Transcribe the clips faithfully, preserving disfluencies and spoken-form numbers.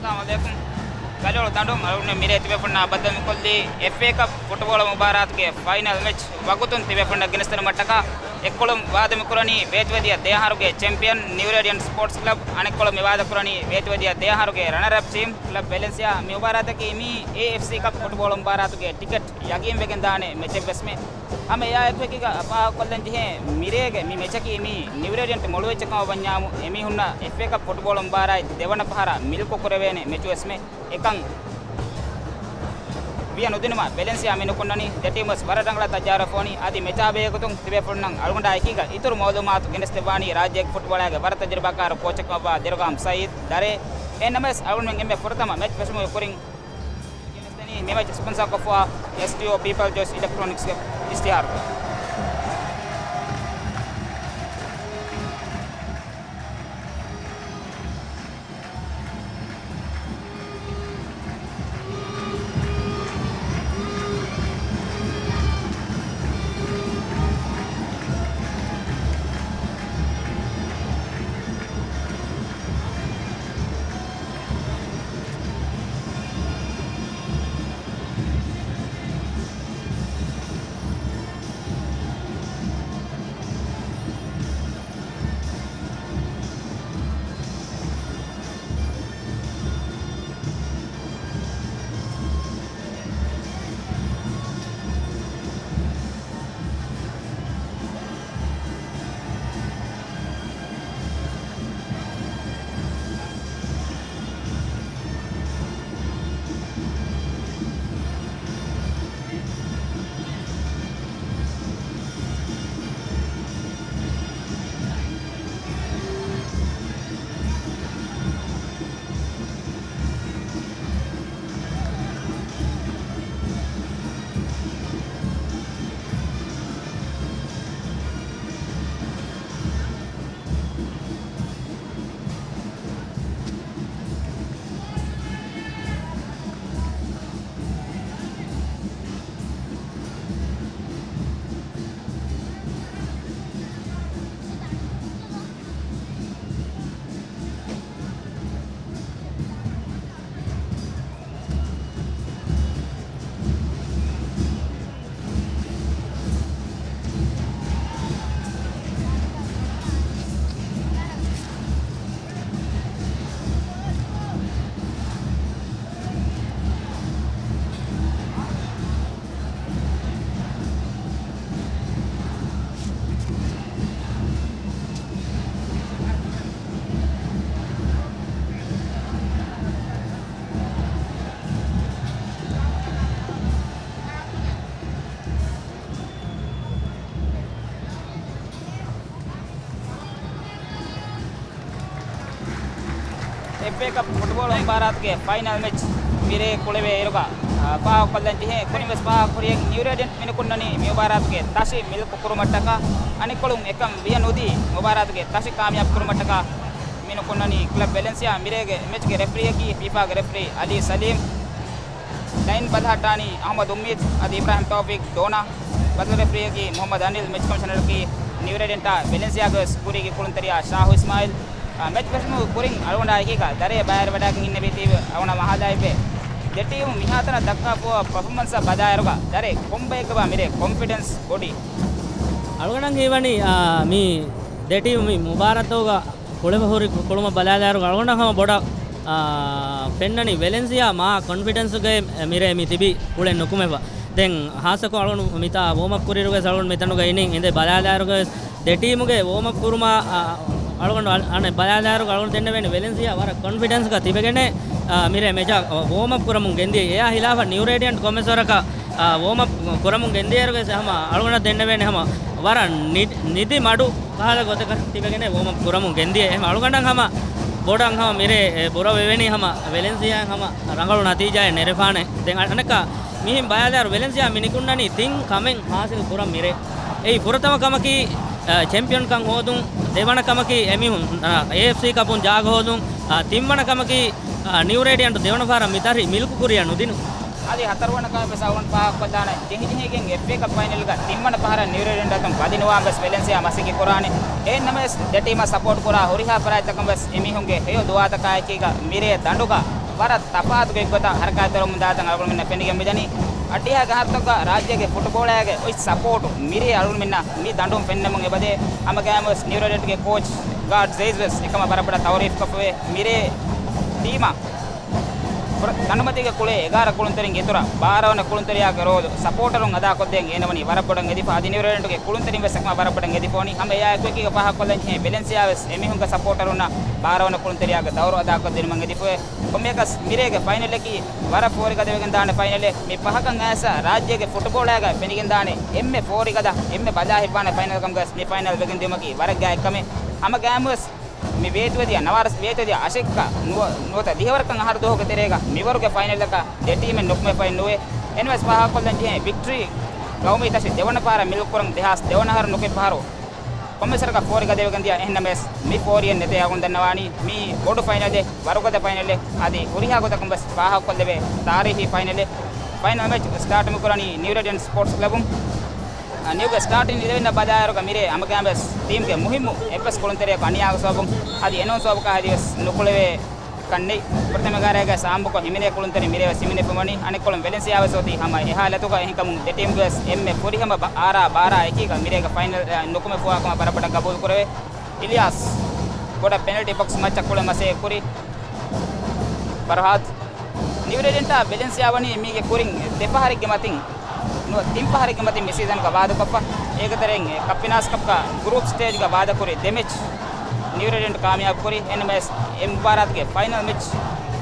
އައްސަލާމު ޢަލައިކުމް. ގަލޮޅު ދަނޑުން އަޅުގަނޑު މިރޭ ތިބޭފުޅުންނާ ބައްދަލުކޮށްލީ އެފްއޭ ކަޕް ފުޓްބޯޅަ މުބާރާތުގެ ފައިނަލް މެޗް ވަގުތުން ތިބޭފުޅުންނަށް ގެނެސްދިނުމަށްޓަކާ. އެއްކޮޅުން ވާދަމިކުރަނީ ވޭތުވެދިޔަ ދެއަހަރުގެ ޗެމްޕިއަން ނިއުރޭޑިއަން ސްޕޯޓްސް ކްލަބް، އަނެއްކޮޅުން މި ވާދަކުރަނީ ވޭތުވެދިޔަ ދެއަހަރުގެ ރަނަރަޕް ޓީމް ކްލަބް ވެލެންސިއާ. މި މުބާރާތަކީ މީ އޭއެފްސީ ކަޕް ފުޓްބޯޅަ މުބާރާތުގެ ޓިކެޓް ޔަގީންވެގެން ދާނެ މެޗެއްވެސްމެ. ހަމަ އެއާއެކު އެކީގަ ފާހަގަކޮށްލަން ޖެހޭ މިރޭގެ މި މެޗަކީ މީ ނިއުރޭޑިއަންޓް މޮޅުވެއްޖެ ކަމަށް ވަންޏާމު، އެމީހުންނަށް އެފްއޭ ކަޕް ފުޓްބޯޅަ މުބާރާތް ދެވަނަ ފަހަރަށް މިލްކު ކުރެވޭނެ މެޗުވެސްމެ. އެކަން ވިޔަ ނުދިނުމަށް ވެލެންސިއާ މި ނުކުންނަނީ. ދެ ޓީމުވެސް ވަރަށް ރަނގަޅަށް ތައްޔާރުވެފަ ވަނީ. އަދި މެޗާ ބެހޭގޮތުން ތިބޭފުޅުންނަށް އަޅުގަނޑާ އެކީގަ އިތުރު މައުލޫމާތު ގެނެސްދެއްވާނީ ރާއްޖޭގެ ފުޓްބޯޅައިގެ ވަރަށް ތަޖުރިބާކާރު ކޯޗެއް ކަމަށްވާ ދެރޮގާމް ސައީދު ދަރޭ. އެހެންނަމަވެސް އަޅުގަނޑުމެން އެންމެ ފުރަތަމަ މެޗް ފެށުމުގެ ކުރިން މި މެޗް ސްޕޮންސާކޮށްފައިވާ އެސްޓީއޯ ޕީޕަލް ޗޮއިސް އިލެކްޓްރޯނިކްސްގެ އިޝްތިހާރު. އެފްއޭ ކަޕް ފުޓްބޯޅަ މުބާރާތުގެ ފައިނަލް މެޗް މިރޭ ކުޅެވޭ އިރުގަ، އާ، ފާހަގަކޮށްލަން ޖެހޭ. ކުރިން ވެސް ފާހަގަ ކުރިޔަށް ނިއުރޭޑިއަންޓް މި ނުކުންނަނީ މި މުބާރާތުގެ ތަށި މިލްކު ކުރުމަށްޓަކާ. އަނެއްކޮޅުން އެކަން ވިޔަ ނުދީ މުބާރާތުގެ ތަށި ކާމިޔާބު ކުރުމަށްޓަކާ މި ނުކުންނަނީ ކްލަބް ވެލެންސިއާ. މިރޭގެ މެޗްގެ ރެފްރީއަކީ ފީފާގެ ރެފްރީ އަލީ ސަލީމް. ލައިން ބަލަހައްޓާނީ އަހްމަދު އުއްމީދު އަދި އިބްރާހިމް ތައުފީޤް ޑޯނާ. ބަދަލު ރެފްރީއަކީ މުހައްމަދު އަނިލް. މެޗް ކޮމިޝަނަރަކީ ނިއުރޭޑިއަންޓާ ވެލެންސިއާގެ ވެސް ކުރީގެ ކުޅުންތެރިޔާ ޝާހު އިސްމާއިލް. އާ، މެޗް ފެށުމުގެ ކުރިން އަޅުގަނޑާ އެކީގަ ދަރޭ ބައިވެރިވަޑައިގެން އިންނެވީތީވެ އަޅުގަނޑަށް މަހާލާއެވެ. ދެ ޓީމު މިހާތަނަށް ދައްކާފައިވާ ޕަފޯމަންސަށް ބަލާއިރުގަ ދަރޭ ކޮންބައެއްގަބާ މިރޭ ކޮންފިޑެންސް ބޮޑީ؟ އަޅުގަނޑަށް ހީވަނީ، އާ، މި ދެ ޓީމު މި މުބާރާތުގަ ކުޅެފަ ހުރި ކު-، ކުޅުމަށް ބަލާލާއިރު އަޅުގަނޑަށް ހަމަ ބޮޑަށް، އާ، ފެންނަނީ ވެލެންސިއާ މާ ކޮންފިޑެންސުގައި މިރޭ މި ތިބީ ކުޅެން ނުކުމެފަ. ދެން ހާއްސަކޮށް އަޅުގަނޑު މިތާ ވޯމްއަޕް ކުރިއިރުގައި އަޅުގަނޑު މިތަނުގަ އިނީ އިނދެ ބަލާލާއިރުގައި ދެ ޓީމުގެ ވޯމްއަޕް ކުރުމާ، އާ، އަޅުގަނޑު އަ-، އަނެއް ބަލާލާއިރުގަ އަޅުގަނޑު ދެންނެވޭނެ ވެލެންސިއާ ވަރަށް ކޮންފިޑެންސްގަ ތިބެގެނެ، އާ، މިރޭ މެޗަށް ވޯމްއަޕް ކުރަމުން ގެންދިޔަ. އެއާ ހިލާފަށް ނިއުރޭޑިއަންޓް ކޮންމެސް ވަރަކަށް، އާ، ވޯމްއަޕް ކުރަމުން ގެންދިޔައިރުގައި ހަމަ އަޅުގަނޑަށް ދެންނެވޭނެ ހަމަ ވަރަށް ނި-، ނިދި މަޑު ކަހަލަ ގޮތަކަށް ތިބެގެނެ ވޯމްއަޕް ކުރަމުން ގެންދިޔަ. އެހެން އަޅުގަނޑަށް ހަމަ ބޮޑަށް ހަމަ މިރޭ، އެ، ބުރަވެވެނީ ހަމަ ވެލެންސިއާއިން ހަމަ ރަނގަޅު ނަތީޖާއެއް ނެރެފާނެ. ދެން އަ-، އަނެއްކާ މިހެން ބަލާލާއިރު ވެލެންސިއާ މި ނިކުންނަނީ ތިން ކަމެއް ހާސިލް ކުރަން މިރޭ. އެއީ ފުރަތަމަ ކަމަކީ، އަ، ޗެމްޕިއަންކަން ހޯދުން، ދެވަނަ ކަމަކީ އެމީހުން، އަ، އޭއެފްސީ ކަޕުން ޖާގަ ހޯދުން، އަ، ތިންވަނަ ކަމަކީ، އަ، ނިއުރޭޑިއަންޓު ދެވަނަ ފަހަރަށް މި ތަށި މިލްކު ކުރިޔަށް ނުދިނުން. އަދި ހަތަރުވަނަ ކަމެއް ވެސް އަޅުގަނޑު ފާހަގަކޮށްލާނަން ޖެހިޖެހިގެން އެފްއޭ ކަޕް ފައިނަލްގަ ތިންވަނަ ފަހަރަށް ނިއުރޭޑިއަންޓު އަތުން ބަލިނުވާން ވެސް ވެލެންސިއާ މަސައްކަތް ކުރާނެ. އެހެން ނަމަވެސް ދެ ޓީމަށް ސަޕޯޓް ކުރާ ހުރިހާ ފަރާތްތަކުން ވެސް އެމީހުންގެ ހެޔޮ ދުޢާތަކާ އެކީގަ މިރޭ ދަނޑުގަ ވަރަށް ތަފާތު ގޮތްގޮތަށް ހަރަކާތްތެރިވަމުން ދާތަން އަޅުގަނޑުމެންނަށް ފެނިގެން މިދަނީ. އައްޑިހައިގެ ހަރަތަކުގަ ރާއްޖޭގެ ފުޓުބޯޅައިގެ އޮތް ސަޕޯޓު މިރޭ އަޅުގަނޑުމެންނަށް މި ދަނޑުން ފެންނަމުން އެބަދޭ. ހަމަގައިމުވެސް ނިއުރެޑެންޓްގެ ކޯޗް ގާޑް ޒެއިސް ވެސް އެކަމަށް ވަރަށް ބޮޑަށް ތައުރީފްކޮށްފަވޭ. މިރޭ ޓީމަށް ކަނޑުމަތީގެ ކުޅޭ އެގާރަ ކުޅުންތެރިންގެ އިތުރަށް ބާރަ ވަނަ ކުޅުންތެރިޔާގެ ރޯލު ސަޕޯޓަރުން އަދާކޮށްދޭން އޭނަވަނީ ވަރަށް ބޮޑަށް އެދިފަ. އަދި ނިއުރެޑެންޓްގެ ކުޅުންތެރިން ވެސް އެކަމަށް ވަރަށް ބޮޑަށް އެދިފަވަނީ. ހަމަ އެއާއެކު އެކީގަ ފާހަގަކޮށްލަން ޖެހޭ ވެލެންސިއާ ވެސް އެމީހުންގެ ސަޕޯޓަރުންނަށް ބާރަ ވަނަ ކުޅުންތެރިޔާގެ ދައުރު އަދާކޮށްދިނުމަށް އެދިފަވޭ. ކޮންމެއަކަސް މިރޭގެ ފައިނަލަކީ ވަރަށް ފޯރިގަދަވެގެން ދާނެ ފައިނަލެއް. މި ފަހަކަށް އައިސް ރާއްޖޭގެ ފުޓުބޯޅައިގަ ފެނިގެން ދާނެ އެންމެ ފޯރިގަދަ، އެންމެ ބަލާ ހިއްވާނެ ފައިނަލް ކަމުގަސް މި ފައިނަލް ވެގެން ދިއުމަކީ ވަރަށް ގާތް ކަމެއް. ހަމަ ގައިމުވެސް މި ވޭތުވެދިޔަ ނަވާރަ ވޭތުވެދިޔަ އަށެއްކަ ނުވަ، ނުވަތަ ދިހަވަރަކަށް އަހަރު ދުވަހުގެ ތެރޭގަ މިވަރުގެ ފައިނަލަކަށް ދެ ޓީމެއް ނުކުމެފައެއް ނުވޭ. އެންވެސް ފާހަގަކޮށްލަން ޖެހޭ ވިކްޓްރީ ގައުމީ ތަށި ދެވަނަ ފަހަރަށް މިލުކުރަން ދެހާސް ދެވަނަ އަހަރު ނުކުތް ފަހަރު ކޮންމެސް ވަރަކަށް ފޯރި ގަދަވެގެން ދިޔަ. އެހެންނަމަވެސް މި ފޯރިއެއް ނެތޭ އަޅުގަނޑު ދަންނަވާނީ މީ ބޮޑު ފައިނަލެއް، ވަރުގަދަ ފައިނަލެއް. އަދި ހުރިހާ ގޮތަކުން ވެސް ފާހަގަކޮށްލެވޭ ތާރީހީ ފައިނަލެއް. ފައިނަލް މެޗް ސްޓާޓް މިކުރަނީ ނިއުރެޑެންޓް ސްޕޯޓްސް ކްލަބުން. އަ، ނިއުގެ ސްޓާޓިން އިލެވެންއަށް ބަލާއިރުގަ މިރޭ ހަމަގައިމުވެސް ޓީމްގެ މުހިއްމު އެއްވެސް ކުޅުންތެރިޔަކު އަނިޔާގެ ސަބަބުން އަދި އެނޫން ސަބަބަކާ ހެދިވެސް ނުކުޅެވޭ ކަންނެތް. ފުރަތަމަ އެގާރައިގަ ސާމްބުކޮށް ހިމެނޭ ކުޅުންތެރިން މިރޭ ވެސް ހިމެނިފަވަނީ. އަނެއްކޮޅުން ވެލެންސިއާ ވެސް އޮތީ ހަމަ އެހާ ލަތުގަ. އެހެންކަމުން ދެ ޓީމްގެ ވެސް އެންމެ ފުރިހަމަ ބަ-، އާރާ ބާރާ އެކީގަ މިރޭގެ ފައިނަލް، އަ، ނުކުމެފަވާކަމަށް ވަރަށް ބޮޑަށް ގަބޫލުކުރެވޭ. އިލްޔާސް ބޮޑަށް ޕެނަލްޓީ ބޮކްސް މައްޗަށް ކުޅެ މަސޭ ކުރި. ފަރުހާދް. ނިއުރެޑެންޓާ ވެލެންސިއާ ވަނީ މީގެ ކުރިން ދެ ފަހަރެއްގެ މަތިން ނުވަ ތިން ފަހަރެއްގެ މަތިން މި ސީޒަންގަ ވާދަކޮށްފަ. އޭގެ ތެރެއިން ކަޕް ފިނާންސް ކަޕްގަ ގްރޫޕް ސްޓޭޖްގަ ވާދަކުރި ދެ މެޗް ނިއުރެޑެންޓް ކާމިޔާބު ކުރި. އެންމެސް އެ މުބާރާތުގެ ފައިނަލް މެޗް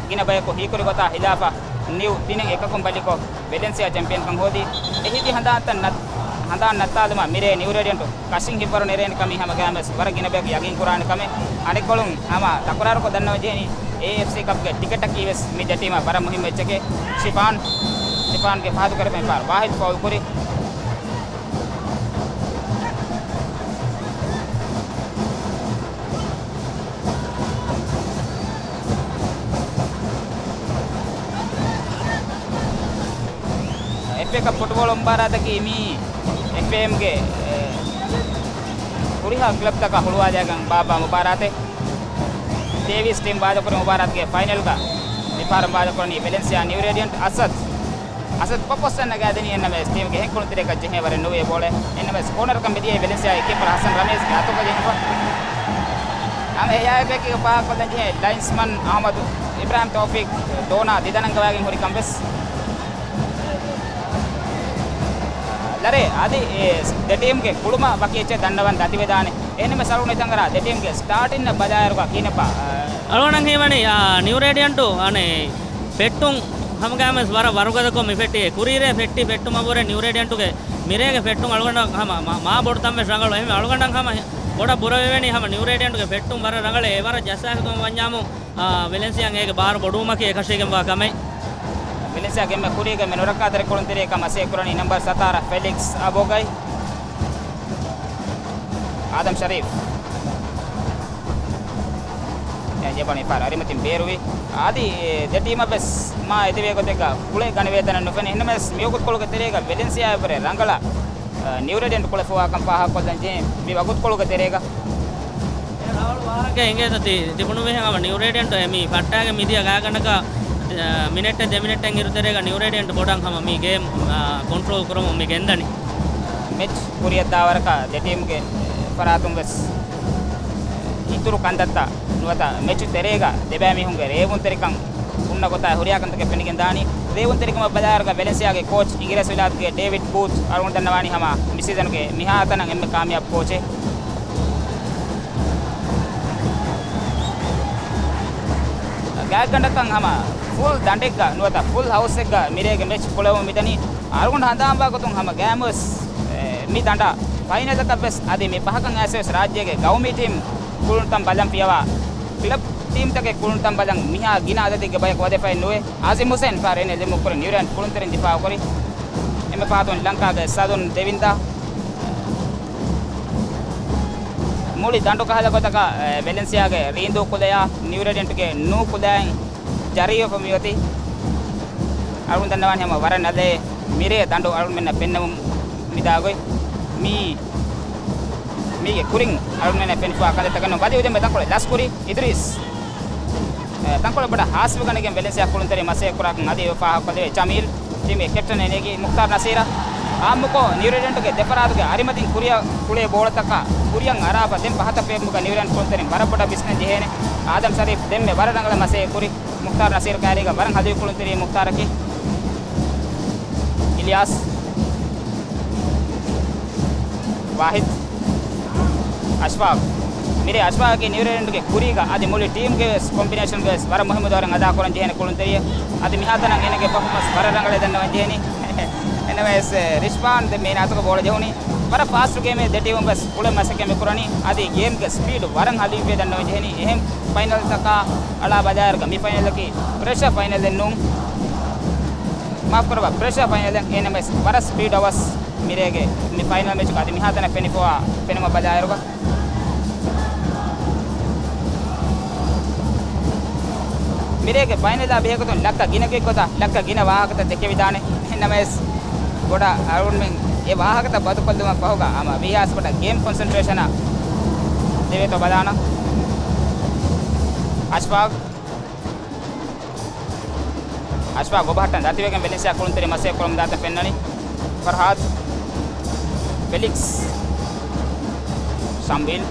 ގިނަ ބަޔަކު ހީކުރި ގޮތާ ހިލާފަށް ނިއު ތިނެއް އެކަކުން ބަލިކޮށް، ވެލެންސިއާ ޗެމްޕިއަންކަން ހޯދީ. އެ ހިތި ހަނދާންތައް ނަތް-، ހަނދާން ނައްތާލުމަށް މިރޭ ނިއުރެޑެންޓު ކަށިން ހިއްވަރު ނެރޭނެ ކަމީ ހަމަ ގައިމުވެސް ވަރަށް ގިނަ ބަޔަކު ޔަގީން ކުރާނެ ކަމެއް. އަނެއްކޮޅުން ހަމަ ތަކުރާރުކޮށް ދަންނަވަން ޖެހެނީ އޭއެފްސީ ކަޕްގެ ޓިކެޓަކީ ވެސް މި ދެ ޓީމަށް ވަރަށް މުހިއްމު އެއްޗެކޭ. ޝިފާން، ޝިފާންގެ ފަހަތު ކަރަފައިން ފާރު ވާހިދު ފައުލް ކުރި. އެފްއޭ ކަޕް ފުޓްބޯޅަ މުބާރާތަކީ މީ އެފްއޭއެމްގެ، އެ، ހުރިހާ ކްލަބްތަކަށް ހުޅުވާލައިގެން ބާއްވާ މުބާރާތެއް. ޑޭވީސް ޓީމް ވާދަކުރި މުބާރާތުގެ ފައިނަލްގަ މިފަހަރަށް ވާދަކުރަނީ ވެލެންސިއާ ނިއުރޭޑިއަންޓް އަސަދް. އަސަދް ޕޮޕޮސް އަންނަ ގާ ދެނީ އެންނަމެސް ޓީމްގެ އެހެން ކުޅުންތެރިޔަކަށް ޖެހޭ ވަރެއް ނުވޭ ބޯޅަ. އެންނަމެސް ކޯނަރަކަށް މިދިޔައީ ވެލެންސިއާގެ ކީޕަރ ހަސަން ރަމީޒްގެ އަތުގަ ޖެހިފަ. ހަމަ އެއާއެކީގަ ފާހަގަކޮށްލަން ޖެހޭ ލައިންސްމަން އަހްމަދު އިބްރާހިމް ތައުފީޤް ދޯނާ ދިދަނަންގަވާގެން ހުރި ކަން ވެސް. ލަރޭ، އަދި އެ ދެ ޓީމްގެ ކުޅުމަށް ވަކި އެއްޗެއް ދަންނަވަން ދަތިވެދާނެ. އެހެންނަމަސް އަޅުގަނޑު ހިތަށްއަރާ ދެ ޓީމްގެ ސްޓާޓިންއަށް ބަލާއިރުގަ ކިހިނެއްބާ، އަ، އަޅުގަނޑަށް ހީވަނީ، އާ، ނިއުރޭޑިއަންޓު އަނެއް ފެއްޓުން ހަމަގައިމުވެސް ވަރަށް ވަރުގަދަކޮށް މި ފެއްޓި. ކުރީރޭ ފެއްޓި ފެއްޓުމަށްވުރެ ނިއުރޭޑިއަންޓުގެ މިރޭގެ ފެއްޓުން އަޅުގަނޑަށް ހަމަ މާ، މާ ބޮޑު ތަންވެސް ރަނގަޅު. އެހެންވެ އަޅުގަނޑަށް ހަމަ ބޮޑަށް ބުރަވެވެނީ ހަމަ ނިއުރޭޑިއަންޓުގެ ފެއްޓުން ވަރަށް ރަނގަޅޭ. އެ ވަރަށް ޖައްސާފަ ވަންޏާމު، އާ، ވެލެންސިއާއަށް އޭގެ ބާރު ބޮޑުވުމަކީ އެކަށީގެންވާ ކަމެއް. ވެލެންސިއާގެ އެންމެ ކުރީގެ އެންމެ ނުރައްކާތެރި ކުޅުންތެރިޔަކަށް މަސޭ ކުރަނީ ނަމްބަރު ސަތާރަ ފެލިކްސް އަބޯގައި. އާދަމް ޝަރީފް. އެ ޖެބަނީ ފާރ އަރިމަތިން ބޭރުވި. އަދި ދެ ޓީމަށް ވެސް މާ އެދެވޭ ގޮތެއްގަ ކުޅޭ ގަނެވޭތަނެއް ނުފެނޭ. އެހެންނަމަސް މި ވަގުތުކޮޅުގެ ތެރޭގަ ވެލެންސިއާ އެއްވަރެ ރަނގަޅަށް، އަ، ނިއުރޭޑިއަންޓް ކުޅެފަވާކަން ފާހަގަކޮށްލަން ޖެހޭ. މި ވަގުތުކޮޅުގެ ތެރޭގަ އެ ރަނގަޅު ވާހަކަ އެނގޭތަ ތި-، ތިބުނު މީހެއް ހަމަ ނިއުރޭޑިއަންޓް އެ މި ފައްޓާގެ މިދިޔަ ގާތްގަނޑަކަށް، އަ، މިނެޓެއް ދެ މިނެޓެއް އިރު ތެރޭގަ ނިއުރޭޑިއަންޓް ބޮޑަށް ހަމަ މި ގޭމް، އަ، ކޮންޓްރޯލް ކުރަމުން މި ގެންދަނީ. މެޗް ކުރިއަށްދާވަރަކަށް ދެ ޓީމްގެ ފަރާތުން ވެސް އިތުރު ކަންތައްތައް ނުވަތަ މެޗު ތެރޭގަ ދެބައިމީހުންގެ ރޭވުންތެރިކަން ހުންނަ ގޮތާ ހުރިހާ ކަންތަކެއް ފެނިގެން ދާނީ. ރޭވުންތެރިކަމަށް ބަލާއިރުގަ ވެލެންސިއާގެ ކޯޗް އިނގިރޭސިވިލާތުގެ ޑޭވިޑް ބޫތް އަޅުގަނޑު ދަންނަވާނީ ހަމަ މި ސީޒަނުގެ މިހާތަނަށް އެންމެ ކާމިޔާބު ކޯޗެއް. ގާތްގަނޑަކަށް ހަމަ ފުލް ދަނޑެއްގަ ނުވަތަ ފުލް ހައުސްއެއްގަ މިރޭގެ މެޗް ކުޅެވުމަށް މިދަނީ. އަޅުގަނޑު ހަނދާންވާ ގޮތުން ހަމަ ގައިމުވެސް، އެ، މި ދަނޑަށް ފައިނަލަކަށްވެސް އަދި މި ފަހަކަށް އައިސްވެސް ރާއްޖޭގެ ގައުމީ ޓީމް ކުޅުންތަން ބަލަން ފިޔަވާ ކްލަބް ޓީމްތަކެއް ކުޅުންތަން ބަލަން މިހާ ގިނަ އަދަދެއްގެ ބަޔަކު ވަދެފައެއް ނުވޭ. އާޒިމް ހުސެން ފާރެން ލިމުކުރި ނިއުރޭޑިއަންޓް ކުޅުންތެރިން ދިފާއުކުރި. އެންމެ ފަހަތުން ލަންކާގެ ސަދުން ދެވިންދާ. މުޅި ދަނޑު ކަހަލަ ގޮތަކަށް، އެ، ވެލެންސިއާގެ ރީނދޫ ކުލަޔާ ނިއުރޭޑިއަންޓްގެ ނޫ ކުލައިން ޖަރީވެފަ މިއޮތީ. އަޅުގަނޑު ދަންނަވާނެ ހަމަ ވަރަށް ނަލައެއް މިރޭ ދަނޑު އަޅުގަނޑުމެންނަށް ފެންނަމުން މިދާގޮތް. މީ، މީގެ ކުރިން އަޅުގަނޑުމެންނަށް ފެނިފަވާ ކަންތައްތަކެއް ނޫން. ބަލި އުދެން މެދަންކޮޅެއް ލަސްކުރީ އިދުރީސް. ތަންކޮޅެއް ބޮޑަށް ހާސްވެގަނެގެން ވެލެންސިއާ ކުޅުންތެރިން މަސައްކަތް ކުރާކަން އަދި އެ ފާހަގަކޮށްލެވޭ. ޖަމީލް ޓީމްގެ ކެޕްޓަން އެނޭގެ މުޚްތާރު ނަސީރަށް އާއްމުކޮށް ނިއުރޭޑިއަންޓުގެ ދެފަރާތުގެ އަރިމަތިން ކުރިއަށް ކުޅޭ ބޯޅަތަކާ ކުރިއަށް އަރާފަ ދެން ފަހަތަށް ފޭބުމުގަ ނިއުރޭޑިއަންޓް ކުޅުންތެރިން ވަރަށް ބޮޑަށް ވިސްނަން ޖެހޭނެ. އާދަމް ޝަރީފް ދެންމެ ވަރަށް ރަނގަޅަށް މަސައްކަތް ކުރި. މުޚްތާރު ނަސީރު ކައިރީގަ ވަރަށް ހަލުވި ކުޅުންތެރި މުޚްތާރަކީ. އިލްޔާސް. ވާހިދް. އަޝްފާގް. މިރޭ އަޝްފާގްގެ ނިއުރޭޑިއަންޓުގެ ކުރީގަ އަދި މުޅި ޓީމްގެ ވެސް ކޮމްބިނޭޝަންގަ ވެސް ވަރަށް މުހިއްމު ދައުރެއް އަދާކުރަން ޖެހޭނެ ކުޅުންތެރިއެއް. އަދި މިހާތަނަށް އޭނަގެ ޕަފޯމަންސް ވަރަށް ރަނގަޅޭ ދަންނަވަން ޖެހެނީ. އެންއެމްއެސް ރިޝްފާން ދެން މީނާތުގަ ބޯޅަ ޖެހުނީ. ވަރަށް ފާސްޓު ގޭމެއް ދެ ޓީމުން ވެސް ކުޅެން މަސައްކަތް މި ކުރަނީ. އަދި ގޭމްގެ ސްޕީޑް ވަރަށް ހަލުވިއްވޭ ދަންނަވަން ޖެހެނީ. އެހެން ފައިނަލްތަކާ އަޅާ ބަލާއިރުގަ މި ފައިނަލަކީ ޕްރެޝަ ފައިނަލެއް ނޫން. މާފް ކުރައްވާ، ޕްރެޝަ ފައިނަލެއް އެންއެމްއެސް ވަރަށް ސްޕީޑް އަވަސް މިރޭގެ މި ފައިނަލް މެޗުގަ އަދި މިހާތަނަށް ފެނިފަވާ ފެނުމަށް ބަލާއިރުގަ. މިރޭގެ ފައިނަލާ ބެހޭގޮތުން ލައްކަ ގިނަގެއް ގޮތަށް ލައްކަ ގިނަ ވާހަކަތައް ދެކެވިދާނެ. އެހެންނަމަވެސް ބޮޑަށް އަޅުގަނޑުމެން އެ ވާހަކަތައް ބަދުކޮށްލުމަށް ފަހުގަ ހަމަ ވީހާސް ބޮޑަށް ގޭމް ކޮންސެންޓްރޭޝަނަށް ދެވޭތޯ ބަލާނަން. އަޝްފާގް. އަޝްފާގް އޮބަހައްޓަން ދަތިވެގެން ވެލެންސިއާ ކުޅުންތެރިން މަސައްކަތް ކުރަމުން ދާތަން ފެންނަނީ. ފަރްހާދް. ފެލިކްސް. ޝަމްބީލް.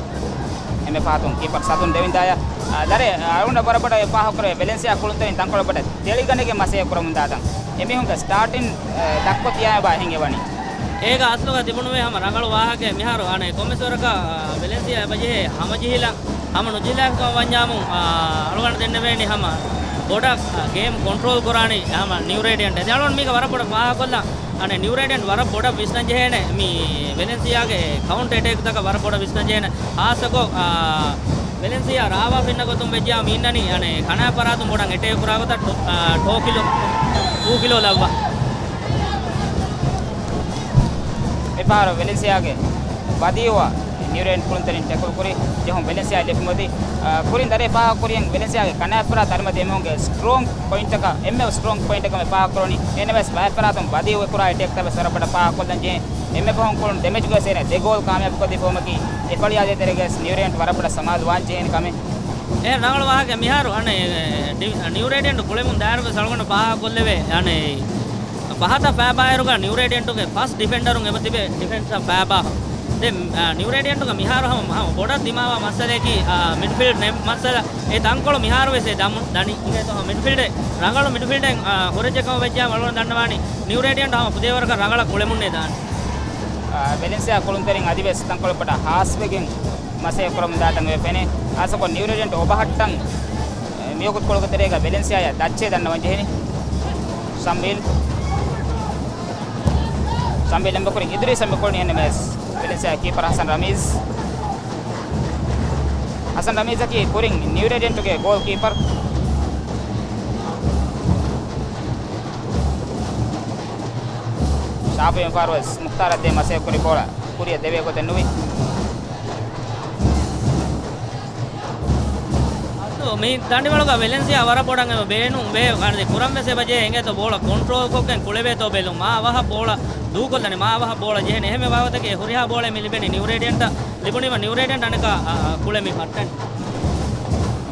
އެންމެ ފަހަތުން ކީޕަރު ސަދުން ދެވިންދާޔަ. އާ، ދަރޭ، އަޅުގަނޑަށް ވަރަށް ބޮޑަށް އެ ފާހަގަކުރެވޭ ވެލެންސިއާ ކުޅުންތެރިން ތަންކޮޅެއް ބޮޑަށް ތެޅިގަނެގެން މަސައްކަތް ކުރަމުން ދާތަން. އެމީހުންގެ ސްޓާޓިން، އެ، ލައްކޮ ތިޔާބާ ހިނގެވަނީ. އޭގަ އަސްލުގަ ތިބުނުވޭ ހަމަ ރަނގަޅު ވާހަކައެއް. މިހާރު އަނެއް ކޮންމެސް ވަރަކަށް، އާ، ވެލެންސިއާ އެބަޖެހޭ ހަމަޖެހިލަން، ހަމަ ނުޖެހިލާފަ ވަންޏާމު، އާ، އަޅުގަނޑު ދެންނެވޭނީ ހަމަ ބޮޑަށް، އާ، ގޭމް ކޮންޓްރޯލް ކުރާނީ ހަމަ ނިއުރޭޑިއަންޓް. އަދި އަޅުގަނޑު މީގަ ވަރަށް ބޮޑަށް ފާހަގަކޮށްލަން. އަނެއް ނިއުރޭޑިއަންޓް ވަރަށް ބޮޑަށް ވިސްނަން ޖެހޭނެ މި ވެލެންސިއާގެ ކައުންޓަރ އެޓޭކްތަކަށް ވަރަށް ބޮޑަށް ވިސްނަން ޖެހޭނެ. ހާއްސަކޮށް، އާ، ވެލެންސިއާ ރާވާފަ އިންނަ ގޮތުން ވެއްޖާ މި އިންނަނީ އަނެއް ކަނާ ފަރާތުން ބޮޑަށް އެޓޭކް ކުރާ ގޮތަށް ޓޯ-، އާ، ޓޯކިލޯ، ޓޫކިލޯ ލައްވާ. މިފަހަރު ވެލެންސިއާގެ ބަދީއުވާ ނިއުރޭޑިއަންޓް ކުޅުންތެރިން ޓެކުލް ކުރި ޖެހުން ވެލެންސިއާ ލިފުމަތި، އާ، ކުރިން ދަރޭ ފާހަގަކުރިއަށް ވެލެންސިއާގެ ކަނާފަރާތް އަރިމަތި އެމީހުންގެ ސްޓްރޯންގް ޕޮއިންޓަކަށް އެންމެ ސްޓްރޯންގް ޕޮއިންޓަކަށް މި ފާހަގަކުރަނީ. އެންއެމްއެސް ބައިފަރާތުން ބަދީ އެކުރާ އެޓޭކްތައް ވެސް ވަރަށް ބޮޑަށް ފާހަގަކޮށްލަން ޖެހޭ. އެންމެ ފަހުން ކުޅުން ދެ މެޗުގަ ވެސް އޭނަ ދެ ގޯލް ކާމިޔާބުކޮށްދީފަ ވުމަކީ އެ ފަޅިއާ ދޭތެރޭގަ ވެސް ނިއުރޭޑިއަންޓް ވަރަށް ބޮޑަށް ސަމާލު ވާން ޖެހޭނެ ކަމެއް. އެ ރަނގަޅު ވާހަކަ. މިހާރު އަނެއް ޑި-، ނިއުރޭޑިއަންޓް ކުޅެމުން ދާއިރު ވެސް އަޅުގަނޑު ފާހަގަކޮށްލެވޭ. އަނެއް ފަހަތަށް ފައިބާއިރުގަ ނިއުރޭޑިއަންޓުގެ ފަސްޓް ޑިފެންޑަރުން އެބަ ތިބޭ ޑިފެންސަށް ފައިބާ. ދެން، އާ، ނިއުރޭޑިއަންޓުގަ މިހާރު ހަމަ، ހަމަ ބޮޑަށް ދިމާވާ މައްސަލައަކީ، އާ، މިޑްފީލްޑް ނެ-، މައްސަލަ. އެ ތަންކޮޅު މިހާރު ވެސް އެ ދަމު ދަނީ އިނގޭތޯ ހަމަ މިޑްފީލްޑެއް ރަނގަޅު މިޑްފީލްޑެއް، އާ، ހުރެއްޖެ ކަމަށް ވެއްޖާ އަޅުގަނޑު ދަންނަވާނީ ނިއުރޭޑިއަންޓް ހަމަ ފުދޭވަރަކަށް ރަނގަޅަށް ކުޅެމުންނޭ ދާނީ. އާ، ވެލެންސިއާ ކުޅުންތެރިން އަދިވެސް ތަންކޮޅެއް ބޮޑަށް ހާސްވެގެން މަސައްކަތް ކުރަމުން ދާތަން އެ ފެނޭ. ހާއްސަކޮށް ނިއުރޭޑިއަންޓް އޮބަހައްޓަން، އެ، މިވަގުތު ކޮޅުގެ ތެރޭގަ ވެލެންސިއާއާ ދައްޗޭ ދަންނަވަން ޖެހެނީ. ޝަމްބީލް. ޝަމްބީލް އެނބުކުރިން އިދުރީސް އެނބުކުރިން އެންއެމްއެސް. ވެލެންސިއާ ކީޕަރ ހަސަން ރަމީޒް. ހަސަން ރަމީޒަކީ ކުރިން ނިއުރޭޑިއަންޓުގެ ގޯލް ކީޕަރ. ޝާފި މިފަހަރު ވެސް މުޚްތާރަށް ދޭ މަސައްކަތް ކުރި ބޯޅަ ކުރިއަށް ދެވޭ ގޮތެއް ނުވި. އަދު މި ދަނޑިވަޅުގަ ވެލެންސިއާ ވަރަށް ބޮޑަށް އެބަ ބޭނުން ވޭ. ކުރަން ވެސް އެބަ ޖެހޭ އިނގޭތޯ ބޯޅަ ކޮންޓްރޯލް ކޮށްގެން ކުޅެވޭތޯ ބެލުން. މާ އަވަހަށް ބޯޅަ ދޫކޮށްލަނީ، މާ އަވަހަށް ބޯޅަ ޖެހެނީ. އެހެންވެ ބާވަތަކީ ހުރިހާ ބޯޅައެއް މި ލިބެނީ ނިއުރޭޑިއަންޓަށް. ލިބުނީމަ ނިއުރޭޑިއަންޓް އަނެކާ، އާ، އާ، ކުޅެ މި ހައްޓަނީ.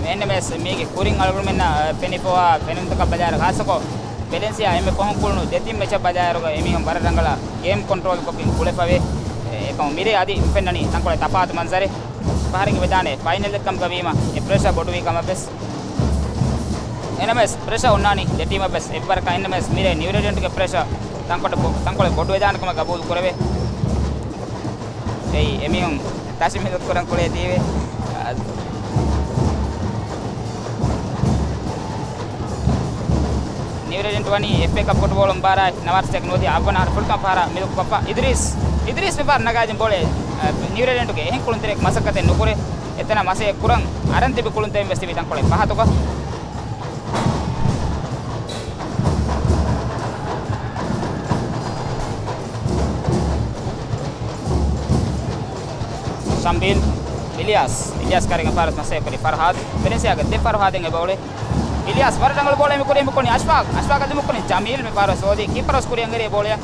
އެންއެމްއެސް މީގެ ކުރިން އަޅުގަނޑުމެންނަށް، އާ، ފެނިފަވާ ފެނުންތަކަށް ބަލާއިރު ހާއްސަކޮށް ވެލެންސިއާ އެންމެ ފަހުން ކުޅުނު ދެތިން މެޗަށް ބަލާއިރުގަ އެމީހުން ވަރަށް ރަނގަޅަށް ގޭމް ކޮންޓްރޯލް ކޮށްގެން ކުޅެފަވޭ. އެކަމު މިރޭ އަދި ފެންނަނީ ތަންކޮޅެއް ތަފާތު މަންޒަރެއް. ފަހަރެއްގެ ވެދާނެ ފައިނަލެއް ކަމުގަ ވީމަ އެ ޕްރެޝަ ބޮޑުވީ ކަމަށް ވެސް. އެންއެމްއެސް ޕްރެޝަ އޮންނާނީ ދެ ޓީމަށް ވެސް އެއްވަރަކަށް. އެންއެމްއެސް މިރޭ ނިއުރޭޑިއަންޓްގެ ޕްރެޝަ ތަންކޮޅެއް ބޮ-، ތަންކޮޅެއް ބޮޑުވެދާނެ ކަމަށް ގަބޫލު ކުރެވޭ. އެއީ އެމީހުން ތަށި މިލޮތު ކުރަން ކުޅޭތީވެ. ނިއުރޭޑިއަންޓް ވަނީ އެފްއޭ ކަޕް ފުޓްބޯޅަ މުބާރާތް ނަވާރަސްތެކް ނުވަދިހަ އަށްވަނަ އަހަރު ފުލްކަން ފަހަރާ މިލުކު ކޮށްފަ. އިދުރީސް، އިދުރީސް މިފަހަރު ނަގާދިން ބޯޅަ، އަ، ނިއުރޭޑިއަންޓުގެ އެހެން ކުޅުންތެރިއެއް މަސައްކަތެއް ނުކުރޭ. އެތަނަށް މަސައްކަތް ކުރަން އަރަން ތިބި ކުޅުންތެރިން ވެސް ތިބީ ތަންކޮޅެއް ފަހަތުގަ. ޝަމްބީލް، އިލްޔާސް، އިލްޔާސް ކައިރިގެން ފާރަސް މަސައްކަތް ކުރި ފަރްހާދް. ވެލެންސިއާގެ ދެ ފަރްހާދެއް އެބައުޅޭ. އިލްޔާސް ވަރަށް ރަނގަޅު ބޯޅައެއް މި ކުރި، މި ކުނި އަޝްފާގް، އަޝްފާގް އަދި މި ކުނި ޖަމީލް މި ފާރަސް ސޯދި ކީޕަރަސް ކުރިއަށް އެރޭ ބޯޅައަށް.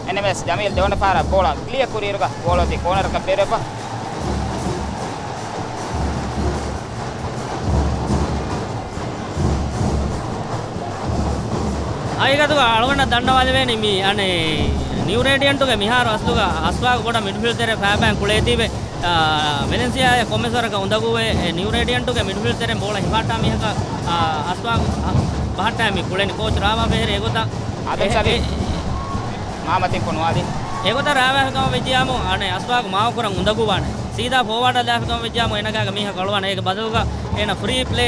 އެންއެމްއެސް ޖަމީލް ދެވަނަ ފަހަރަށް ބޯޅަ ކްލިއަރ ކުރިއިރުގަ ބޯޅަ އޮތީ ކޯނަރަކަށް ބޭރުވެފަ. ހަގީގަތުގަ އަޅުގަނޑަށް ދަންނަވާލެވޭނީ މި އަނެއް ނިއު ރޭޑިއަންޓުގެ މިހާރު އަސްލުގަ އަސްވާގު ބޮޑަށް މިޑްފީލްޑް ތެރެ ފައިބައިން ކުޅޭތީވެ، އާ، ވެލެންސިއާއަށް ކޮންމެސް ވަރަކަށް އުނދަގޫވެ، އެ ނިއު ރޭޑިއަންޓުގެ މިޑްފީލްޑް ތެރެ ބޯޅަ ހިފާއްޓާ މީހަކަށް، އާ، އަސްވާގު، އާ، ބަހައްޓާ މި ކުޅެނީ. ކޯޗް ރާވާ ބެހޭރި އެގޮތަށް އާދަމް އެ-، ޝަރީފް އެ-، މާ މަތިން ފޮނުވާލި. އެގޮތަށް ރާވާފިކަމަށް ވެއްޖިޔާމު، އަނެއް އަސްވާގު މާކުރަން އުނދަގޫވާނެ. ސީދާ ފޯވާޑަށް ލާފިކަމަށް ވެއްޖިޔާމު، އޭނަގާގެ މީހަކު އަޅުވާނެ. އޭގެ ބަދަލުގަ އޭނަ ފްރީ ޕްލޭ،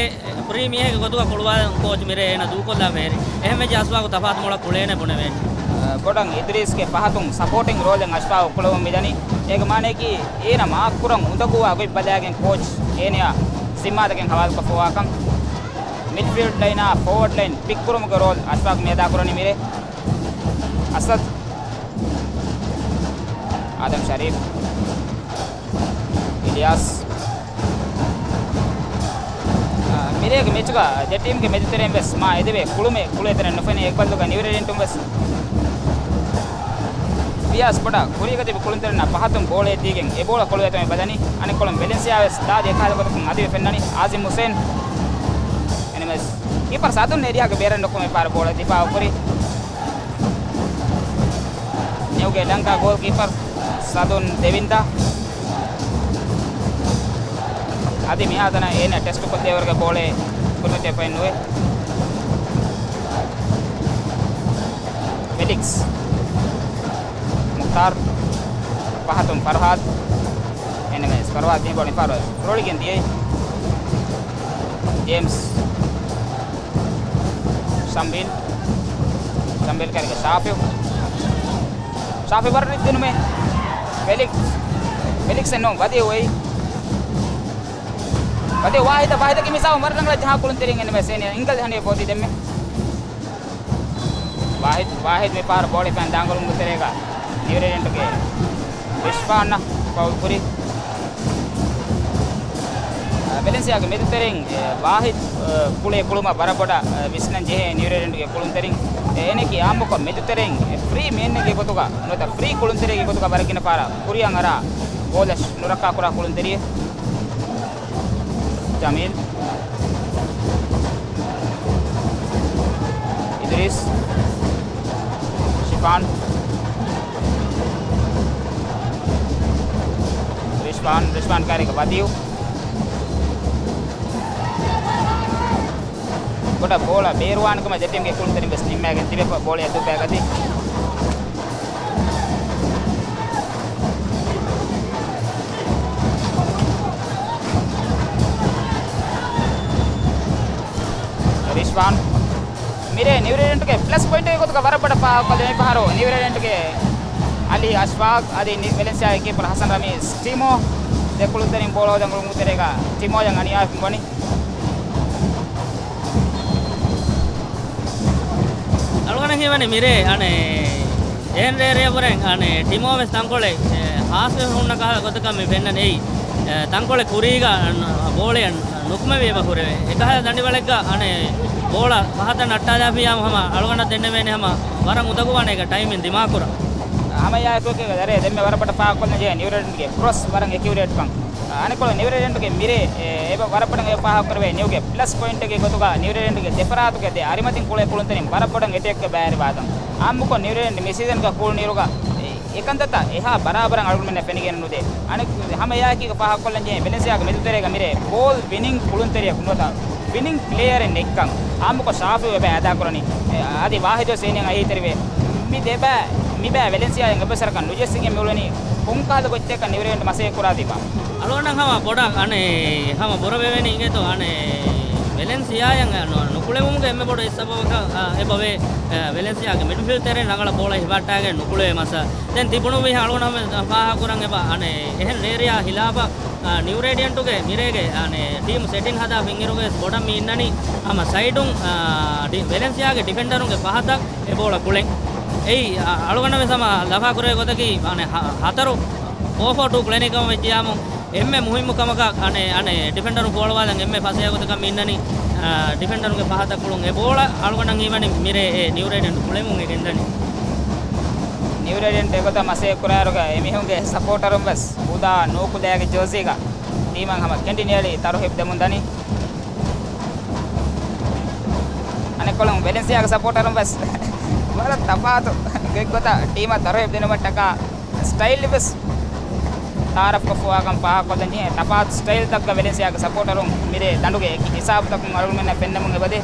ފްރީ މީހެއްގެ ގޮތުގަ ކުޅުވާލަން ކޯޗް މިރޭ އޭނަ ދޫކޮށްލާފައިހެރި. އެހެންވެއްޖެ އަސްވާގު ތަފާތު މޮޅަށް ކުޅޭނެ ބުނެވޭނެ. ބޮޑަށް އިދްރީސްގެ ފަހަތުން ސަޕޯޓިން ރޯލެއް އަސްވާގު ކުޅެވުން މިދަނީ. އޭގެ މާނައަކީ އޭނަ މާކް ކުރަން އުނދަގޫވާ ގޮތް ބަލާގެން ކޯޗް އޭނަޔާ ޒިންމާދެކެން ހަވާލުކޮށްފައިވާކަން. މިޑްފީލްޑް ލައިނާ ފޯވަޑް ލައިން ޕިކް ކުރުމުގެ ރޯލް އަސްވާގު މި އަދާކުރަނީ މިރޭ. އަސަދް. އާދަމް ޝަރީފް. އިލްޔާސް. އާ، މިރޭގެ މެޗުގަ ދެ ޓީމްގެ މެދުތެރެއިން ވެސް މާ އެދެވޭ ކުޅުމެއް ކުޅޭ ތަނެއް ނުފެނޭ. އެއްބައްލުގަ ނިއުރޭޑިއަންޓުން ވެސް ވިޔާސް ބޮޑަށް ކުރީގަ ތިބި ކުޅުންތެރިންނަށް ފަހަތުން ބޯޅައެއް ދީގެން އެ ބޯޅަ ކުޅުވޭތޯ މި ބަލަނީ. އަނެއްކޮޅުން ވެލެންސިއާ ވެސް ދާދި އެކަހަލަ ގޮތަކުން އަދިވެ ފެންނަނީ. އާޒިމް ހުސެން. އެންއެމްއެސް ކީޕަރ ސަދުން އެރިއާގެ ބޭރަށް ނުކުމެ ފަހަރު ބޯޅަ ދިފާއު ކުރި. ނެވްގެ ލަންކާ ގޯލް ކީޕަރ ސަދުން ދެވިންދާ. އަދި މިހާތަނަށް އޭނަ ޓެސްޓު ކޮށްދޭވަރުގެ ބޯޅެއް ކުރިމަތިވެފައެއް ނުވޭ. ފެލިކްސް. މުޚްތާރު. ފަހަތުން ފަރުހާދު. އެންއެމްއެސް ފަރުހާދު ދިން ބޯޅަ ފަރުހާދު ރޮޅިގެން ދިޔައީ. ޖޭމްސް. ޝަމްބީލް. ޝަމްބީލް ކައިރީގަ ޝާފިއު. ޝާފިއު ވަރަށް ރީތި ދިނުމޭ. ފެލިކްސް. ފެލިކްސް އެއް ނޫން. ވަދީ އޮތް. ވަދީ ވާހިދަށް، ވާހިދަކީ މިސާލު ވަރަށް ރަނގަޅަށް ޖަހާ ކުޅުންތެރިން އެންއެމްއެސް އެން އިންގަލް ހަނިޔަ ފޯތި ދެންމެ. ވާހިދް، ވާހިދް މި ފަހަރު ބޯޅަ ފެން ދާނގުރުމުގެ ތެރޭގަ ނިއުރޭޑިއަންޓުގެ ރިޝްފާންއަށް ފައުލް ކުރި. އަ، ވެލެންސިއާގެ މެދުތެރެއިން، އެ، ވާހިދް، އަ، ކުޅޭ ކުޅުމަށް ވަރަށް ބޮޑަށް، އަ، ވިސްނަން ޖެހޭ ނިއުރޭޑިއަންޓުގެ ކުޅުންތެރިން. އެ، އޭނައަކީ އާއްމުކޮށް މެދުތެރެއިން، އެ، ފްރީ މޭންއެއްގެ ގޮތުގަ ނުވަތަ ފްރީ ކުޅުންތެރިއެއްގެ ގޮތުގަ ވަރަށް ގިނަ ފަހަރަށް ކުރިއަށް އަރާ ގޯލަށް ނުރައްކާ ކުރާ ކުޅުންތެރިއެއް. ޖަމީލް. އިދުރީސް. ޝިފާން. ރިޝްފާން، ރިޝްފާން ކާރިގަ ބަދީއު. ބޮޑަށް ބޯޅަ ބޭރުވާނެ ކަމަށް ދެ ޓީމްގެ ކުޅުންތެރިން ވެސް ނިންމައިގެން ތިބެފަ ބޯޅަ ދުއްބައިގަތީ. ރިޝްފާން. މިރޭ ނިއުރޭޑިއަންޓުގެ ޕްލަސް ޕޮއިންޓެއްގެ ގޮތުގަ ވަރަށް ބޮޑަށް ފާހަގަކޮށްލެވޭ މިފަހަރު ނިއުރޭޑިއަންޓުގެ އަލީ އަޝްފާޤް އަދި ނި-، ވެލެންސިއާގެ ކީޕަރ ހަސަން ރަމީޒް ޓިމޯ ދެ ކުޅުންތެރިން ބޯޅަ ހޯދަން ގުޅުމުގެ ތެރޭގަ ޓިމޯޔަށް އަނިޔާވެފަ ވަނީ. އަޅުގަނޑަށް ހީވަނީ މިރޭ އަނެއް އެހެން ރޭރެއަށްވުރެން އަނެއް ޓިމޯ ވެސް ތަންކޮޅެއް، އެ، ހާސްވެފަ ހުންނަ ކަހަލަ ގޮތަކަށް މި ފެންނަނީ. އެއީ، އެ، ތަންކޮޅެއް ކުރީގަ އަން-، ބޯޅައެއް ނުކުމެވި އެބަ ހުރެވޭ. އެކަހަލަ ދަނޑިވަޅެއްގަ އަނެއް ބޯޅަ ފަހަތަށް ނައްޓާލާފިއްޔާމު ހަމަ އަޅުގަނޑަށް ދެންނެވޭނެ ހަމަ ވަރަށް އުނދަގޫވާނެ އޭގަ ޓައިމިން ދިމާކުރަން. ހަމަ އެއާއެކު ދަރޭ ދެންމެ ވަރަށް ބޮޑަށް ފާހަގަކޮށްލަން ޖެހޭ ނިއުރޭޑިއަންޓުގެ ކްރޮސް ވަރަށް އެކިއުރޭޓްކަން. އަނެއްކޮޅު ނިއުރޭޑިއަންޓުގެ މިރޭ، އެ، އެބަ ވަރަށް ބޮޑަށް އެ ފާހަގަކުރެވޭ ނިއުގެ ޕްލަސް ޕޮއިންޓެއްގެ ގޮތުގަ ނިއުރޭޑިއަންޓުގެ ދެފަރާތުގެ ދެ އަރިމަތިން ކުޅޭ ކުޅުންތެރިން ވަރަށް ބޮޑަށް އެޓޭކްގެ ބައިވެރިވާތަން. އާއްމުކޮށް ނިއުރޭޑިއަންޓް މި ސީޒަންގަ ކުޅުނުއިރުގަ އެ، އެކަންތައްތައް އެހާ ބަރާބަރަށް އަޅުގަނޑުމެންނަށް ފެނިގެން ނުދޭ. އަނެއް ހަމަ އެއާއެކީގަ ފާހަގަކޮށްލަން ޖެހޭ ވެލެންސިއާގެ މެދުތެރޭގަ މިރޭ ބޯލް ވިނިން ކުޅުންތެރިޔަކު ނުވަތަ ވިނިން ޕްލޭޔަރެއް ނެތްކަން. އާއްމުކޮށް ޝާފިއު އެބަ އަދާކުރަނީ. އެ، އަދި ވާހިދު ސޭނިއަށް އަހީތެރިވޭ. މި ދެބައި، މިބައި ވެލެންސިއާއިން އެއްވެސް ވަރަކަށް ނުޖެއްސިގެން މިއުޅެނީ ކޮންކަހަލަ ގޮތްތަކަކަށް ނިއުރޭޑިއަންޓް މަސައްކަތް ކުރާތީބާ؟ އަޅުގަނޑަށް ހަމަ ބޮޑަށް އަނެއް ހަމަ ބުރަވެވެނީ އިނގޭތޯ އަނެއް ވެލެންސިއާއަށް ނު-، ނުކުޅެވުމުގެ އެންމެ ބޮޑު އެއް ސަބަބަކަށް، އާ، އެބަވޭ، އާ، ވެލެންސިއާގެ މިޑްފީލްޑް ތެރެއިން ރަނގަޅަށް ބޯޅަ ހިފާއްޓާގެން ނުކުޅެވޭ މައްސަލަ. ދެން ތިބުނު މީހުން އަޅުގަނޑު ހަމަ ފާހަގަކުރަން އެބަ އަނެއް އެހެން ރޭރެއާ ހިލާފަށް، އާ، ނިއުރޭޑިއަންޓުގެ މިރޭގެ، އާ، އަނެއް ޓީމު ސެޓިން ހަދާފަ އިންއިރުގަވެސް ބޮޑަށް މި އިންނަނީ ހަމަ ސައިޑުން، އާ، ޑި-، ވެލެންސިއާގެ ޑިފެންޑަރުންގެ ފަހަތަށް އެ ބޯޅަ ކުޅެން. އެއީ، އަ-، އަޅުގަނޑަށް ވެސް ހަމަ ލަފާ ކުރެވޭ ގޮތަކީ، އަނެއް ހަ-، ހަތަރު ފޯ ފޯ ޓޫ ކުޅެނީ ކަމަށް ވެއްޖިޔާމު، އެންމެ މުހިއްމު ކަމަކަށް އަނެއް، އަނެއް ޑިފެންޑަރުން ފޯޅުވާލަން އެންމެ ފަސޭހަ ގޮތަކަށް މި އިންނަނީ، އަ، ޑިފެންޑަރުންގެ ފަހަތަށް ކުޅުން. އެ ބޯޅަ އަޅުގަނޑަށް ހީވަނީ މިރޭ އެ ނިއުރޭޑިއަންޓް ކުޅެމުން އެ ގެންދަނީ. ނިއުރޭޑިއަންޓް އެގޮތަށް މަސައްކަތް ކުރާއިރުގަ އެމީހުންގެ ސަޕޯޓަރުން ވެސް ހުދާ ނޫކުލައިގެ ޖާޒީގަ ޓީމަށް ހަމަ ކެނޑި ނޭޅި ތަރުހީބު ދެމުން ދަނީ. އަނެއްކޮޅުން ވެލެންސިއާގެ ސަޕޯޓަރުން ވެސް ވަރަށް ތަފާތު ގޮތްގޮތަށް ޓީމަށް ތަރުހީބު ދިނުމަށްޓަކާ ސްޓައިލް ވެސް ތައާރަފްކޮށްފަވާކަން ފާހަގަކޮށްލަން ޖެހޭ. ތަފާތު ސްޓައިލްތަކުގަ ވެލެންސިއާގެ ސަޕޯޓަރުން މިރޭ ދަނޑުގެ އެކި ހިސާބުތަކުން އަޅުގަނޑުމެންނަށް ފެންނަމުން އެބަދޭ.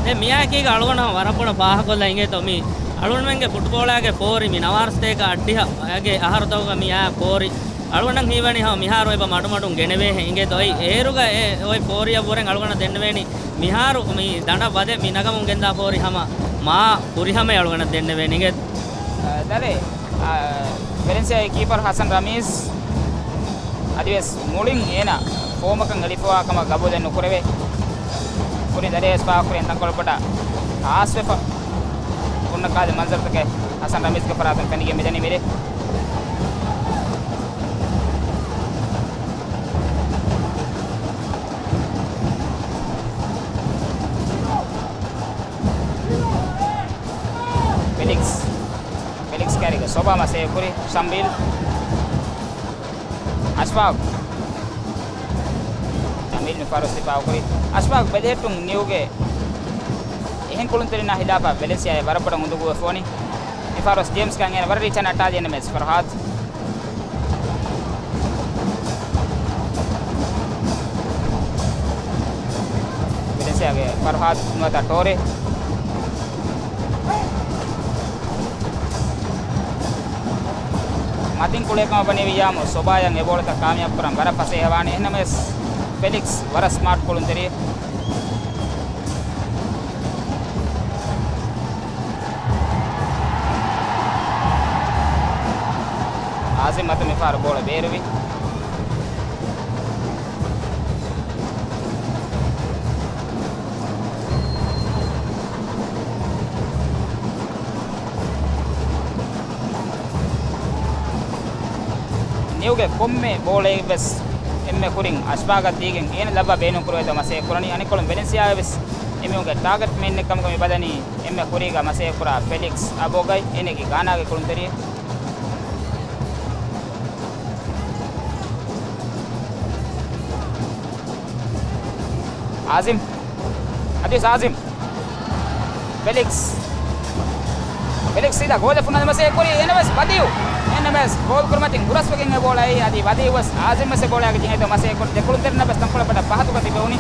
ދެން މިއާއެކީގަ އަޅުގަނޑު ވަރަށް ބޮޑަށް ފާހަގަކޮށްލަން އިނގޭތޯ މި އަޅުގަނޑުމެންގެ ފުޓްބޯޅާގެ ފޯރި މި ނަވާރަސަތޭކަ އައްޑިހަ އަގެ އަހަރުތަކުގަ މިއާ ފޯރި އަޅުގަނޑަށް ހީވަނީ ހަމަ މިހާރު އެބަ މަޑުމަޑުން ގެނެވޭހެން އިނގޭތޯ. އެއީ އޭރުގަ އެ އޮތް ފޯރިއަށްވުރެން އަޅުގަނޑަށް ދެންނެވޭނީ މިހާރު މި ދަނޑަށް ވަދެ މި ނަގަމުން ގެންދާ ފޯރި ހަމަ މާ ފުރިހަމައެއް އަޅުގަނޑަށް ދެންނެވޭނީ އިނގޭތޯ. އަ، ދަރޭ، އަ، ވެލެންސިއާގެ ކީޕަރު ހަސަން ރަމީޒް އަދިވެސް މުޅިން އޭނާ ފޯމަކަށް އެޅިފަވާ ކަމަށް ގަބޫލެއް ނުކުރެވޭ. ކުރިން ދަރިޔަސް ފާހަގަކުރިން ތަންކޮޅެއް ބޮޑަށް ހާސްވެފަ ހުންނަ ކާލެ މަންޒަރުތަކެއް ހަސަން ރަމީޒްގެ ފަރާތުން ފެނިގެން މިދަނީ މިރޭ. ފެލިކްސް. ފެލިކްސް ކާރިގެ ސޮބާ މަސޭ ކުރި ޝަމްބީލް. އަޝްފާގް. ޝަމްބީލް މިފަހަރު ސިފާ ކުރި. އަޝްފާގް ބެލެހެއްޓުން ނިއުގެ އެހެން ކުޅުންތެރިންނާ ހިލާފަށް ވެލެންސިއާއަށް ވަރަށް ބޮޑަށް އުނދަގޫވެފަ ވަނީ. މިފަހަރު ޖޭމްސް ކާން އޭނަ ވަރަށް ރީޗަށް ނައްޓާލި އެން އެމް އެސް ފަރުހާދު. ވެލެންސިއާގެ ފަރުހާދު ނުވަތަ ޓޯރޭ. މަތިން ކުޅޭކަމަށް ވަނީ ވިއްޔާމު ސޮބާޔަށް އެ ބޯޅަތައް ކާމިޔާބު ކުރަން ވަރަށް ފަސޭހަވާނެ. އެހެންނަމަވެސް ފެލިކްސް ވަރަށް ސްމާޓް ކުޅުންތެރިއެއް. އާޒިމް އަތު މިފަހަރު ބޯޅަ ބޭރުވި. ނިއުގެ ކޮންމެ ބޯޅައެއްވެސް އެންމެ ކުރިން އަޝްފާގަށް ދީގެން އޭނަ ލައްވާ ބޭނުންކުރެވޭތޯ މަސައްކަތް ކުރަނީ. އަނެއްކޮޅުން ވެލެންސިއާއަށްވެސް އެމީހުންގެ ޓާގެޓް މެއިންއެއް ކަމުގަ މި ބަލަނީ އެންމެ ކުރީގަ މަސައްކަތް ކުރާ ފެލިކްސް އަބޯގައި އޭނަގެ ގާނާގެ ކުޅުންތެރިއެއް. އާޒިމް. އަދިވެސް އާޒިމް. ފެލިކްސް. ފެލިކްސް ސީދާ ގޯލަށް ފުންނާނެ މަސައްކަތް ކުރީ އެން އެމް އެސް ބަދީއު. އެން އެމް އެސް ގޯލް ކުރިމަތިން ހުރަސްވެގެން އެ ބޯޅައައީ. އަދި ބަދީއު ވެސް އާޒިމް ވެސް އެ ބޯޅައިގެ ޖެހޭތޯ މަސައްކަތް ކުރި. ދެ ކުޅުންތެރިންނަށް ވެސް ތަންކޮޅެއް ބޮޑަށް ފަހަތުގަ ތިބެވުނީ.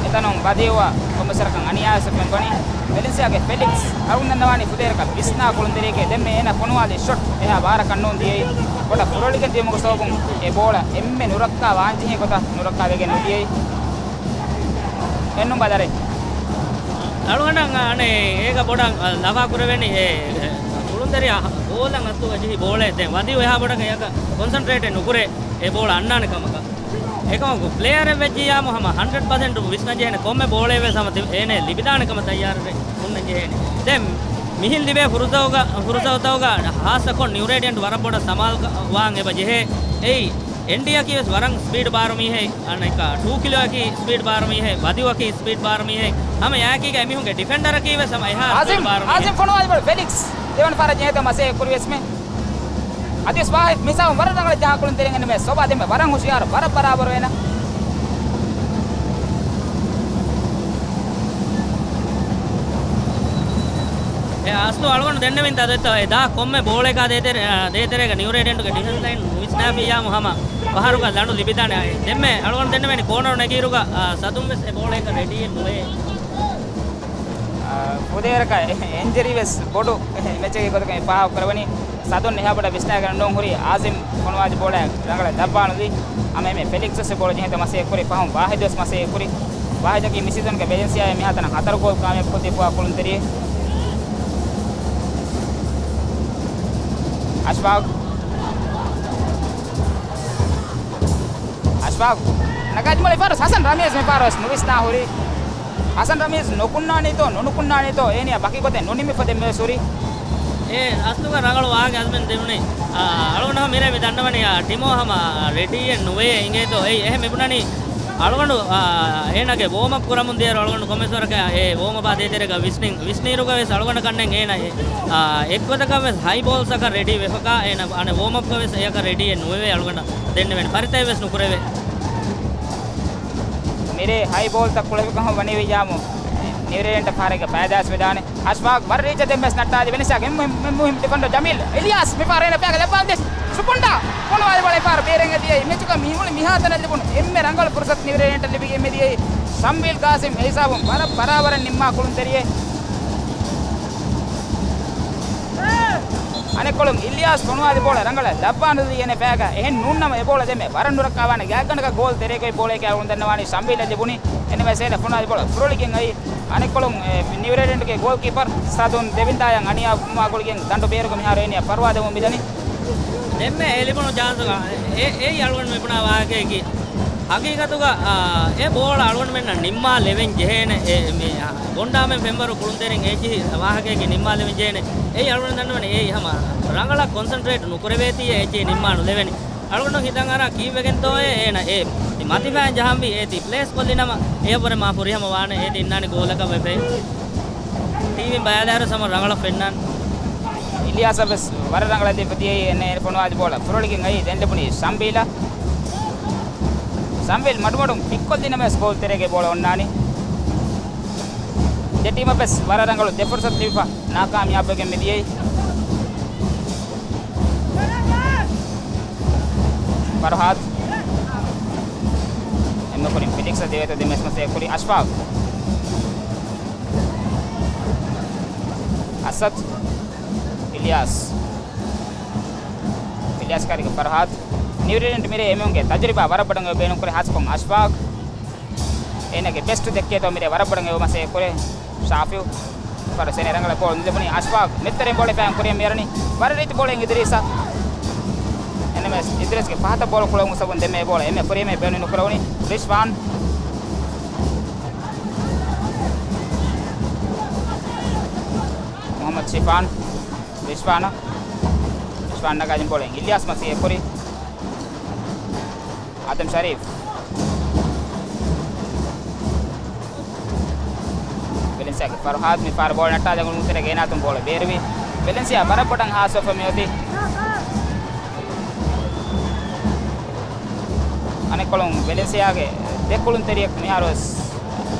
އެތަނުން ބަދީއުއަށް ކޮންމެސް ވަރަކަށް އަނިޔާވެސް ވެފަ ވަނީ. ވެލެންސިއާގެ ފެލިކްސް އަޅުގަނޑު ދަންނަވާނީ ފުދޭވަރަކަށް ވިސްނާ ކުޅުންތެރިއެކޭ. ދެންމެ އޭނަ ފޮނުވާލި ޝޮޓް އެހާ ބާރަށް ކަންނޫން ދިޔައީ. ބޮޑަށް ފުރޮޅިގެން ދިޔުމުގެ ސަބަބުން އެ ބޯޅަ އެންމެ ނުރައްކާ ވާންޖެހޭ ގޮތަށް ނުރައްކާވެގެން ނުދިޔައީ. އެންނު ބަދަރެ. އަޅުގަނޑަށް އަނެއް އޭގަ ބޮޑަށް ލަވާ ކުރެވެނީ އެ، އެ، ކުޅުންތެރިޔާ ގޯލަށް އަތުގަ ޖެހި ބޯޅައެއް ދެން ވަދީއު އެހާ ބޮޑަކަށް އެޔަކަށް ކޮންސަންޓްރޭޓެއް ނުކުރޭ އެ ބޯޅަ އަންނާނެ ކަމަކަށް. އެކަމަކު ޕްލޭޔަރެއް ވެއްޖިއްޔާމު ހަމަ ހަންޑްރެޑް ޕަސެންޓް ވިސްނަން ޖެހޭނެ ކޮންމެ ބޯޅައެއް ވެސް ހަމަ ތި-، އޭނަ ލިބިދާނެ ކަމަށް ތައްޔާރުވެ ހުންނަން ޖެހޭނެ. ދެން މިހިން ލިބޭ ފުރުސަތުގަ، ފުރުސަތުތަކުގަ ހާއްސަކޮށް ނިއު ރޭޑިއަންޓް ވަރަށް ބޮޑަށް ސަމާލުކަ-، ވާން އެބަ ޖެހޭ. އެއީ އެންޑީއަކީ ވެސް ވަރަށް ސްޕީޑް ބާރު މީހެއް، އަނެއްކާ ޓޫ ކިލޯއަކީ ސްޕީޑް ބާރު މީހެއް، ވަދިވަކީ ސްޕީޑް ބާރު މީހެއް. ހަމަ އެއާއެކީގަ އެމީހުންގެ ޑިފެންޑަރަކީ ވެސް ހަމަ އެހާ ސްޕީޑް އާޒިމް، ބާރު މީހެއް. އާޒިމް ފޮނުވާލި ބޮޑު ފެލިކްސް ދެވަނަ ފަހަރަށް ޖެހޭތޯ މަސައްކަތް ކުރި ވެސްމެ. އަދިވެސް ވާހިދް މިސާވުން ވަރަށް ރަނގަޅަށް ޖަހާ ކުޅުންތެރިން އެންމެ ސޮބާ ދެންމެ ވަރަށް ހުޝިޔާރު، ވަރަށް ބަރާބަރު އޭނަ. އެ އަސްލު އަޅުގަނޑު ދެންނެވިންތަ ދެއްތޯ އެ ދާ ކޮންމެ ބޯޅައެކާ ދޭތެރެ-، ދޭތެރޭގަ ނިއު ރޭޑިއަންޓުގެ ޑިފެންސް ލައިން ނުވިސްނާފިއްޔާމު ހަމަ ފަހަރުގަ ލަނޑު ލިބިދާނެ. ދެންމެ އަޅުގަނޑު ދެންނެވެނީ ކޯނަރު ނެގިއިރުގަ، އާ، ސަދުން ވެސް އެ ބޯޅައަކަށް ރެޑީއެއް ނުވޭ. އާ، ފުދޭވަރަކަށް އިންޖަރީ ވެސް ބޮޑު މެޗެއްގެ ގޮތަކަށް ފާހަގަކުރެވެނީ. ސަދުން އެހާ ބޮޑަށް ވިސްނާގެން ނޫން ހުރީ އާޒިމް ފޮނުވާލި ބޯޅައަށް ރަނގަޅަށް ދަށްވާނުލީ. ހަމައެހެންމެ ފެލިކްސް ވެސް އެ ބޯޅަ ޖެހޭތޯ މަސައްކަތް ކުރި. ފަހުން ވާހިދު ވެސް މަސައްކަތް ކުރި. ވާހިދަކީ މި ސީޒަންގެ ވެލެންސިއާއަށް މިހާތަނަށް ހަތަރު ގޯލް ކާމިޔާބުކޮށްދީފަވާ ކުޅުންތެރިއެއް. އަޝްފާގް. އަޝްފާގް. ނަގާ ދިމާލަށް މިފަހަރު ހަސަން ރަމީޒް މިފަހަރު ވެސް ނުވިސްނާ ހުރީ. ހަސަން ރަމީޒް ނުކުންނާނީތޯ، ނުނުކުންނާނީތޯ، އޭނިއަށް ވަކި ގޮތެއް ނުނިމިފަ ދެންމެވެސް ހުރީ. އެ އަސްލުގަ ރަނގަޅު ވާހަކަ އަޒްމެން ދެވުނީ. އަޅުގަނޑު ހަމަ މިރޭ މި ދަންނަވަނީ، އާ، ޓިމޯ ހަމަ ރެޑީއެއް ނުވޭ އިނގޭތޯ. އެއީ އެހެން މިބުނަނީ އަޅުގަނޑު، އާ، އޭނާގެ ވޯމްއަޕް ކުރަމުން ދިޔައިރު އަޅުގަނޑު ކޮންމެސް ވަރަކަށް އެ ވޯމްއަޕާ ދޭތެރޭގަ ވިސްނިން، ވިސްނިއިރުގަ ވެސް އަޅުގަނޑަކަށް އޭނާ، އާ، އެއްގޮތަކަށް ވެސް ހައި ބޯލްސްއަކަށް ރެޑީ ވެފަކާ އޭނާ އަނެއް ވޯމްއަޕްގަ ވެސް އެޔަކަށް ރެޑީއެއް ނުވެވޭ އަޅުގަނޑަށް ދެންނެވެން ފަރިތައެއް ވެސް ނުކުރެވޭ. އެރޭ ހައި ބޯލްތައް ކުޅެފިކަމަށް ވަނީ ވިއްޔާމު ނިއުރޭޑެންޓަށް ފަހަރެއްގެ ފައިދާވެސް ވެދާނެ. އަޝްފާގް ވަރަށް ރީއްޗަށް ދެން ވެސް ނައްޓާލި ވެނިސާގެ އެންމެ މުހިންމު ޑިފެންޑަރ ޖަމީލް. އިލްޔާސް މިފަހަރު އޭނަ ފައިގަ ލައްވާލަން ޖެހި ސުޕުންޑާ ފޮނުވާލި ބޯޅަ އެއްފަހަރު ބޭރަށް އެދިޔައީ. މެޗުގަ މި މުޅި މިހާތަނަށް ލިބުނު އެންމެ ރަނގަޅު ފުރުސަތު ނިއުރޭޑެންޓަށް ލިބިގެން މިދިޔައީ. ޝަމްވީލް ގާސިމް އެ ހިސާބުން ވަރަށް ބަރާބަރަށް ނިންމާ ކުޅުންތެރިއެއް. އަނެއްކޮޅުން އިލްޔާސް ފޮނުވާލި ބޯޅަ ރަނގަޅަށް ލައްވާނުދީ އޭނަ ފައިގަ. އެހެން ނޫންނަމަ އެ ބޯޅަ ދެމެ ވަރަށް ނުރައްކާވާނެ ގާތްގަނޑަކަށް ގޯލް ތެރޭގައި ބޯޅައެކޭ އަޅުގަނޑު ދަންނަވާނީ ޝަމްވީލަށް ލިބުނީ. އެންމެ ސޭނަ ފޮނުވާލި ބޯޅަ ފުރޮޅިގެން އައީ. އަނެއްކޮޅުން އެ، ނިއުރޭޑެންޓްގެ ގޯލްކީޕަރ ސާދުން ދެވިންދާޔަށް އަނިޔާ މާ ގުޅިގެން ދަނޑު ބޭރުގަ މިހާރު އޭނިއަށް ފަރުވާ ދެމުން މިދަނީ. ދެންމެ އެ ލިބުނު ޗާންސުގަ އެ، އެއީ އަޅުގަނޑު މިބުނާ ވާހަކައަކީ. ހަގީގަތުގަ، އާ، އެ ބޯޅަ އަޅުގަނޑުމެންނަށް ނިންމާ ލެވެން ޖެހޭނެ އެ، މި، އާ، ގޮންޑާމެން ފެންވަރު ކުޅުންތެރިން އެއްޗިހި ވާހަކައަކީ ނިންމާ ލެވެން ޖެހޭނެ. އެއީ އަޅުގަނޑު ދަންނަވަނީ އެއީ ހަމަ ރަނގަޅަށް ކޮންސަންޓްރޭޓް ނުކުރެވޭތީ އެއްޗެއް ނިންމާ ނުލެވެނީ. އަޅުގަނޑު ހިތަށް އަރާ ކީއްވެގެންތޯއޭ އޭނަ އެ މަތިފައިން ޖަހަންވީ އޭތި ޕްލޭސް ކޮށްލިނަމަ އެއަށްވުރެ މާ ފުރިހަމަ ވާނެ އޭތި އިންނާނެ ގޯލަކަށް ވެފައި. ޓީވީން ބަޔާލާއިރު ސަމަ ރަނގަޅަށް ފެންނާނެ. އިލްޔާސަށް ވެސް ވަރަށް ރަނގަޅަށް ލިބިދިޔައީ އެން އޭ ފޮނުވާލި ބޯޅަ ފުރޮޅިގެން އައީ ދެން ލިބުނީ ޝަމްވީލަށް. ޝަމްވީލް މަޑުމަޑުން ކިކްކޮށްލިނަމަވެސް ގޯލް ތެރޭގެ ބޯޅަ އޮންނާނީ. ދެ ޓީމަށް ވެސް ވަރަށް ރަނގަޅު ދެ ފުރުސަތު ލިބިފަ ނާކާމިޔާބުވެގެން މިދިޔައީ. ފަރުހާދު އެންމެ ކުރިން ފިލިކްސަށް ދެވޭތޯ ދެމެސް މަސޭ ކުރި އަޝްފާގް. އަސަދް. އިލްޔާސް. އިލްޔާސް ކާރިގެ ފަރުހާދު. ނިއުރޭޑެންޓް މިރޭ އެމީހުންގެ ތަޖުރިބާ ވަރަށް ބޮޑަށް ބޭނުން ކުރި ހާސްކޮން އަޝްފާގް. އޭނަގެ ބެސްޓް ދެއްކޭތޯ މިރޭ ވަރަށް ބޮޑަށް އެވުމަސޭ ކުރޭ ޝާފިއު. ފަރު ސެނެ ރަނގަޅަށް ބޯޅަ ނުލިބުނީ އަޝްފާގް. މެތްތެރެއިން ބޯޅަ ފައިން ކުރިޔަށް މިއަރަނީ. ވަރަށް ރީތި ބޯޅައިން އިދްރީސަށް. އެންއެމްއެސް އިދްރީސްގެ ފަހަތަށް ބޯޅަ ކުޅެވުމުގެ ސަބަބުން ދެންމެ އެ ބޯޅަ އެންމެ ފުރިހަމައަށް ބޭނުން ނުކުރެވުނީ. ރިޝްވާން. މުހައްމަދު ޝިފާން. ރިޝްވާނަށް. ރިޝްވާން ނަގާދިން ބޯޅައިން އިލްޔާސް މަސީ އެ ކުރި. އާދަމް ޝަރީފް. ވެލެންސިއާގެ ފަރުހާދު މި ފަހަރު ބޯޅަ ނައްޓާލަން ގުޅުންތެރޭގަ އޭނާ އަތުން ބޯޅަ ބޭރުވި. ވެލެންސިއާ ވަރަށް ބޮޑަށް ހާސްވެފަ މިއޮތީ. އަނެއްކޮޅުން ވެލެންސިއާގެ ދެ ކުޅުންތެރިޔަކު މިހާރު ވެސް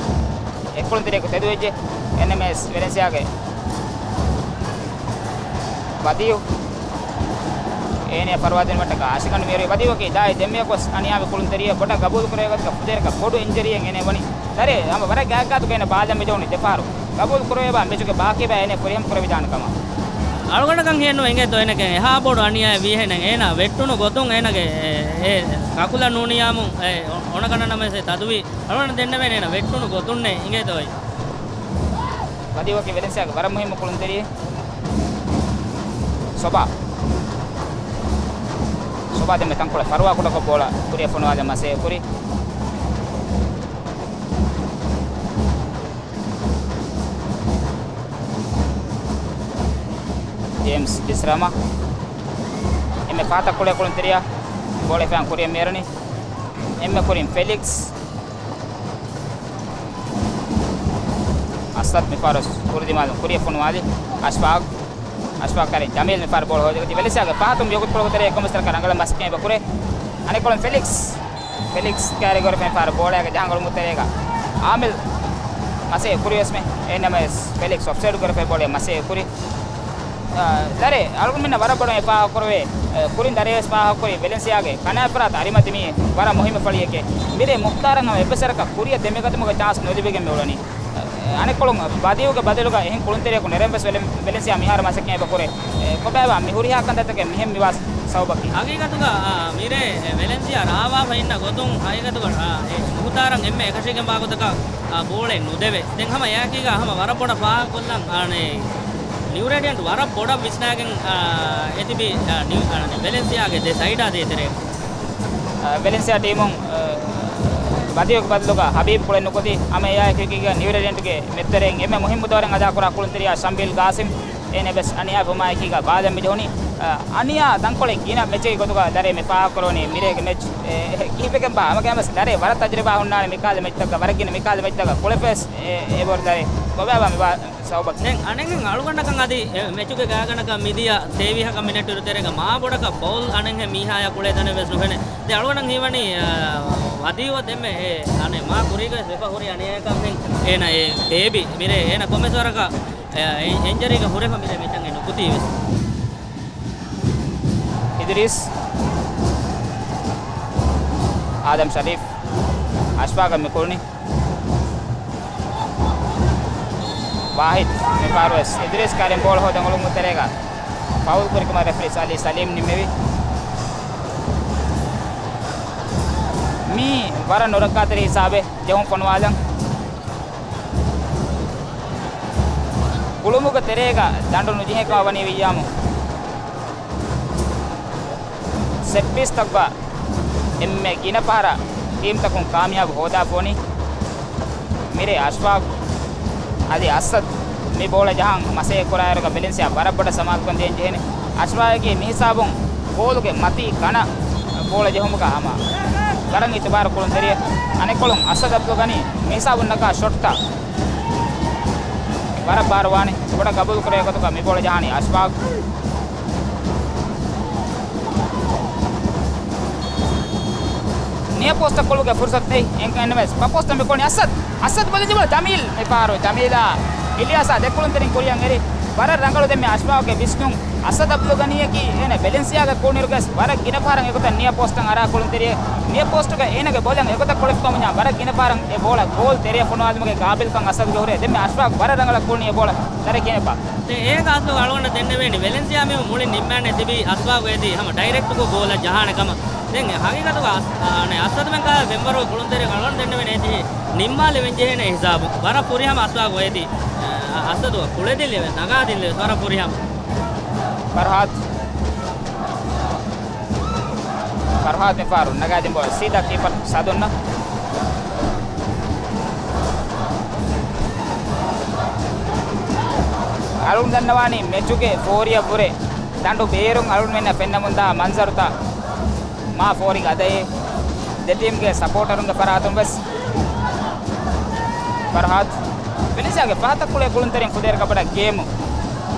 އެއްކުޅުންތެރިޔަކު ތެދުވެއްޖެ. އެންއެމްއެސް ވެލެންސިއާގެ ބަދީއު އޭނަޔަށް ފަރުވާ ދިނުމަށްޓަކާ އަށިގަނޑު މިއުރީ. ބަދީއުގަކީ ދާއި ދެންމެޔަކުވެސް އަނިޔާވެ ކުޅުންތެރިޔެއް. ބޮޑަށް ގަބޫލުކުރެވޭ ގޮތަކަށް ފުދޭރަކަށް ބޮޑު އިންޖަރީއެއް އޭނަ ވަނީ. ދަރޭ ހަމަ ވަރަށް ގާތްގާތުގަ އޭނަ ބާލަން މިޖެހުނީ ދެފަހަރު. ގަބޫލު ކުރެވޭބާ މެޗުގެ ބާކީބާ އޭނަ ފުރިހަމަ ކުރެވިދާނެ ކަމަށް. އަޅުގަނޑަކަށް ހިޔެއްނު އެނގޭތޯ އޭނަގެ އެހާ ބޮޑު އަނިޔާއެއް ވީހެނެއް. އޭނަ ވެއްޓުނު ގޮތުން އޭނަގެ އެ، އެ، އެ ކަކުލަށް ނޫނިޔާމުން އެ އޮނަކަނޑަނަމެސް ތަދުވީ. އަޅުގަނޑަށް ދެންނެވޭނެ އޭނަ ވެއްޓުނު ގޮތުންނޭ އިނގޭތޯ އެ. ބަދީއުގަކީ ވެލެންސިއާގެ ވަރަށް މުހިއްމު ކުޅުންތެރިއެއް. ސޮބާ. ސޮބާ ދެންމެ ތަންކޮޅެއް ފަރުވާ ކުޑަކޮށް ބޯޅަ ކުރިއަށް ފޮނުވާލަން މަސޭ ކުރި. ޖޭމްސް ބިސްރާމާ. އެންމެ ފަހަތަށް ކުޅޭ ކުޅުންތެރިޔާ ބޯޅަ ފައިން ކުރިއަށް މިއަރަނީ. އެންމެ ކުރިން ފެލިކްސް. އަސަދް މިފަހަރު ކުރި ދިމާލުން ކުރިއަށް ފޮނުވާލި. އަޝްފާގް. އަޝްފާގް ކާރިން ޖަމީލް މިފަހަރު ބޯޅަ ހޯދިގަތީ. ވެލެންސިއާގެ ފަހަތުން ވިއުކުތުކުޅަ ތެރޭ އެކަމަށް ތަރަކަ ރަނގަޅަށް މަސައްކަތް އެބަ ކުރޭ. އަނެއްކޮޅުން ފެލިކްސް. ފެލިކްސް ކާރި ގޮރެފެން ފަހަރު ބޯޅައިގެ ޖަހަން ގުޅުމު ތެރޭގަ އާމިލް މަސޭ ކުރިވެސްމެ. އެންއެމްއެސް ފެލިކްސް އޮފްސައިޑް ގޮރެފެ ބޯޅަ މަސޭ ކުރި. އާ، ދަރޭ، އަޅުގަނޑުމެންނަށް ވަރަށް ބޮޑަށް އެ ފާހަގަކުރެވޭ، އެ، ކުރިން ދަރޭ ވެސް ފާހަގަކުރި ވެލެންސިއާގެ ކަނާތްފަރާތަށް އަރިމަތި މީ ވަރަށް މުހިއްމު ފަޅިއެކޭ. މިރޭ މުޚްތާރަށް ހަމަ އެއްވެސް ވަރަކަށް ކުރިއަށް ދެމިގަތުމުގެ ޗާންސް ނުލިބިގެން މިއުޅެނީ. އަނެއްކޮޅުން ބަދީއުގެ ބަދަލުގަ އެހެން ކުޅުންތެރިޔަކު ނެރެން ވެސް ވެލެ-، ވެލެންސިއާ މިހާރު މަސައްކަތް އެބަ ކުރޭ. އެ، ކޮބާބާ މި ހުރިހާ ކަންތައްތަކެއް މިހެން މިވާ ސަބަބަކީ؟ ހަގީގަތުގަ، އާ، މިރޭ، އެ، ވެލެންސިއާ ރާވާފަ އިންނަ ގޮތުން ހަގީގަތުގަ، އާ، އެ، މުޚްތާރަށް އެންމެ އެކަށީގެންވާ ގޮތަކަށް، އާ، ބޯޅައެއް ނުދެވޭ. ދެން ހަމަ އެއާއެކީގަ ހަމަ ވަރަށް ބޮޑަށް ފާހަގަކޮށްލަން، އާނެ، ނިއުރޭޑިއަންޓް ވަރަށް ބޮޑަށް ވިސްނާގެން، އާ، އެ ތިބި، އާ، ނިއު-، އާ، ވެލެންސިއާގެ ދެ ސައިޑާ ދޭތެރޭ. އާ، ވެލެންސިއާ ޓީމުން، އާ، ބަދީއުގެ ބަދަލުގަ ހަބީބް ކުޅެން ނުކުތީ، ހަމަ އެއާއެކީގަ ނިއުރޭޑިއަންޓްގެ މެތްތެރެއިން އެންމެ މުހިއްމު ދައުރެއް އަދާކުރާ ކުޅުންތެރިޔާ ޝަމްބީލް ގާސިމް. އޭނަ ވެސް އަނިޔާ ވުމާއެކީގަ ބާލަން މިޖެހުނީ. އަ، އަނިޔާ ތަންކޮޅެއް ގިނަ މެޗެއްގެ ގޮތުގަ ދަރޭ މި ފާހަގަކުރަވަނީ މިރޭގެ މެޗް، އެ، ކީއްވެގެންބާ؟ ހަމަގައިމުވެސް ދަރޭ ވަރަށް ތަޖުރިބާ ހުންނާނެ މިކާލެ މެޗްތަކަށް، ވަރަށް ގިނަ މިކާލެ މެޗްތަކަށް ކުޅެފަވެސް އެ، އެބަހުރި ދަރޭ ކޮބާބާ މި ވާ ސަބަބަކީ؟ ދެން އަނެއްހެން އަޅުގަނޑަކަށް އަދި އެ މެޗުގެ ގާތްގަނޑަކަށް މިދިޔަ ސޭވީހަކަށް މިނެޓު އިރު ތެރޭގަ މާ ބޮޑަކަށް ފައުލް އަނެއްހެން މީހާޔާ ކުޅޭ ތަނެއް ވެސް ނުފެނޭ. ދެން އަޅުގަނޑަށް ހީވަނީ، އަ، އަދި ވަ ދެންމެ އެ އަނެއް މާ ކުރީގަ ވެފަ ހުރި އަނިޔާއަކަށް ހެން އޭނަ އެ ބޭބި މިރޭ އޭނަ ކޮންމެސް ވަރަކަށް އެ އިންޖަރީގަ ހުރެފަ މިރޭ މެޗަށް އެ ނުކުތީ ވެސް. އިދުރީސް، އާދަމް ޝަރީފް، އަޝްފާގަށް މި ކުޅުނީ. ވާހިދް މިފަހަރުވެސް އިދުރީސް ކާރިން ބޯޅަ ހޯދަން އުޅުން ތެރޭގަ ފައުލް ކުރިކަމަށް ރެފްރީ ސަލީ ސަލީމް ނިންމެވި. މީ ވަރަށް ނުރައްކާތެރި ހިސާބެއް ޖެހުން ފޮނުވާލަން. ކުޅުމުގެ ތެރޭގަ ދަނޑު ނުޖެހޭ ކަމަށް ވަނީ ވިއްޔާމު. ސެޓްޕީސްތަކުގަ އެންމެ ގިނަ ފަހަރަށް ޓީމްތަކުން ކާމިޔާބު ހޯދާފަ ވަނީ. މިރޭ އަޝްފާގު އަދި އަސަދް މި ބޯޅަ ޖަހަން މަސައްކަތް ކުރާއިރުގަ ވެލެންސިއާ ވަރަށް ބޮޑަށް ސަމާލުކަން ދޭން ޖެހޭނެ. އަޝްފާގެ މި ހިސާބުން ގޯލުގެ މަތީ ކަނަ ބޯޅަ ޖެހުމުގަ ހަމަ ވަރަށް އިތުބާރު ކުޅުންތެރިއެއް. އަނެއްކޮޅުން އަސަދް އަބްދުލް ޣަނީ މި ހިސާބުން ނަގާ ޝޮޓްތައް ވަރަށް ބާރުވާނެ. ބޮޑަށް ގަބޫލު ކުރޭ ގޮތުގަ މި ބޯޅަ ޖަހާނީ އަޝްފާގް. ނިޔަ ޕޯސްޓަށް ކުޅުގެ ފުރުސަތު ނެތް. އެންކަން އެންމެސް ބަ ޕޯސްޓަށް މި ކުޅުނީ އަސަދް. އަސަދް ބޮލުން ޖެހުނީ ޖަމީލް. މި ފަހަރު ޖަމީލާ އިލްޔާސާ ދެ ކުޅުންތެރިން ކުރިއަށް އެރި. ވަރަށް ރަނގަޅު ދެންމެ އަޝްފާގްގެ ވިސްނުން. އަސަދް އަބްދުލް ޣަނީއަކީ އޭނަ ވެލެންސިއާގަ ކުޅުނިއިރުގަސް ވަރަށް ގިނަ ފަހަރަށް އެގޮތަށް ނިޔަ ޕޯސްޓަށް އަރާ ކުޅުންތެރިއެއް. ނިޔަ ޕޯސްޓުގަ އޭނަގެ ބޮލަށް އެގޮތަށް ކުޅެފިކަމުންޏާ ވަރަށް ގިނަ ފަހަރަށް އެ ބޯޅަ ގޯލް ތެރެއަށް ފޮނުވާލުމުގެ ގާބިލްކަން އަސަދުގެ ހުރޭ. ދެންމެ އަޝްފާގް ވަރަށް ރަނގަޅަށް ކުޅުނީ އެ ބޯޅަ. ދަރަ ކިހިނެއްބާ؟ ދެން އޭގަ އަސްލު އަޅުގަނޑަށް ދެންނެވޭނީ ވެލެންސިއާ މީހުން މުޅިން ނިންމާނެ ތިބީ އަސްފާގު އޭތި ހަމަ ޑައިރެކްޓުގަ ގޯލަށް ޖަހާނެ ކަމަށް. ދެން ހަގީގަތުގަ އަސް-، އާ، އަނެ އަސަދުމެން ކާ ފެންވަރު ކުޅުންތެރި އަޅުގަނޑު ދެންނެވޭނެ އޭތި ނިންމާލެވެން ޖެހޭނެ ހިސާބު. ވަރަށް ފުރިހަމަ އަސްފާގު އޭތި. އަ-، އަސަދު ކުޅެދިން ލެވެ، ނަގާދިން ލެވެ، ވަރަށް ފުރިހަމަ. ފަރްހާދް. ފަރްހާދް މިފަހަރު ނަގާދިން ބޯޅަ ސީދާ ކީޕަރު ސަދުންނަށް. އަޅުން ދަންނަވާނީ މެޗުގެ ފޯރިއަށްވުރެ ދަނޑު ބޭރުން އަޅުންމެންނަށް ފެންނަމުންދާ މަންޒަރުތައް މާ ފޯރިގަ އަދައޭ. ދެ ޓީމްގެ ސަޕޯޓަރުންގެ ފަރާތުން ވެސް ފަރްހާދް ވެލެންސިއާގެ ފަހަތަށް ކުޅޭ ކުޅުންތެރިން ފުދޭއިރު ކަބަޑަށް ގޭމު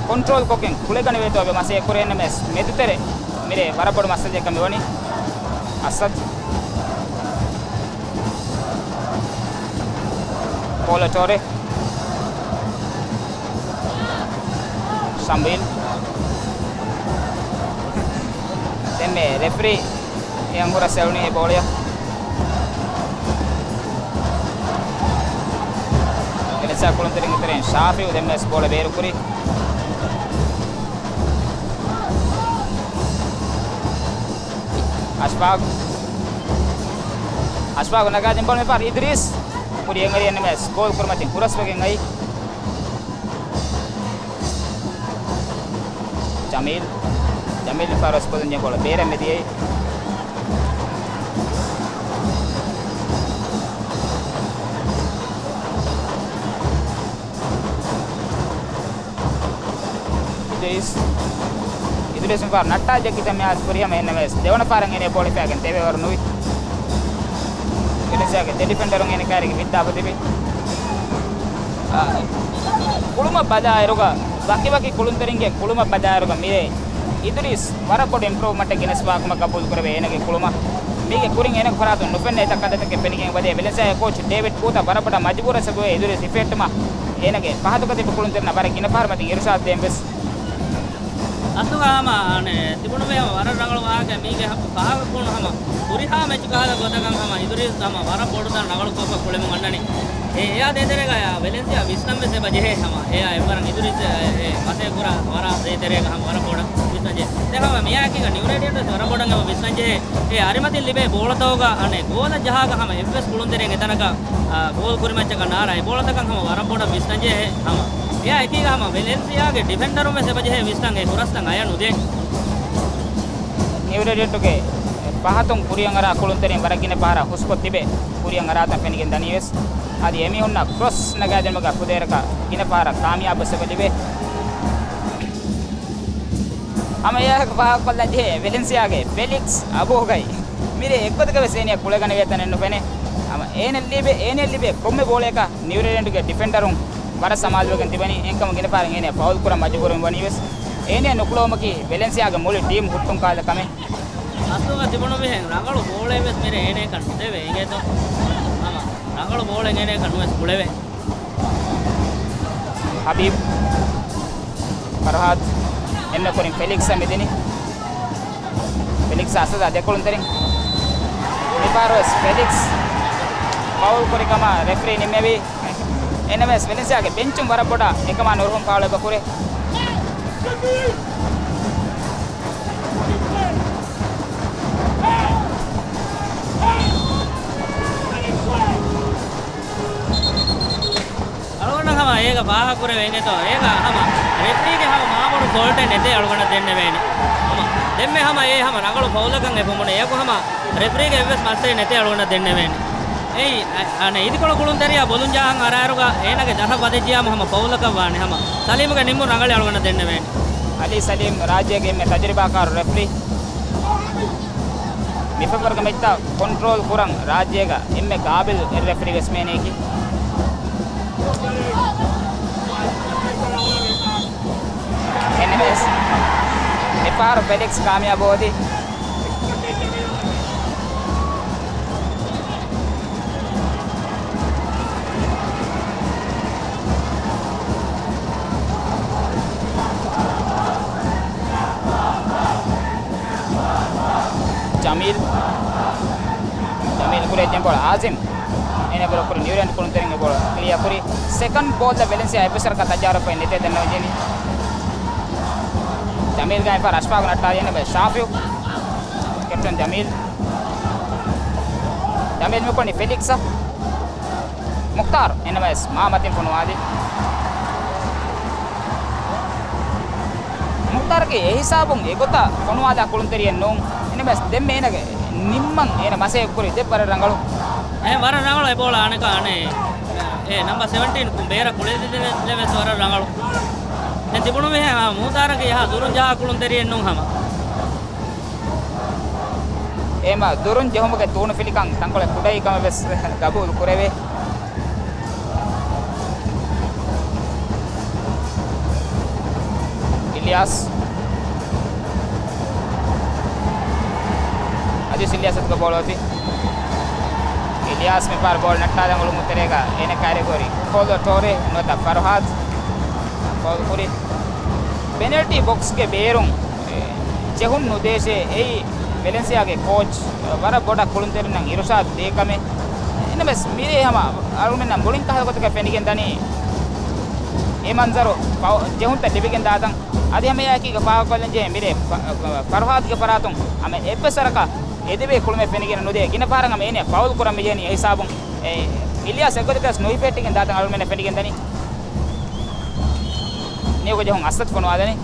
ކޮންޓްރޯލް ކޮށްގެން ކުޅެގަނެވޭތޯ އެބަ މަސައްކަތް ކުރޭނަމަވެސް މެދުތެރެ މިރޭ ވަރަށް ބޮޑު މައްސަލައެއް ކަމަށް ވަނީ. އަސަދް. ޕޯލޯ ޓޯރޭ. ޝަމްބީލް. ދެންމެ ރެފްރީ އެ އަނގުރަށް ސެޅުނީ އެ ބޯޅަޔަށް. ވެލެންސިއާ ކުޅުންތެރިން އިތުރެއިން ޝާފިއު ދެންމެ ވެސް ބޯޅަ ބޭރުކުރީ. އަޝްފާގް. އަޝްފާގް ނަގާދިން ބޯޅަ މިފަހަރު އިދުރީސް. ކުރިއަށް އެރި އެންމެސް ގޯލް ކުރިމަތިން ހުރަސްވެގެން އައީ. ޖަމީލް. ޖަމީލް މިފަހަރު ވެސް ބޮލުން ޖެހި ބޯޅަ ބޭރަށް މެދިޔައީ. އިދުރީސް. އިދުރީސް މިފަހަރު ނައްޓާލަން ޖެހި ތިބި މިއާ ފުރިހަމަ އެންނަމެސް ދެވަނަ ފަހަރަށް އޭނަ ބޯޅަ ހިފައިގެން ދެވޭވަރު ނުވި. ވެލެންސިއާގެ ދެ ޑިފެންޑަރުން އޭނަ ކައިރީގަ ވިއްދާފަ ތިބި. އާ، ކުޅުމަށް ބަލާއިރުގަ، ވަކިވަކި ކުޅުންތެރިންގެ ކުޅުމަށް ބަލާއިރުގަ މިރޭ އިދުރީސް ވަރަށް ބޮޑު އިމްޕްރޫވްމަންޓެއް ގެނެސްފާ ކަމަށް ގަބޫލު ކުރެވޭ އޭނަގެ ކުޅުމަށް. މީގެ ކުރިން އޭނަގެ ފަރާތުން ނުފެންނަ އެތައް ކަންތައްތަކެއް ފެނިގެން އެބަދޭ. ވެލެންސިއާގެ ކޯޗް ޑޭވިޑް ބޫތަ ވަރަށް ބޮޑަށް މަޖުބޫރަށް ސަބަބުވެ އިދުރީސް ހިފެހެއްޓުމަށް އޭނަގެ ފަހަތުގަ ތިބި ކުޅުންތެރިންނަށް ވަރަށް ގިނަ ފަހަރު މަތިން އިރުޝާދު ދޭން ވެސް. އަސްލުގަ ހަމަ އަނެއް ތިބުނުމޭ ވަރަށް ރަނގަޅު ވާހަކަ މީގެ ހަ-، ފާހަގަކުރުނު ހަމަ ހުރިހާ މެޗު ކަހަލަ ގޮތަކަށް ހަމަ އިދުރީސް ހަމަ ވަރަށް ބޮޑު ތަން ރަނގަޅު ކޮށްފަ ކުޅެމުން އަންނަނީ. އެ އެއާ ދޭތެރޭގަ އެއާ ވެލެންސިއާ ވިސްނަން ވެސް އެބަ ޖެހޭ ހަމަ އެއާ އެއްވަރަށް އިދުރީސް އެ، އެ މަސައްކަތް ކުރާ ވަރަށް ދޭތެރޭގަ ހަމަ ވަރަށް ބޮޑަށް ވިސްނަން ޖެހޭ. ދެން ހަމަ މިއާއެކީގަ ނިއު ރޭޑިއަންޓް ވެސް ވަރަށް ބޮޑަށް އެބަ ވިސްނަން ޖެހޭ. އެ އަރިމަތިން ލިބޭ ބޯޅަތަކުގަ އަނެއް ގޯލަށް ޖަހާގަ ހަމަ އެއްވެސް ކުޅުންތެރިއެއް އެތަނަކަށް، އާ، ގޯލް ކުރިމައްޗަކަށް ނާރާ އެ ބޯޅަތަކަށް ހަމަ ވަރަށް ބޮޑަށް ވިސްނަން ޖެހޭ ހަމަ. އެއާ އެކީގަ ހަމަ ވެލެންސިއާގެ ޑިފެންޑަރުން ވެސް އެބަ ޖެހޭ ވިސްނަން އެ ހުރަސްތައް އަޔަށް ނުދޭން. ނިއުރެޑިއެންޓުގެ ފަހަތުން ކުރިއަށް އަރާ ކުޅުންތެރިން ވަރަށް ގިނަ ފަހަރަށް ހުސްކޮށް ތިބެ ކުރިއަށް އަރާތަން ފެނިގެން ދަނީ ވެސް. އަދި އެމީހުންނަށް ކްރޮސް ނަގާދިނުމުގަ ފުދޭވަރަކަށް ގިނަ ފަހަރަށް ކާމިޔާބު ވެސް އެބަ ލިބޭ. ހަމަ އެއާއެކު ފާހަގަކޮށްލަން ޖެހޭ ވެލެންސިއާގެ ފެލިކްސް އަބޯގައި މިރޭ އެއްގޮތަކަށް ވެސް އޭނަޔަށް ކުޅެގަނެވޭ ތަނެއް ނުފެނޭ. ހަމަ އޭނަ ލިބޭ، އޭނަޔަށް ލިބޭ ކޮންމެ ބޯޅަޔަކަށް ނިއުރެޑިއެންޓުގެ ޑިފެންޑަރުން ވަރަށް ސަމާލުވެގެން ތިބެނީ. އެހެންކަމުން ގިނަ ފަހަރަށް އޭނަ ފައުލް ކުރަން މަޖުބޫރުވެވަނީ ވެސް. އޭނަ ނުކުޅެވުމަކީ ވެލެންސިއާގެ މުޅި ޓީމް ހުއްޓުން ކަހަލަ ކަމެއް. އަސްލުގަ ތިބުނު މިހެން ރަނގަޅު ބޯޅައެއް ވެސް މިރޭ އޭނައަކަށް ނުދެވޭ އިނގޭތޯ. ހަމަ ރަނގަޅު ބޯޅައެއް އޭނައަކަށް ނުވެސް ގުޅެވޭ. ހަބީބް ފަރުހާދު އެންމެ ކުރިން ފެލިކްސްއަށް މިދިނީ. ފެލިކްސް އަސަދާ ދެކުޅުންތެރިން. މިފަހަރުވެސް ފެލިކްސް ފައުލް ކުރި ކަމަށް ރެފްރީ ނިންމެވި. އެންއެމްއެސް ވެލެންސިއާގެ ބެންޗުން ވަރަށް ބޮޑަށް އެކަމާ ނުރުހުން ފާޅު އެބަ ކުރޭ. އަޅުގަނޑަށް ހަމަ އޭގަ ފާހަގަކުރެވޭނެތޯ، އޭގަ ހަމަ ރެފްރީގެ ހަމަ މާބޮޑު ފޯލްޓެއް ނެތޭ އަޅުގަނޑަށް ދެންނެވޭނެ. ހަމަ ދެންމެ ހަމަ އޭ ހަމަ ރަނގަޅު ފައުލަކަށް އެބަ ބުނެ އެޔަކު ހަމަ ރެފްރީގެ އެއްވެސް މައްސަލައެއް ނެތޭ އަޅުގަނޑަށް ދެންނެވޭނެ. އެއީ، އަ-، އަނެއް އިދިކޮޅު ކުޅުންތެރިޔާ ބޮލުން ޖަހަން އަރާއިރުގަ އޭނާގެ ޖަހަށް ވަދެއްޖިޔާމު ހަމަ ފައުލަކަށް ވާނެ ހަމަ. ސަލީމުގެ ނިންމުން ރަނގަޅީ އަޅުގަނޑަށް ދެންނެވޭނެ. އަލީ ސަލީމް ރާއްޖޭގެ އެންމެ ތަޖުރިބާކާރު ރެފްރީ. މިފަފަރުގެ މެޗްތައް ކޮންޓްރޯލް ކުރަން ރާއްޖޭގަ އެންމެ ގާބިލް ރެފްރީ ވެސް މޭނެއަކީ. އެންއެމްއެސް މިފަހަރު ފެލިކްސް ކާމިޔާބު ހޯދި. ޖަމީލް. ޖަމީލް ކުރިއަށް ޖެހި ބޯޅަ އާޒިމް. އޭނަ ބްލޮކް ކުރި ނިއުރެން ކުޅުންތެރިންގެ ބޯޅަ ކްލިއަރ ކުރި. ސެކަންޑް ބޯލް ދަ ވެލެންސިއާ އެއްވެސް ވަރަކަށް ތައްޔާރުވެފައެއް ނެތޭ ދެންނެވިޖެނީ. ޖަމީލް ގާތް ފަރަށްފާގު ނައްޓާލި އެން އެމް އެ ޝާފިއު. ކެޕްޓަން ޖަމީލް. ޖަމީލް މިކޮނި ފެލިކްސަށް. މުޚްތާރު އެން އެމް އެސް މާ މަތިން ފޮނުވާލި. މުޚްތާރަކީ އެހިސާބުން އެގޮތަށް ފޮނުވާލާ ކުޅުންތެރިއެއް ނޫން. އެން އެމް އެސް ދެންމެ އޭނަގެ ނިންމަން އޭނަ މަސައްކަތް ކުރި ދެއްވަރަށް ރަނގަޅު. އެ ވަރަށް ރަނގަޅު އެ ބޯޅަ އަނެކާ އަނެއް އެ ނަމްބަ ސެވެންޓީން ބޭރަށް ކުޅެދިދެން ވެސް ވަރަށް ރަނގަޅު. ދެން ތިބުނު މިހެން މޫތާރަކީ އެހާ ދުރުން ޖަހާ ކުޅުންތެރިއެއް ނޫން ހަމަ. އެމަ ދުރުން ޖެހުމުގެ ތޫނުފިލިކަން ތަންކޮޅެއް ކުޑައި ކަމެއް ވެސް ގަބޫލު ކުރެވޭ. އިލްޔާސް. އަދި އިލްޔާސް އަތުގަ ބޯޅަ އޮތީ. އިލްޔާސް މިފަހަރު ބޯޅަ ނައްޓާލަން އުޅުމުގެ ތެރޭގަ އޭނަ ކައިރި ގޮތް ކޯލޯ ޓޯރޭ ނުވަތަ ފަރުހާދު ފައުލް ކުރި. ޕެނަލްޓީ ބޮކްސްގެ ބޭރުން ޖެހުން ނުދޭށޭ. އެއީ ވެލެންސިއާގެ ކޯޗް ވަރަށް ބޮޑަށް ކުޅުންތެރިންނަށް އިރުޝާދު ދޭ ކަމެއް. އެން އެމް އެސް މިރޭ ހަމަ އަޅުމެންނަށް މުޅިން ކަހަލަ ގޮތަކަށް ފެނިގެން ދަނީ އެ މަންޒަރު ފަ-، ޖެހުންތައް ލިބިގެން ދާތަން. އަދި ހަމަ އެއާއެކީގަ ފާހަގަކޮށްލަން ޖެހޭ މިރޭ ފަ-، ފަރުހާދުގެ ފަރާތުން ހަމަ އެއްވެސް ވަރަކަށް އެދެބޭ ކުޅުމެއް ފެނިގެން ނުދޭ. ގިނަ ފަހަރަށް ހަމަ އޭނަ ފައުލް ކުރަން މިޖެހެނީ އެ ހިސާބުން. އެ އިލްޔާސް އެއްގޮތަކަށް ނުހިފެހެއްޓިގެން ދާތަން އަޅުމެންނަށް ފެނިގެން ދަނީ. ނިއުގެ ޖެހުން އަސަދް ފޮނުވާލަނީ.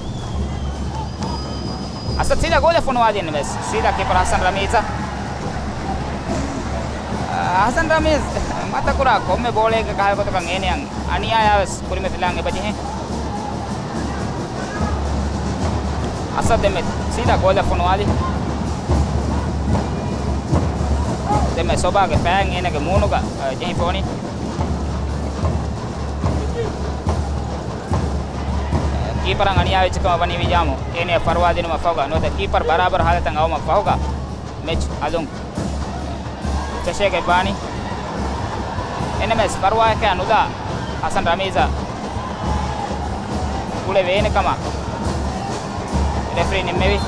އަސަދް ސީދާ ގޯލަށް ފޮނުވާލި އެން އެމް އެސް. ސީދާ ކީޕަރ ހަސަން ރަމީޒަށް. ހަސަން ރަމީޒް މަތަކުރާ ކޮންމެ ބޯޅައެއްގެ ކަހަލަ ގޮތަކަށް އޭނައަށް އަނިޔާޔާވެސް ކުރިމަތިލާން އެބަޖެހޭ. އަސަދް ދެންމެ ސީދާ ގޯލަށް ފޮނުވާލި. ދެންމެ ސޮބާގެ ފައިން އޭނަގެ މޫނުގަ، އަ، ޖެހިފަ ވަނީ. ކީޕަރަށް އަނިޔާވެއްޖެކަމަށް ވަނީ ވިޔާމު އޭނަޔަށް ފަރުވާދިނުމަށް ފަހުގަ ނުވަތަ ކީޕަރ ބަރާބަރު ހާލަތަށް އައުމަށް ފަހުގަ މެޗް ހަލުން ފެށޭގެ ވާނީ. އެން އެމް އެސް ފަރުވާއެކޭ ނުލާ ހަސަން ރަމީޒަށް ގުޅެވޭނެ ކަމަށް ރެފްރީ ނިންމެވި.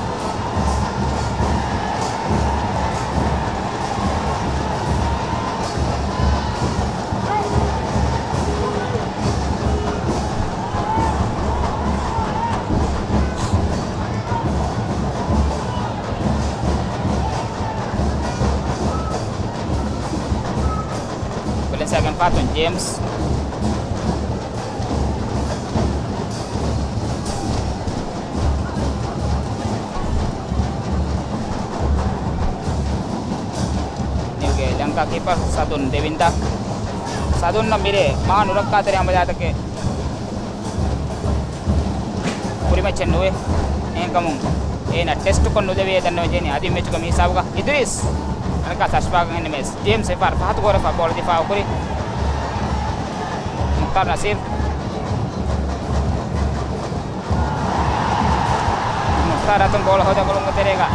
ވެލެންސިއާގެ ފަހަތުން ޖޭމްސް. ނިއުގެ ލަންކާ ކީޕަރ ސަދުން ދެވިންދާ. ސަދުންނަށް މިރޭ މާ ނުރައްކާތެރި ހަމަލާތަކެއް ކުރިމައްޗެއް ނުވޭ. އެހެންކަމުން އޭނަ ޓެސްޓުކޮށް ނުލެވޭ ދަންނަވަން ޖެހެނީ އަދި މެޗުގަ މި ހިސާބުގަ. އިދުރީސް އަނެކާ ތަށިފާގަން އެން އެމް އެސް. ޖޭމްސް އެފްއާރް ފަހަތު ގޯލަށް ފަ ބޯޅަ ދިފާއު ކުރި. މުޚްތާރު ނަސީރް. މުޚްތާރު އަތުން ބޯޅަ ހޯދަން އުޅުމުގެ ތެރޭގަ.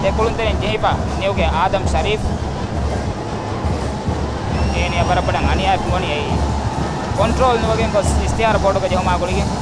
ދެ ކުޅުންތެރިން ޖެހިފަ ނިއުގެ އާދަމް ޝަރީފް. އޭނި ވަރަށް ބޮޑަށް އަނިޔާވެފަ ވަނީ އެއީ ކޮންޓްރޯލް ނުވެގެން ގޮސް އިސްތިހާރު ބޯޑުގަ ޖެހުމާ ގުޅިގެން.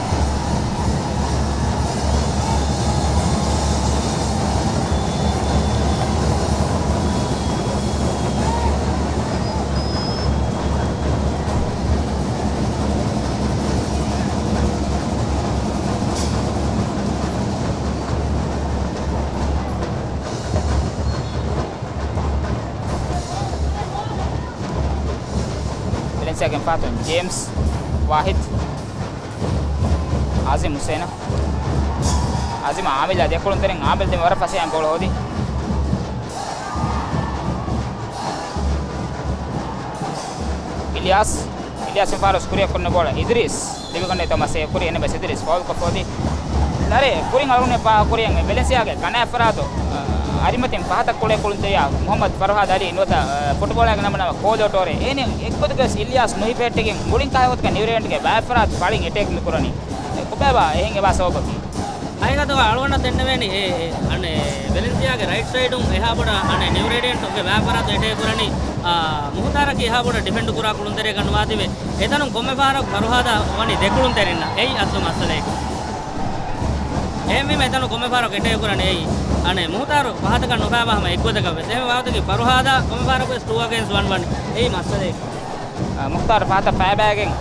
ވެލެންސިއާގެ ފަހަތުން ޖޭމްސް ވާހިދް، އާޒިމް ހުސޭނަށް. އާޒިމް އާމިލާ ދެކުޅުންތެރިން އާމިލް ދެމި ވަރަށް ފަސޭހައިން ގޯލު ހޯދި. އިލްޔާސް، އިލްޔާސް ފާރުސް ކުރިއަށް ކުންނަ ބޯޅަ އިދްރީސް ދެމިގަންނަ ތަމަސް ކުރި އެން އެމް އެސް އިދްރީސް ފައުލްކޮށްފަ ހޯދި. ނަރެ ކުރިން އަޅުގަނޑު ފާހަގަކުރި އެން ވެލެންސިއާގެ ކަނާ އެއްފަރާތު، އަ، އަރިމަތިން ފަހަތަށް ކުޅޭ ކުޅުންތެރިޔާ މުހައްމަދު ފަރުހާދު އަލީ ނުވަތަ، އަ، ފުޓްބޯޅައިގެ ނަމުން ނަމަ ކޯލޯޓޯރޭ އޭނި އެއްގޮތަކަށް ވެސް އިލްޔާސް ނުހިފެހެއްޓިގެން މުޅިން ކާހެއް ގޮތަކަށް ނިއުރޭޑިއަންޓްގެ ބައެއް ފަރާތު ފަޅިން އެޓޭކް މި ކުރަނީ. ކޮބާބާ އެހެން އެބާ ސަބަބަކީ؟ ހަގީގަތުގަ އަޅުގަނޑަށް ދެންނެވޭނީ އެ، އެ، އަނެއް ވެލެންސިއާގެ ރައިޓް ސައިޑުން އެހާ ބޮޑަށް އަނެއް ނިއުރޭޑިއަންޓުގެ ބައެއް ފަރާތު އެޓޭކް ކުރަނީ، އާ، މުހުތާރަކީ އެހާ ބޮޑަށް ޑިފެންޑް ކުރާ ކުޅުންތެރިއަކަށް ނުވާތީވެ. އެތަނުން ކޮންމެ ފަހަރަކު ފަރުހާދާ ވަނީ ދެ ކުޅުންތެރިންނަށް. އެއީ އަސްލު މައްސަލައަކީ. އެހެންވީމަ އެތަނުން ކޮންމެ ފަހަރަކު އެޓޭކް ކުރަނީ އެއީ. އަނެއް މުހުތާރު ފަހަތަކަށް ނުފާވާ ހަމަ އެއްގޮތަކަށް ވެސް. އެހެން ވާހަކައަކީ ފަރުހާދާ ކޮންމެ ފަހަރަކު ވެސް ޓޫ އަގެންސްޓް ވަން ވަނީ. އެއީ މައްސަލައަކީ. އަ، މުޚްތާރު ފަހަތަށް ފައިބައިގެން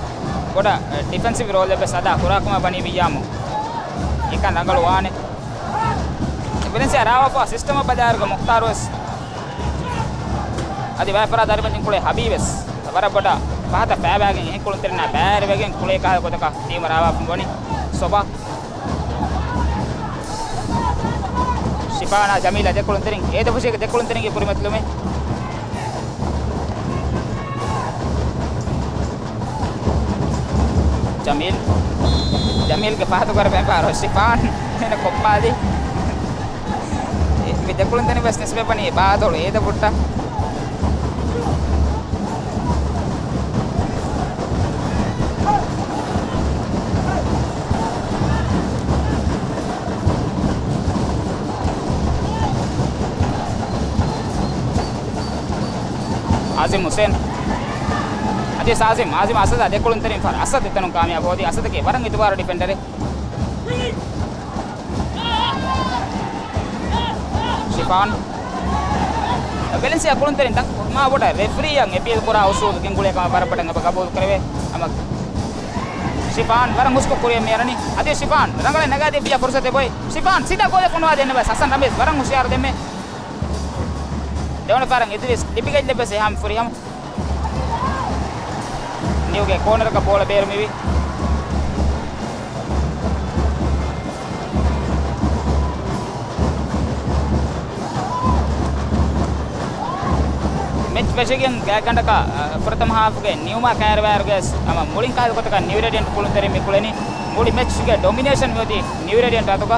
ބޮޑަށް، އަ، ޑިފެންސިވް ރޯލްއެއް ވެސް އަދާ ކުރާކަމަށް ވަނީ ވިއްޔާމު. އެކަން ރަނގަޅުވާނެ. ވެލެންސިއާ ރާވާފަ ސިސްޓަމަށް ބަލާއިރުގަ މުޚްތާރު ވެސް އަދި ވައިފަރާތް ދަރިމަތިން ކުޅޭ ހަބީ ވެސް ވަރަށް ބޮޑަށް ފަހަތަށް ފައިބައިގެން އެހެން ކުޅުންތެރިންނާ ބައިވެގެން ކުޅޭ ކާހެއް ގޮތަކަށް ޓީމަށް ރާވާފަ ވަނީ ސޮބާ. ޝިފާނާ ޖަމީލާ ދެ ކުޅުންތެރިން، އޭދަފުށީގެ ދެ ކުޅުންތެރިންގެ ކުރިމަތިލުމެއް. ޖަމީލް، ޖަމީލްގެ ފަހަތު ކުރެވޭ ފަހަރު ޝިފާން އޭނަ ކޮއްޕާލި. މި ދެ ކުޅުންތެރިން ވެސް ނިސްބަތްވަނީ ބާދޮޅު އޭދަފުށަށް. އާޒިމް ހުސޭން. އަދި އާޒިމް، އާޒިމް އަސަދާ ދެ ކުޅުންތެރިން ފަހަރު އަސަދު އެތަނުން ކާމިޔާބު ހޯދި. އަސަދަކީ ވަރަށް އިތުބާރު ޑިފެންޑަރެއް. ޝިފާން. ވެލެންސިއާ ކުޅުންތެރިން ދަށް މާ ބޮޑަށް ރެފްރީއަށް އެޕީލް ކުރާ އުސޫލު ގެންގުޅޭ ކަމަށް ވަރަށް ބޮޑަށް އެބަ ގަބޫލު ކުރެވޭ. ހަމަ ޝިފާން ވަރަށް ހުސްކޮށް ކުރިއަށް މި އަރަނީ. އަދި ޝިފާން ރަނގަޅަށް ނަގާދީފިއްޔާ ފުރުސަތެއް ބޮއެ. ޝިފާން ސީދާ ގޯލެއް ފޮނުވާދޭން ވެސް ހަސަން ރަމީޒް ވަރަށް ހުޝިޔާރު ދެންމެ. ދެވަނަ ފަހަރަށް އިދްރީސް ލިބިގެން ލެއްވެސް އެހާމެ ފުރިހަމަ. ނިއުގެ ކޯނަރަކަށް ބޯޅަ ބޭރުމިވި. މެޗް ފެށިގެން ގާތްގަނޑަކަށް، އަ، ފުރަތަމަ ހާފުގެ ނިއުމާ ކައިރިވާއިރުގަސް ހަމަ މުޅިން ކާހެއް ގޮތަކަށް ނިއުރޭޑިއަންޓް ކުޅުންތެރިން މި ކުޅެނީ. މުޅި މެޗްގެ ޑޮމިނޭޝަން މިއޮތީ ނިއުރޭޑިއަންޓް އަތުގަ.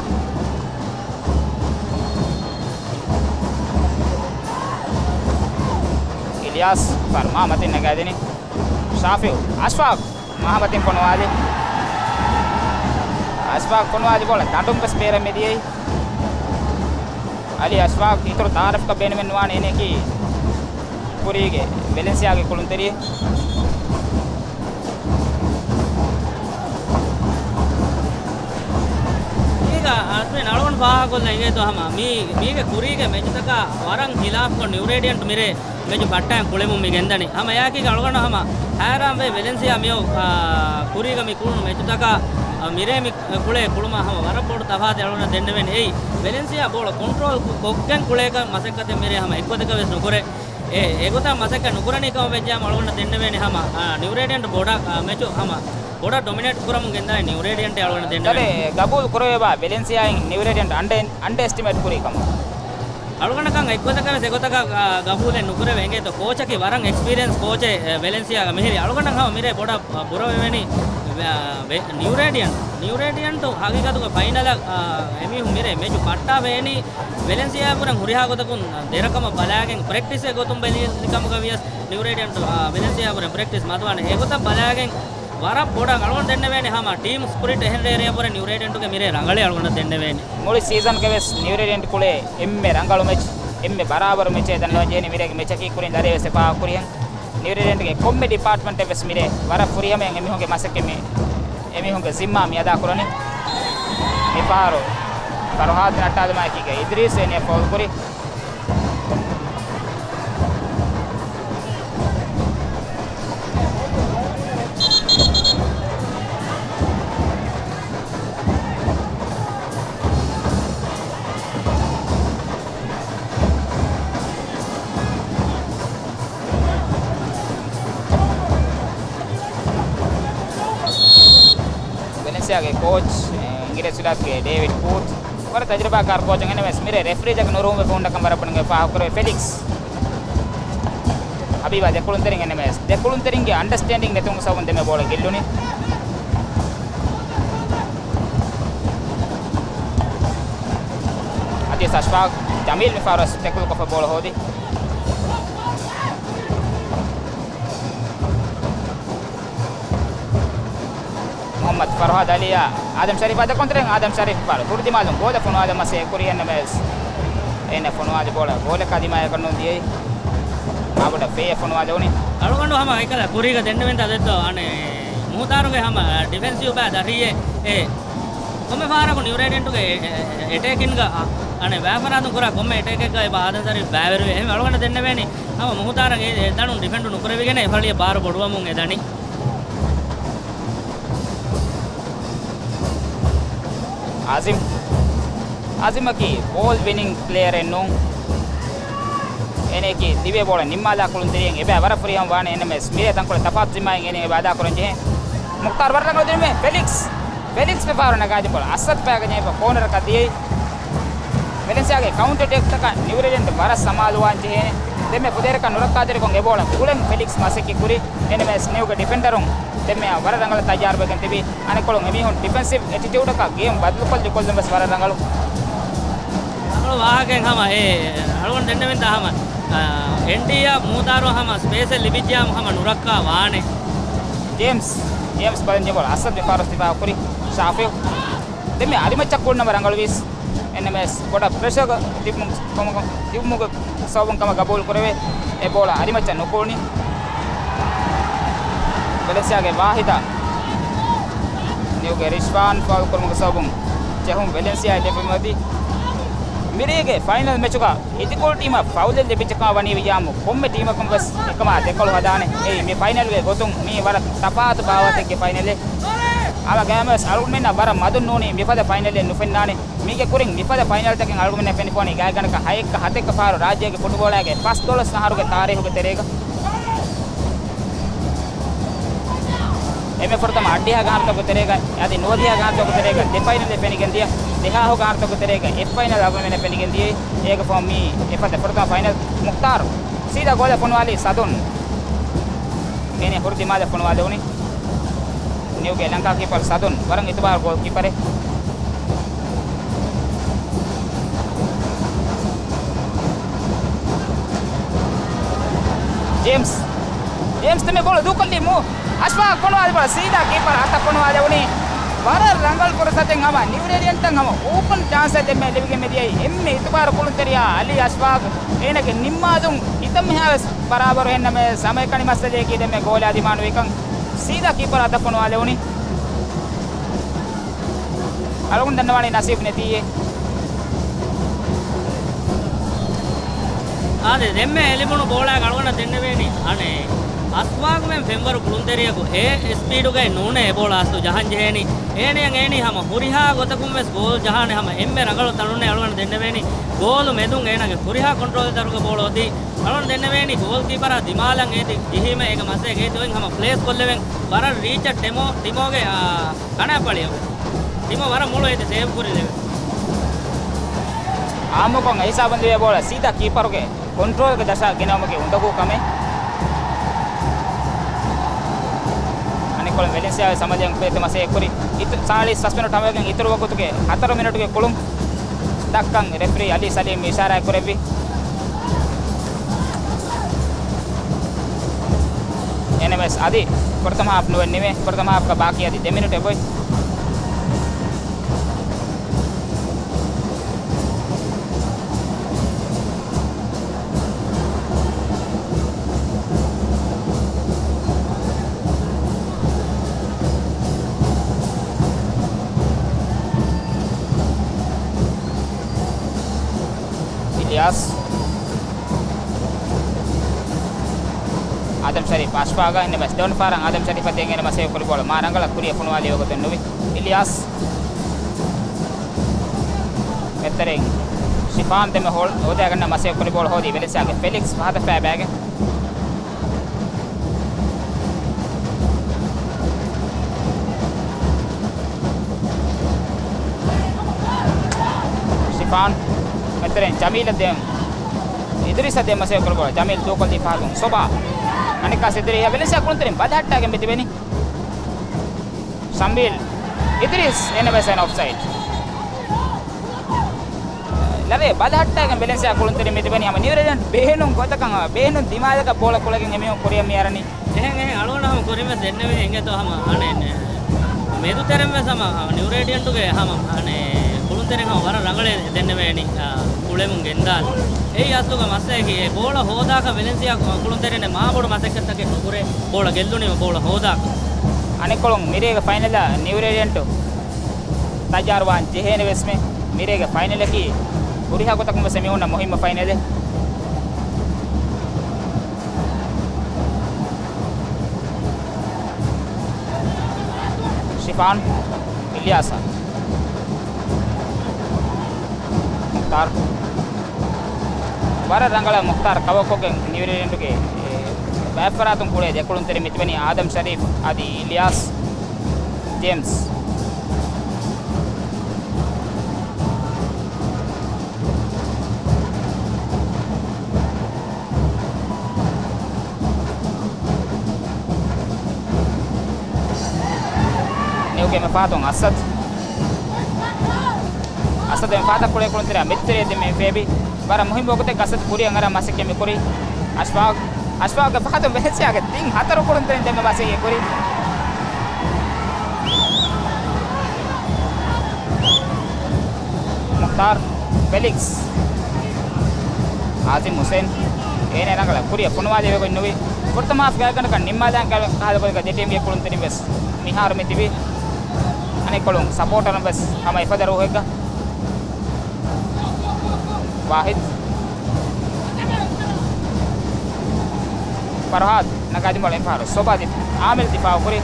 އިލްޔާސް ފަރު މާ މަތިން ނަގާދިނީ. ޝާފިއު، އަޝްފާޤް މާ މަތިން ފޮނުވާލި. އަޝްފާޤް ފޮނުވާލި ބޯޅަ ދަނޑުން ވެސް ބޭރަށް މިދިޔައީ. އަލީ އަޝްފާޤް އިތުރު ތައާރަފްކަ ބޭނުމެއް ނުވާނެ އޭނައަކީ ކުރީގެ ވެލެންސިއާގެ ކުޅުންތެރިއެއް. މީގަ އަސްމިން އަޅުގަނޑު ފާހަގަކޮށްލަން އިނގޭތޯ ހަމަ މީ، މީގެ ކުރީގެ މެޗުތަކާ ވަރަށް ހިލާފްކޮށް ނިއުރޭޑިއަންޓް މިރޭ މެޗު ފައްޓައިން ކުޅެމުން މި ގެންދަނީ. ހަމަ އެއާއެކީގަ އަޅުގަނޑު ހަމަ ހައިރާންވޭ ވެލެންސިއާ މިއޮ، އާ، ކުރީގަ މި ކުޅުނު މެޗުތަކާ، އާ، މިރޭ މި ކުޅޭ ކުޅުމާ ހަމަ ވަރަށް ބޮޑު ތަފާތެއް އަޅުގަނޑަށް ދެންނެވެން އެއީ. ވެލެންސިއާ ބޯޅަ ކޮންޓްރޯލް ކޮ-، ކޮށްގެން ކުޅޭކަށް މަސައްކަތެއް މިރޭ ހަމަ އެއްގޮތަކަށް ވެސް ނުކުރޭ. އެ، އެގޮތަށް މަސައްކަތް ނުކުރަނީ ކަމަށް ވެއްޖާމަ އަޅުގަނޑަށް ދެންނެވޭނެ ހަމަ، އާ، ނިއުރޭޑިއަންޓް ބޮޑަށް، އާ، މެޗު ހަމަ ބޮޑަށް ޑޮމިނޭޓް ކުރަމުން ގެންދާނެ ނިއުރޭޑިއަންޓޭ އަޅުގަނޑަށް ދެންނެވޭނެ. ތަދެ ގަބޫލު ކުރެވޭބާ ވެލެންސިއާއިން ނިއުރޭޑިއަންޓް އަންޑެ-، އަންޑައެސްޓިމޭޓް ކުރީ ކަމަށް؟ އަޅުގަނޑަކަށް އެއްގޮތަކަށް ވެސް އެގޮތަކަށް، އާ، ގަބޫލެއް ނުކުރެވޭ އިނގޭތޯ. ކޯޗަކީ ވަރަށް އެކްސްޕީރިއެންސް ކޯޗެއް، އެ، ވެލެންސިއާގަ މިހިރީ. އަޅުގަނޑަށް ހަމަ މިރޭ ބޮޑަށް، އާ، ބުރަވެވެނީ، އާ، ވެ-، ނިއުރޭޑިއަންޓް، ނިއުރޭޑިއަންޓު ހަގީގަތުގަ ފައިނަލަށް، އާ، އެމީހުން މިރޭ މެޗު ފައްޓާފައިވަނީ ވެލެންސިއާ އަށްވުރެން ހުރިހާ ގޮތަކުން ދެރަކަމަށް ބަލާގެން ޕްރެކްޓިސް ގޮތުން ބެލި ކަމުގަ ވިޔަސް ނިއުރޭޑިއަންޓު، އާ، ވެލެންސިއާ އަށްވުރެން ޕްރެކްޓިސް މަދުވާނެ. އެގޮތަށް ބަލާގެން ވަރަށް ބޮޑަށް އަޅުގަނޑު ދެންނެވޭނެ ހަމަ ޓީމް ސްޕިރިޓް އެހެން ރޭރެޔަށްވުރެ ނިއުރޭޑެންޓުގެ މިރޭ ރަނގަޅޭ އަޅުގަނޑަށް ދެންނެވޭނެ. މުޅި ސީޒަންގެ ވެސް ނިއުރޭޑެންޓް ކުޅޭ އެންމެ ރަނގަޅު މެޗް، އެންމެ ބަރާބަރު މެޗޭ ދަންނަވަން ޖެހޭނެ މިރޭގެ މެޗަކީ ކުރިން ދަރިވެސް އެފާ ކުރިހެން. ނިއުރޭޑެންޓްގެ ކޮންމެ ޑިޕާޓްމަންޓެއް ވެސް މިރޭ ވަރަށް ފުރިހަމައިން އެމީހުންގެ މަސައްކަތް މި، އެމީހުންގެ ޒިންމާ މި އަދާ ކުރަނީ. މިފަހަރު ފަރުހާދު ނައްޓާލުމާއެކީގަ އިދްރީސް އޭނިއަށް ފައުލް ކުރި. ވެލެންސިއާގެ ކޯޗް، އެ، އިނގިރޭސި ވިލާތުގެ ޑޭވިޑް ކޫޓް، ވަރަށް ތަޖުރިބާކާރު ކޯޗެއް. އެން އެމް އެސް މިރޭ ރެފްރީ ޖަކަން ނުރުހުމެފަ ހުންނަކަން ވަރަށް ބޮޑަށް ފާހަގަކުރެވޭ. ފެލިކްސް ހަބީބާ ދެކުޅުންތެރިން އެން އެމް އެސް. ދެކުޅުންތެރިންގެ އަންޑަސްޓޭންޑިން ނެތުން ސަބަބުން ދެމެ ބޯޅަ ގެއްލުނީ. އަދި އަޝްފާގް ޖަމީލް މިފަހަރު ޓެކްލް ކޮށްފަ ބޯޅަ ހޯދި. މުހައްމަދު ފަރުހާދު އަލީއާ އާދަމް ޝަރީފާ ދެކުންތެރިން އާދަމް ޝަރީފް ފާރު ހުރިދިމާލުން ގޯލަށް ފޮނުވާލަން މަސައްކަތް ކުރި އެން އެމް އެސް. އޭނަ ފޮނުވާލި ބޯޅަ ގޯލަކާ ދިމާޔަކަށް ނޫން ދިޔައީ. އާބޮޑަށް ފޭއަށް ފޮނުވާލެވުނީ. އަޅުގަނޑު ހަމަ އެކަލަ ކުރީގަ ދެންނެވިންތަ ދެއްތޯ އަނެއް މުހުތާރުގެ ހަމަ ޑިފެންސިވް ބައި ދަށީއޭ. އެ ކޮންމެ ފަހަރަކު ނިއުރޭޑެންޓުގެ އެ، އެ، އެޓޭކިންގ އަ، އަނެއް ވާފަރާތުން ކުރާ ކޮންމެ އެޓޭކެއްގަ އެބަ އާދަން ޝަރީފް ބައިވެރިވޭ. އެހެން އަޅުގަނޑަށް ދެންނެވޭނީ ހަމަ މުހުތާރަށް އެ، އެ ދަނޑުން ޑިފެންޑު ނުކުރެވިގެން އެ ފަޅިއަށް ބާރު ބޮޑުވަމުން އެ ދަނީ. އާޒިމް، އާޒިމަކީ ބޯލް ވިނިން ޕްލޭޔަރެއް ނޫން. އޭނައަކީ ލިބޭ ބޯޅަ ނިންމާލާ ކުޅުންތެރިއެއް އެބައި ވަރަށް ފުރިހަމަ ވާނެ. އެން އެމް އެސް މިރޭ ތަންކޮޅެއް ތަފާތު ޒިންމާއެއް އޭނަ އެބަ އަދާކުރަން ޖެހޭ. މުޚްތާރު ވަރަށް ރަނގަޅު ދިނުމެއް. ފެލިކްސް، ފެލިކްސް މިފަހަރު ނަގާދިން ބޯޅަ އަސަދް ފަޔަކަށް ޖެހިފަ ކޯނަރަކަށް ދިޔައީ. ވެލެންސިއާގެ ކައުންޓަރ އެޓޭކްތަކަށް ނިއުރޭޑެންޓް ވަރަށް ސަމާލުވާން ޖެހޭނެ. ދެންމެ ފުދޭވަރަކަށް ނުރައްކާތެރިކޮށް އެ ބޯޅަ ކުޅެން ފެލިކްސް މަސައްކަތް ކުރި. އެން އެމް އެސް ނިއުގެ ޑިފެންޑަރުން ދެންމެ ވަރަށް ރަނގަޅަށް ތައްޔާރުވެގެން ތިބި. އަނެއްކޮޅުން އެމީހުން ޑިފެންސިވް އެޓިޓިއުޑަކަށް ގޭމް ބަދަލުކޮށްލި ކޮށްލުން ވެސް ވަރަށް ރަނގަޅު. ރަނގަޅު ވާހަކައެއް ހަމަ އެ އަޅުގަނޑު ދެންނެވިންތަ ހަމަ، އާ، އެންޑީއާ މޫތާރު ހަމަ ސްޕޭސެއް ލިބިއްޖެޔާމު ހަމަ ނުރައްކާ ވާނެ. ޖޭމްސް، ޖޭމްސް ބަލަން ޖެބޮޅ އަސަދް މި ފާރުސް ދިފާއު ކުރި. ޝާފިއު. ދެންމެ އަދި މެޗަށް ކުޅުނަމަ ރަނގަޅުވީސް. އެން އެމް އެސް ބޮޑަށް ޕްރެޝަރގަ ތިބުމު، ކަމަކަށް، ތިބުމުގެ ސަބަބުން ކަމަށް ގަބޫލު ކުރެވޭ. އެ ބޯޅަ އަދި މެޗަށް ނުކުޅުނީ. ވެލެންސިއާގެ ވާހިދާ ނިއުގެ ރިޝްވާން ފައުލް ކުރުމުގެ ސަބަބުން ޖެހުން ވެލެންސިއާއަށް ލިބެމެވަތީ. މިރޭގެ ފައިނަލް މެޗުގަ އިދިކޮޅު ޓީމަށް ފައުލެއް ލިބިއްޖެކަމަށް ވަނީ ވިއްޔާމު ކޮންމެ ޓީމަކުން ވެސް އެކަމާ ދެކޮޅު ހަދާނެ. އެއީ މި ފައިނަލްގެ ގޮތުން މީ ވަރަށް ތަފާތު ބާވަތެއްގެ ފައިނަލެއް. އަޅަ ގައިމުވެސް އަޅުގަނޑުމެންނަށް ވަރަށް މަދުން ނޫނީ މިފަދަ ފައިނަލެއް ނުފެންނާނެ. މީގެ ކުރިން މިފަދަ ފައިނަލްތަކެއް އަޅުގަނޑުމެންނަށް ފެނިފޯނީ ގާތްގަނޑަކަށް ހައެއްކަ ހަތެއްކަ ފަހަރު ރާއްޖޭގެ ފުޓުބޯޅައިގެ ފަސް ދޮޅަސް އަހަރުގެ ތާރީހުގެ ތެރޭގަ. އެންމެ ފުރަތަމަ އަށްޑިހަ ގާންތަކުގެ ތެރޭގަ، އަދި ނުވަދިހަ ގާންތަކުގެ ތެރޭގަ ދެ ފައިނަލެއް ފެނިގެން ދިޔަ، ދެހާހު ގާންތަކުގެ ތެރޭގަ އެއް ފައިނަލް އަޅުގަނޑުމެންނަށް ފެނިގެން ދިޔައީ. އޭގެ ފަހުން މީ އެފަދަ ފުރަތަމަ ފައިނަލް. މުޚްތާރު ސީދާ ގޯލަށް ފޮނުވާލީ ސަދުން. އޭނަ ހުރި ދިމާލަށް ފޮނުވާލެވުނީ. ނިއުގެ ލަންކާ ކީޕަރު ސަދުން ވަރަށް އިތުބާރު ގޯލް ކީޕަރެއް. ޖޭމްސް، ޖޭމްސް ދެންމެ ބޯޅަ ދޫކޮށްލީމު. އަޝްފާގް ފޮނުވާލި ބޯޅަ ސީދާ ކީޕަރ އަތަށް ފޮނުވާލެވުނީ. ވަރަށް ރަނގަޅު ފުރުސަތެއް ހަމަ ނިއުރޭޑެންޓަށް ހަމަ އޯޕަން ޗާންސެއް ދެންމެ ލިބިގެން މިދިޔައީ. އެންމެ އިތުބާރު ކުޅުންތެރިޔާ އަލީ އަޝްފާގް. އޭނަގެ ނިންމާލުން ކިތަންމެހާވެސް ބަރާބަރު ހެންނަމޭ ސަމައެކަނި މައްސަލަޔަކީ ދެންމެ ގޯލާ ދިމާނުވިކަން. ސީދާ ކީޕަރ އަތަށް ފޮނުވާލެވުނީ. އަޅުގަނޑު ދަންނަވާނީ ނަސީބު ނެތީއޭ. އާދެ، ދެންމެ އެ ލިބުނު ބޯޅައިގަ އަޅުގަނޑަށް ދެންނެވޭނީ. އަނެއް އަސްވާގުމެން ފެންވަރު ކުޅުންތެރިޔަކު އެ ސްޕީޑުގައި ނޫނޭ އެ ބޯޅަ އަސްލު ޖަހަން ޖެހޭނީ. އޭނަޔަށް އޭނީ ހަމަ ހުރިހާ ގޮތަކުން ވެސް ގޯލް ޖަހާނެ ހަމަ އެންމެ ރަނގަޅު ތަނުންނޭ އަޅުގަނޑު ދެންނެވޭނީ. ގޯލު މެދުން އޭނާގެ ހުރިހާ ކޮންޓްރޯލް ދަރުގަ ބޯޅަ އޮތީ. އަޅުގަނޑު ދެންނެވޭނީ ގޯލް ކީޕަރާ ދިމާލަށް އޭތި ޖެހީމަ އޭގެ މަސައްކަތް އޭތި އޮތް ހަމަ ޕްލޭސް ކޮށްލެވެން ވަރަށް ރީޗަށް ޓެމޯ، ޓިމޯގެ، އާ، ކަނާ ފަޅިއަށް ޓިމޯ ވަރަށް މޮޅު އޭތި ސޭވް ކުރި ލެވެ. އާއްމުކޮށް އެ ހިސާބުން ލިބޭ ބޯޅަ ސީދާ ކީޕަރުގެ ކޮންޓްރޯލްގެ ދަށަށް ގެނައުމުގެ އުނދަގޫ ކަމެއް. އަނެއްކޮޅުން ވެލެންސިއާ ވެސް އަމަލިއަށް ފޭތު މަސައްކަތް ކުރި. އިތު ސާޅީސް ފަސް މިނެޓް ހަމަވެގެން އިތުރު ވަގުތުގެ ހަތަރު މިނެޓުގެ ކުޅުން ދައްކަން ރެފްރީ އަލީ ސަލީމް އިޝާރާތް ކުރެއްވި. އެން އެމް އަދި ފުރަތަމަ ހާފް ނުވެ ނިމޭ. ފުރަތަމަ ހާފްގަ ބާކީ އަދި ދެ މިނިޓެއް އޮތް. އިލްޔާސް. އާދަމް ޝަރީފް އަޝްފާގަށް އިންނަ މަސް ދެވަނަ ފަހަރަށް އާދަމް ޝަރީފަށް ދޭން އެންނަ މަސް ކުރި ބޯޅަ މާ ރަނގަޅަށް ކުރިއަށް ފޮނުވާލި އެގޮތެއް ނުވި. އިލްޔާސް. މެތްތެރެއިން ޝިފާން ދެމެ ހޯލް ހޯދާގަންނަ މަސް ކުރި ބޯޅަ ހޯދީ ވެލެންސިއާގެ ފެލިކްސް ފަހަތަށް ފައިބައިގެން. ޝިފާން. މެތެރެން ޖަމީލަށް ދޭން. އިދުރީސަށް ދޭން މަސް ކުރި ބޯޅަ. ޖަމީލް ދޫކޮށްލީ ފަހަތުން. ސޮބާ. އަނެއްކާ ސިދުރީ ވެލެންސިއާ ކުޅުންތެރިން ބަލަހައްޓާގެން މިތިބެނީ. ޝަމީލް. އިދުރީސް އެން އެމް އެސް އެން އޮފްސައިޑް. ލަރޭ ބަލަހައްޓާގެން ވެލެންސިއާ ކުޅުންތެރިން މިތިބެނީ ހަމަ ނިއުރޭޑިއަންޓް ބޭނުން ގޮތަކަށް ހަމަ ބޭނުން ދިމާލަކަށް ބޯޅަ ކުޅެގެން އެމީހުން ކުރިއަށް މިއަރަނީ. އެހެން އެހެން އަޅުގަނޑަށް ހަމަ ކުރިންވެސް ދެންނެވޭ އިނގޭތޯ ހަމަ އަނެއް މެދުތެރެންވެސް ހަމަ ނިއުރޭޑިއަންޓުގެ ހަމަ އަނެއް ކުޅުންތެރިން ހަމަ ވަރަށް ރަނގަޅޭ ދެންނެވޭނީ، އާ، ކުޅެމުން ގެންދާލި. އެއީ އަސްލުގަ މައްސަލައަކީ އެ ބޯޅަ ހޯދާކަށް ވެލެންސިއާ ކުޅުންތެރިން މާބޮޑު މަސައްކަތްތަކެއް ނުކުރޭ ބޯޅަ ގެއްލުނީމަ ބޯޅަ ހޯދާކަށް. އަނެއްކޮޅުން މިރޭގެ ފައިނަލަށް ނިއުރޭޑިއަންޓު ތައްޔާރުވާން ޖެހޭނެ ވެސްމެ. މިރޭގެ ފައިނަލަކީ ހުރިހާ ގޮތަކުން ވެސް އެމީހުންނަށް މުހިއްމު ފައިނަލެއް. ޝިފާން. އިލްޔާސް. މުޚްތާރު. ވަރަށް ރަނގަޅަށް މުޚްތާރު ކަވަރ ކޮށްގެން ނިއުރޭޑިއަންޓުގެ، އެ، ބައެއް ފަރާތުން ކުޅޭ ދެ ކުޅުންތެރިން މިތިބެނީ އާދަމް ޝަރީފް އަދި އިލްޔާސް ޖޭމްސް. ނިއުގެ މެފާތުން އަސަދް. އަސަދު މެފާތަށް ކުޅޭ ކުޅުންތެރިއާ މެދުތެރެއަށް ދެމެ ފޭބި. ވަރަށް މުހިންމު ވަގުތެއްގަ އަސަދު ކުރިއަށް އަރާ މަސައްކަތް މި ކުރީ. އަޝްފާގް، އަޝްފާގްގެ ފަހަތުން ވެލެންސިއާގެ ތިން ހަތަރު ކުޅުންތެރިން ދެމެ މަސައްކަތް ކުރީ. މުޚްތާރު، ފެލިކްސް، އާޒިމް ހުސެން، އޭނާ ރަނގަޅަށް ކުރިއަށް ފޮނުވާލެވޭ ގޮތް ނުވި. ފުރަތަމަ ހާފް ގާތްގަނޑަކަށް ނިންމާލާން ކަހަލަ ގޮތަކަށް ދެ ޓީމްގެ ކުޅުންތެރިން ވެސް މިހާރު މި ތިބީ. އަނެއްކޮޅުން ސަޕޯޓަރުން ވެސް ހަމަ އެފަދަ ރޫހެއްގަ. ވާހިދް. ފަރުހާދު ނަގާދިން ބޯޅަ އެއްފަހަރު ސޮބާ ދި-، އާމިލް ދިފާއު ކުރި.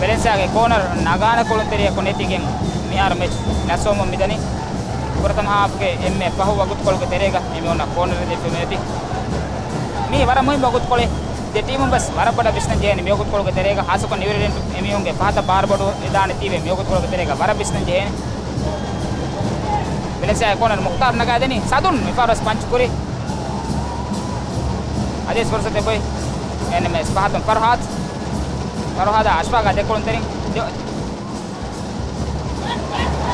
ވެލެންސިއާގެ ކޯނަރު ނަގާނެ ކުޅުންތެރިޔަކު ނެތިގެން މިހާރު މެޗް ނަސްވަމުން މިދަނީ. ފުރަތަމަ ހާފްގެ އެންމެ ފަހު ވަގުތުކޮޅުގެ ތެރޭގަ އެމީހުންނަށް ކޯނަރެއް ދެއްވެމެވެތި. މީ ވަރަށް މުހިންމު ވަގުތުކޮޅެއް. ދެ ޓީމުން ވެސް ވަރަށް ބޮޑަށް ވިސްނަން ޖެހޭނެ މި ވަގުތުކޮޅުގެ ތެރޭގަ، ހާއްސަކޮށް ނިއުރޭޑިއަންޓު އެމީހުންގެ ފަހަތަށް ބާރު ބޮޑުވެދާނެތީވެ މި ވަގުތުކޮޅުގެ ތެރޭގަ ވަރަށް ވިސްނަން ޖެހޭނެ. ވެލެންސިއާގެ ކޯނަރު މުޚްތާރު ނަގާދެނީ ސަދުން މިފަހަރު ވެސް ޕަންޗް ކުރި. އަދިވެސް ފުރުސަތެއް އޮތް. އެން އެމް އެސް ފަހަތުން ފަރުހާދު. ފަރުހާދާ އަޝްފާގާ ދެ ކުޅުންތެރިން.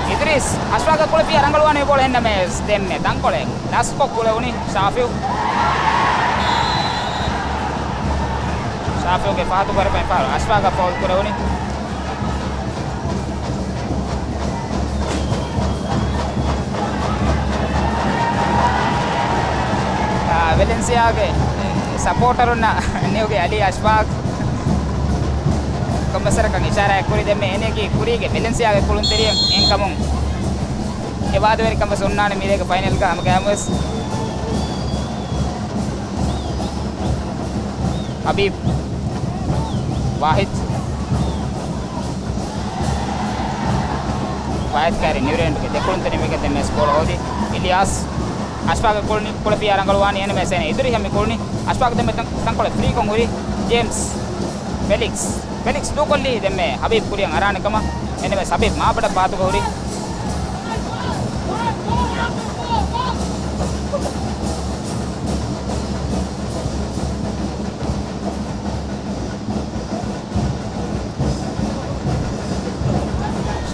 އިދްރީސް އަޝްފާގަށް ކުޅެފިއްޔާ ރަނގަޅުވާނެ ބޯޅަ އެންނަމެސް ދެންމެ ތަންކޮޅެއް ލަސްކޮށް ކުޅެވުނީ ޝާފިއު. ޝާފިއުގެ ފަހަތު ކުރެފައި ފަހަރު އަޝްފާގަށް ފައުލް ކުރެވުނީ. އާ، ވެލެންސިއާގެ ސަޕޯޓަރުންނަށް ނިއުގެ އަލީ އަޝްފާގް ކޮންމެސްވަރަކަށް އިޝާރާތް ކުރި ދެންމެ އޭނައަކީ ކުރީގެ ވެލެންސިއާގެ ކުޅުންތެރިއެއް އެންކަމުން އެ ވާދަވެރިކަން ވެސް އޮންނާނެ މިރޭގެ ފައިނަލްގަ ހަމަގައިމުވެސް. ހަބީބް. ވާހިދް. ވާހިދް ކާރި ނިއުރޭޑިއަންޓުގެ ދެ ކުޅުންތެރިން ވެގެން ދެންމެ ސްކޯރ ހޯދި. އިލްޔާސް. އަޝްފާގަށް ކުޅުނީ، ކުޅެފިއްޔާ ރަނގަޅުވާނީ އެން އެމް އެސް އޭނަ އިދުރީ ހަމި ކުޅުނީ. އަޝްފާގު ދެންމެ ތަން-، ތަންކޮޅެއް ފްރީކޮށް ހުރި. ޖޭމްސް. ފެލިކްސް. ފެލިކްސް ދޫކޮށްލީ ދެންމެ ހަބީބް ކުރިއަށް އަރާނެ ކަމަށް. އެން އެމް އެސް ހަބީބް މާބޮޑަށް ފަހަތުގަ ހުރި.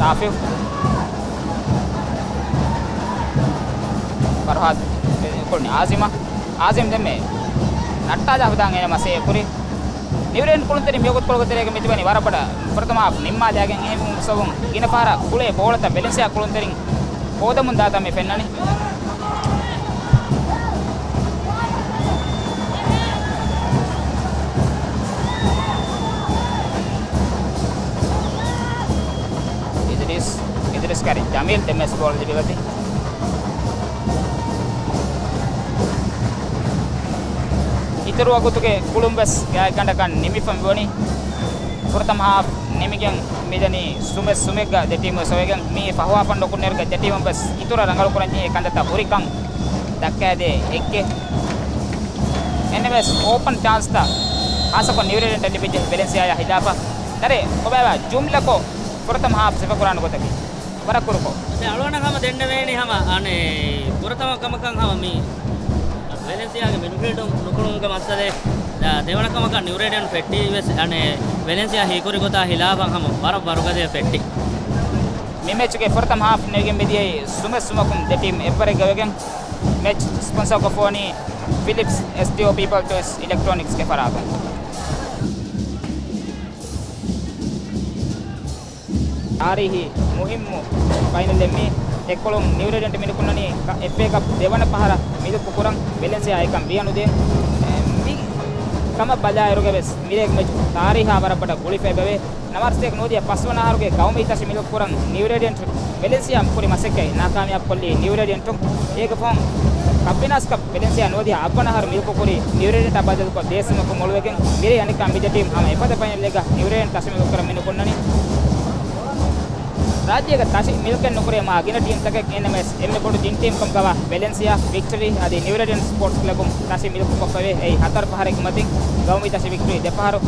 އާފިފް. ފަރުހާދު ކުޅުނީ އާޒިމަށް. އާޒިމް ދެންމެ ނައްޓާލާ ހުދާން އޭނަ މަސައްކަތް ކުރި. ނިއުރޭޑިއަންޓް ކުޅުންތެރިން މިވަގުތުކޮޅުގެ ތެރޭގަ މިތިބެނީ ވަރަށް ބޮޑަށް ފުރަތަމަ ހާފް ނިންމާލާގެން. އެހެންވުމުން ގިނަ ފަހަރަށް ކުޅޭ ބޯޅަތައް ވެލެންސިއާ ކުޅުންތެރިން ހޯދަމުން ދާތަން މި ފެންނަނީ. އިދްރީސް، އިދްރީސް ކަރި ޖަމީލް ދެންވެސް ބޯޅަ ލިބިގަތީ. އިތުރު ވަގުތުގެ ކުޅުން ވެސް ގާތްގަނޑަކަށް ނިމިފަ މިވަނީ. ފުރަތަމަ ހާފް ނިމިގެން މިދަނީ ސުމެއް ސުމެއްގަ ދެ ޓީމު ވެސް އޮވެގެން. މިއީ ފަހުވާފަ ނުކުންނައިރުގަ ދެ ޓީމު ވެސް އިތުރަށް ރަނގަޅު ކުރަން ޖެހޭ ކަންތައްތައް ހުރިކަން ދައްކައިދޭ އެއްގެ. އެންނެވެސް އޯޕަން ޗާންސްތައް ހާއްސަކޮށް ނިއުރޭޑިއަންޓަށް ލިބިއްޖެ ވެލެންސިއާޔާ ހިލާފަށް. ދަރޭ ކޮބާވާ ޖުމްލަކޮށް ފުރަތަމަ ހާފް ސިފަކުރާނެ ގޮތަކީ. ވަރަށް ކުރުކޮށް. ދެ އަޅުގަނޑަށް ހަމަ ދެންނެވޭނީ ހަމަ އަނެއް ފުރަތަމަ ކަމަކަށް ހަމަ މި ވެލެންސިއާގެ މިޑްފީލްޑު ނުކުޅުމުގެ މައްސަލައެއް. ދެ-، ދެވަނަ ކަމަކަށް ނިއުރޭޑިއަންޓް ފެއްޓީ ވެސް އަނެއް ވެލެންސިއާ ހީކުރި ގޮތާ ހިލާފަށް ހަމަ ވަރަށް ވަރުގަދަޔަށް ފެއްޓި. މި މެޗުގެ ފުރަތަމަ ހާފް ނިމިގެން މިދިޔައީ ސުމެއް ސުމަކުން ދެ ޓީމް އެއްވަރެއްގަ ވެގެން. މެޗް ސްޕޮންސަރ ކޮށްފަވަނީ ފިލިޕްސް އެސްޓީއޯ ޕީޕަލް ޗޮއިސް އިލެކްޓްރޯނިކްސްގެ ފަރާތުން. ތާރީހީ މުހިއްމު ފައިނަލެއް މީ. އެއްކޮޅުން ނިއުރޭޑިއަންޓް މިނުކުންނަނީ ކަ-، އެފްއޭ ކަޕް ދެވަނަ ފަހަރަށް މިލުކު ކުރަން. ވެލެންސިއާ އެކަން ވިޔަނުދޭން. އެ، މި ކަމަށް ބަލާއިރުގަ ވެސް މިރޭގެ މެޗު ތާރީހާ ވަރަށް ބޮޑަށް ގުޅިފައިބަވޭ. ނަވާރަ ސަތޭކަ ނުވަދިހަ ފަސްވަނަ އަހަރުގެ ގައުމީ ތަށި މިލުކުކުރަން ނިއުރޭޑިއަންޓް ވެލެންސިއާ ކުރި މަސައްކަތް ނާކާމިޔާބު ކޮށްލީ ނިއުރޭޑިއަންޓުން. އޭގެ ފަހުން ކަޕް ވިނާސް ކަޕް ވެލެންސިއާ ނުވަދިހަ އަށްވަނަ އަހަރު މިލުކުކުރީ ނިއުރޭޑިއަންޓާ ބަދަލުކޮށް ދޭ ސުމަކުން މޮޅުވެގެން. މިރޭ އަނެއްކާ މި ދެ ޓީމް ހަމަ އެފަދަ ފައިނަލެއްގަ ނިއުރޭޑިއަންޓް ތަށި މިލުކުކުރަން މި ނުކުންނަނީ. ރާއްޖޭގަ ތަށި މިލްކެއް ނުކުރޭ މާ ގިނަ ޓީމްތަކެއް އެންނަމަވެސް އެންމެ ބޮޑު ތިން ޓީމް ކަމުގަވާ ވެލެންސިއާ، ވިކްޓަރީ އަދި ނިއުރޭޑިއަންޓް ސްޕޯޓްސް ކްލަބުން ތަށި މިލުކުކޮށްފަވޭ. އެއީ ހަތަރު ފަހަރެއްގެ މަތިން ގައުމީ ތަށި ވިކްޓަރީ ދެ ފަހަރު.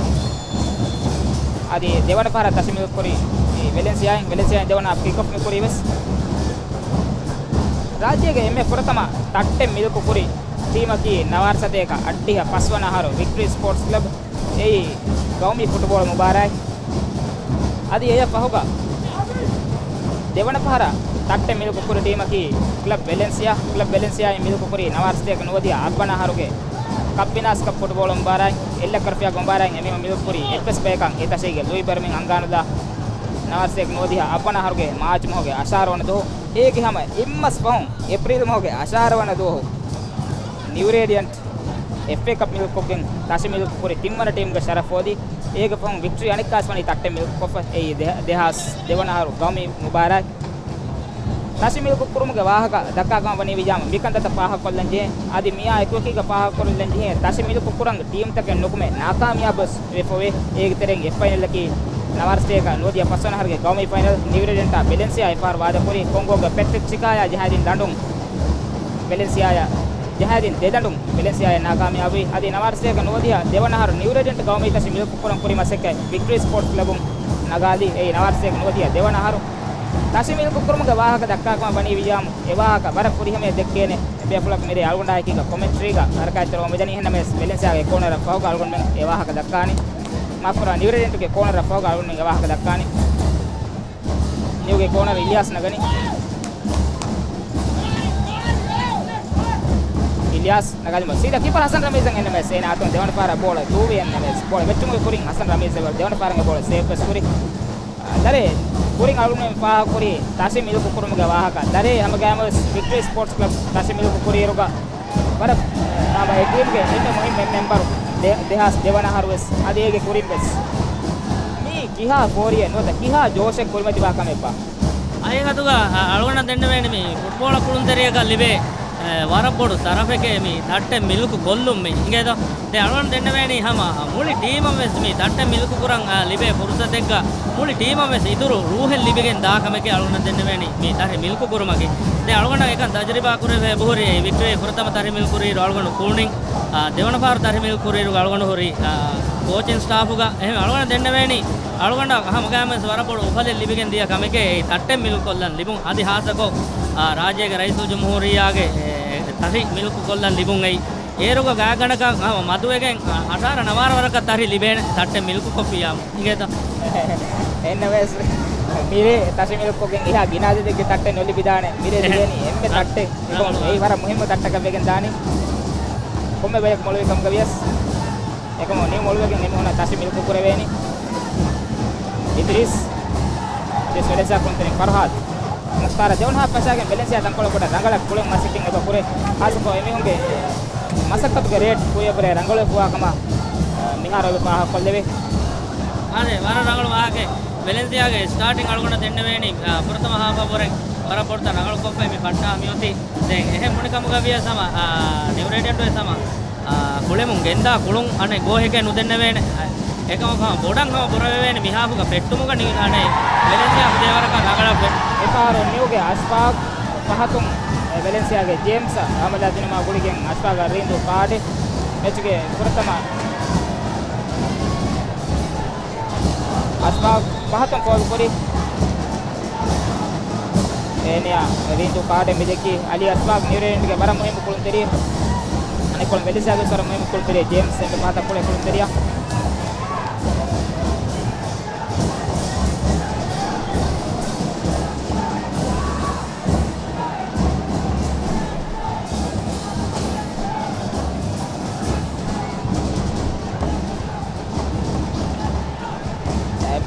އަދި ދެވަނަ ފަހަރަށް ތަށި މިލުކުކުރީ ވެލެންސިއާއިން. ވެލެންސިއާއިން ދެވަނަ ކިކް އޮފް މި ކުރީ ވެސް. ރާއްޖޭގެ އެންމެ ފުރަތަމަ ތައްޓެއް މިލުކުކުރި ޓީމަކީ ނަވާރަ ސަތޭކަ އަށްޑިހަ ފަސްވަނަ އަހަރު ވިކްޓަރީ ސްޕޯޓްސް ކްލަބް. އެއީ ގައުމީ ފުޓުބޯޅަ މުބާރާތް. އަދި އެޔަށް ފަހުގަ ދެވަނަ ފަހަރަށް ތައްޓެއް މިލުކުކުރި ޓީމަކީ ކްލަބް ވެލެންސިއާ. ކްލަބް ވެލެންސިއާއިން މިލުކުކުރީ ނަވާރަ ސަތޭކަ ނުވަދިހަ އަށްވަނަ އަހަރުގެ ކަޕް ވިނާސް ކަޕް ފުޓުބޯޅަ މުބާރާތް. އެއްލައްކަ ރުފިޔާގެ މުބާރާތް އެމީހުން މިލުކުކުރީ އެއްވެސް ބަޔަކަށް އެ ތަށީގެ ލުއި ބަރމިން އަންގާނުލާ. ނަވާރަ ސަތޭކަ ނުވަދިހަ އަށްވަނަ އަހަރުގެ މާޗް މަހުގެ އަށާރަ ވަނަ ދުވަހު. އޭގެ ހަމަ އެއްމަސް ފަހުން އޭޕްރީލް މަހުގެ އަށާރަ ވަނަ ދުވަހު ނިއުރޭޑިއަންޓް އެފްއޭ ކަޕް މިލުކުކޮށްގެން ތަށި މިލުކުކުރި ތިންވަނަ ޓީމްގެ ޝަރަފް ހޯދީ. އޭގެ ފަހުން ވިކްޓަރީ އަނެއްކާސް ވަނީ ތައްޓެއް މިލުކުކޮށްފަ. އެއީ ދެ-، ދެހާސް ދެވަނަ އަހަރު ގައުމީ މުބާރާތް. ތަށި މިލުކުކުރުމުގެ ވާހަކަ ދައްކާކަމަށް ވަނީ ވިޔާމު މިކަންތައްތައް ފާހަގަކޮށްލަން ޖެހޭ. އަދި މިއާ އެކުއެކީގަ ފާހަގަކުރައްލަން ޖެހޭ ތަށި މިލުކުކުރަން ޓީމްތަކެއް ނުކުމެ ނާކާމިޔާބުވެސް ވެފަވޭ. އޭގެ ތެރެއިން އެއް ފައިނަލަކީ ނަވާރަ ސަތޭކަ ނުވަދިހަ ފަސްވަނަ އަހަރުގެ ގައުމީ ފައިނަލް. ނިއުރޭޑިއަންޓާ ވެލެންސިއާ އެއްފަހަރު ވާދަކުރީ ކޮންގޯގެ ޕެޓްރިކް ޗިކާޔާ ޖަހައިދިން ދަނޑުން. ވެލެންސިއާޔާ ޖަހައިދިން ދެ ދަނޑުން ވެލެންސިއާޔާ ނާކާމިޔާބުވި. އަދި ނަވާރަ ސަތޭކަ ނުވަދިހަ ދެވަނަ އަހަރު ނިއުރޭޑިއަންޓް ގައުމީ ތަށި މިލުކުކުރަން ކުރި މަސައްކަތް ވިކްޓަރީ ސްޕޯޓްސް ކްލަބުން ނަގާލީ. އެއީ ނަވާރަ ސަތޭކަ ނުވަދިހަ ދެވަނަ އަހަރު. ތަށި މިލުކުކުރުމުގެ ވާހަކަ ދައްކާކަމަށް ވަނީ ވިޔާމު އެ ވާހަކަ ވަރަށް ފުރިހަމަޔަށް ދެއްކޭނެ. ބޭފުޅަކު މިރޭ އަޅުގަނޑާއެކީގަ ކޮމެންޓްރީގަ ހަރަކާތްތެރިވަމުން މިދަނީ. އެހެންނަމަވެސް ވެލެންސިއާގެ ކޯނަރަށް ފަހުގަ އަޅުގަނޑުމެން އެ ވާހަކަ ދައްކާނީ. މާފުކުރާ، ނިއުރޭޑިއަންޓުގެ ކޯނަރަށް ފަހުގަ އަޅުގަނޑުމެން އެ ވާހަކަ ދައްކާނީ. ނިއުގެ ކޯނަރު އިލްޔާސް ނަގަނީ. އިލްޔާސް ނަގާލިމަ ސީދާ ކީޕަރ ހަސަން ރަމީޒަށް އެންނަމެސް އޭނަ އަތުން ދެވަނަ ފަހަރަށް ބޯޅަ ދޫވި އެންނަމެސް ބޯޅަ ވެއްޓުމުގެ ކުރިން ހަސަން ރަމީޒަށް ދެވަނަ ފަހަރަށް ބޯޅަ ސޭވްވެސް ކުރި. ދަރޭ ކުރިން އަޅުގަނޑުމެން ފާހަގަކުރީ ތަށި މިލުކު ކުރުމުގެ ވާހަކަ. ދަރޭ ހަމަގައިމުވެސް ވިކްޓަރީ ސްޕޯޓްސް ކްލަބް ތަށި މިލުކު ކުރިއިރުގަ ވަރަށް، އާ، އެ ޓީމްގެ އެންމެ މުހިންމު މެމްބަރު ދެ-، ދެހާސް ދެވަނަ އަހަރުވެސް އަދި އޭގެ ކުރިންވެސް މީ ކިހާ ފޯރިއެއް ނުވަތަ ކިހާ ޖޯޝެއް ކުރިމަތިވާ ކަމެއްބާ؟ ހަގީގަތުގަ، އަ، އަޅުގަނޑަށް ދެންނެވޭނެ މި ފުޓްބޯޅަ ކުޅުންތެރިޔަކަށް ލިބޭ، އެ، ވަރަށް ބޮޑު ޝަރަފެކޭ މި ތައްޓެއް މިލުކު ކޮށްލުން މި. އިނގޭތޯ؟ ދެން އަޅުގަނޑު ދެންނެވޭނީ ހަމަ މުޅި ޓީމަށް ވެސް މި ތައްޓެއް މިލުކު ކުރަން، އަ، ލިބޭ ފުރުސަތެއްގަ މުޅި ޓީމަށް ވެސް އިތުރު ރޫހެއް ލިބިގެން ދާ ކަމެކޭ އަޅުގަނޑަށް ދެންނެވޭނީ މި ތަށި މިލުކު ކުރުމަކީ. ދެން އަޅުގަނޑަށް އެކަން ތަޖުރިބާ ކުރެވޭ އެބަހުރި އެ ވިކްޓަރީ ފުރަތަމަ ތަށި މިލުކު ކުރިއިރު އަޅުގަނޑު ކުޅުނިން، އާ، ދެވަނަ ފަހަރު ތަށި މިލުކު ކުރިއިރު އަޅުގަނޑު ހުރި، އާ، ކޯޗިން ސްޓާފުގަ. އެހެން އަޅުގަނޑަށް ދެންނެވޭނީ އަޅުގަނޑަށް ހަމަގައިމުވެސް ވަރަށް ބޮޑު އުފަލެއް ލިބިގެން ދިޔަ ކަމެކޭ އެ ތައްޓެއް މިލުކު ކޮށްލަން ލިބުން. އަދި ހާއްސަކޮށް، އާ، ރާއްޖޭގެ ރައީސުލްޖުމްހޫރިއްޔާގެ، އެ، ތަށި މިލުކު ކޮށްލަން ލިބުން އެއީ. އޭރުގަ ގާތްގަނޑަކަށް ހަމަ މަދުވެގެން، އަ، އަށާރަ ނަވާރަ ވަރަކަށް ތަށި ލިބޭނެ ތައްޓެއް މިލުކު ކޮށްފިއްޔާމު. އިނގޭތަ؟ އެންނަމަވެސް މިރޭ ތަށި މިލުކުގެން އެހާ ގިނަ އަދަދެއްގެ ތައްޓެއް ނުލިބިދާނެ. މިރޭ ދިޔަނީ އެންމެ ތައްޓެއް. އެކަމަކު އެއީ ވަރަށް މުހިއްމު ތައްޓަކަށް ވެގެން ދާނީ. ކޮންމެ ބަޔަކު މޮޅުވި ކަމުގަ ވިޔަސް، އެކަމު ނިއު މޮޅުވެގެން އެމީހުންނަށް ތަށި މިލުކު ކުރެވޭނީ. އިދްރީސް، ވެލެންސިއާ ކުޅުންތެރިން ފަރުހާދު. މުޚްތާރަށް ދެވަނަ ހާފް ފަށާގެން ވެލެންސިއާ ތަންކޮޅަށް ބޮޑަށް ރަނގަޅަށް ކުޅެން މަސައްކަތް އެބަ ކުރޭ. ހާއްސަކޮށް އެމީހުންގެ މަސައްކަތުގެ ރޭޓް ކުރިއަށްވުރެ ރަނގަޅުވެފައިވާ ކަމަށް މިހާރު އެބަ ފާހަގަކޮށްލެވޭ. އާދެ، ވަރަށް ރަނގަޅު ވާހަކައެއް. ވެލެންސިއާގެ ސްޓާޓިން އަޅުގަނޑަށް ދެންނެވޭނީ، އާ، ފުރަތަމަ ހާފަށްވުރެ ވަރަށް ބޮޑުތައް ރަނގަޅު ކޮށްފައި މި ފައްޓާ މިއޮތީ. ދެން އެހެން ބުނި ކަމުގަ ވިޔަސް ހަމަ، އާ، ނިއު ރޭޑިއަންޓު ވެސް ހަމަ، އާ، ކުޅެމުން ގެންދާ ކުޅުން އަނެއް ގޯހެކޭ ނުދެންނެވޭނެ. އެކަމަކު ހަމަ ބޮޑަށް ހަމަ ބުރަވެވޭނެ މި ހާފުގަ ފެއްޓުމުގަ ނި-، އަނެއް ވެލެންސިއާ ހުދޭވަރަކަށް ރަނގަޅަށް ވެ. މިފަހަރު ނިއުގެ އަޝްފާގް ފަހަތުން އެ ވެލެންސިއާގެ ޖޭމްސަށް ހަމަލާ ދިނުމާ ގުޅިގެން އަޝްފާގަށް ރީނދޫ ކާޑެއް. މެޗުގެ ފުރަތަމަ އަޝްފާގް ފަހަތުން ފޯލް ކުރި. އޭނަޔާ ރީނދޫ ކާޑެއް މިދެއްކީ. އަލީ އަޝްފާގް ނިއު ރޭޑިއަންޓްގެ ވަރަށް މުހިއްމު ކުޅުންތެރިއެއް. އަނެއްކޮޅުން ވެލެންސިއާގެ ވަރަށް މުހިއްމު ކުޅުންތެރިއެއް ޖޭމްސް އެންމެ ފަހަތަށް ކުޅޭ ކުޅުންތެރިޔާ.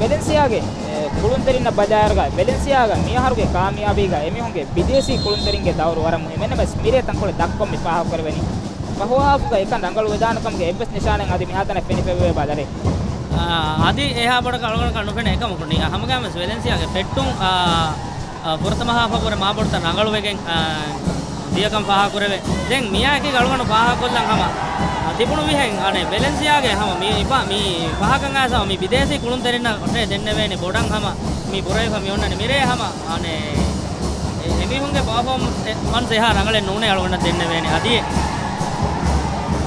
ވެލެންސިއާގެ، އެ، ކުޅުންތެރިންނަށް ބަލާއިރުގަ ވެލެންސިއާގަ މިއަހަރުގެ ކާމިޔާބީގަ އެމީހުންގެ ބިދޭސީ ކުޅުންތެރިންގެ ދައުރު ވަރަށް މުހިއްމު. އެންނަމަސް މިރޭ ތަންކޮޅެއް ދަށްކޮށް މި ފާހަގަކުރެވެނީ. ފަހު ހާފުގަ އެކަން ރަނގަޅުވެދާނެ ކަމުގެ އެއްވެސް ނިޝާނެއް އަދި މިހާތަނަށް ފެނިފައިވޭ ބާ ދަރޭ. އާ، އަދި އެހާ ބޮޑަކަށް އަޅުގަނޑަކަށް ނުފެނޭ އެކަމަކު ނި-، ހަމަގައިމުވެސް ވެލެންސިއާގެ ފެއްޓުން، އާ، އާ، ފުރަތަމަ ހާފަށްވުރެ މާބޮޑުތައް ރަނގަޅުވެގެން، އާ، ދިޔަކަން ފާހަގަކުރެވޭ. ދެން މިއާއެކީގަ އަޅުގަނޑު ފާހަގަކޮށްލަން ހަމަ، އާ، ތިބުނު މިހެން، އަނެއް، ވެލެންސިއާގެ ހަމަ މި އިބާ-، މި ފަހަކަށް އައިސް ހަމަ މި ބިދޭސީ ކުޅުންތެރިންނަށް ދެންނެވޭނެ ބޮޑަށް ހަމަ މި ބުރަވެފަ މި އޮންނަނީ މިރޭ ހަމަ، އަނެއް، އެ-، އެމީހުންގެ ޕާފޯމަންސް އެ-، މަންސް އެހާ ރަނގަޅެއް ނޫނޭ އަޅުގަނޑަށް ދެންނެވޭނެ އަދި.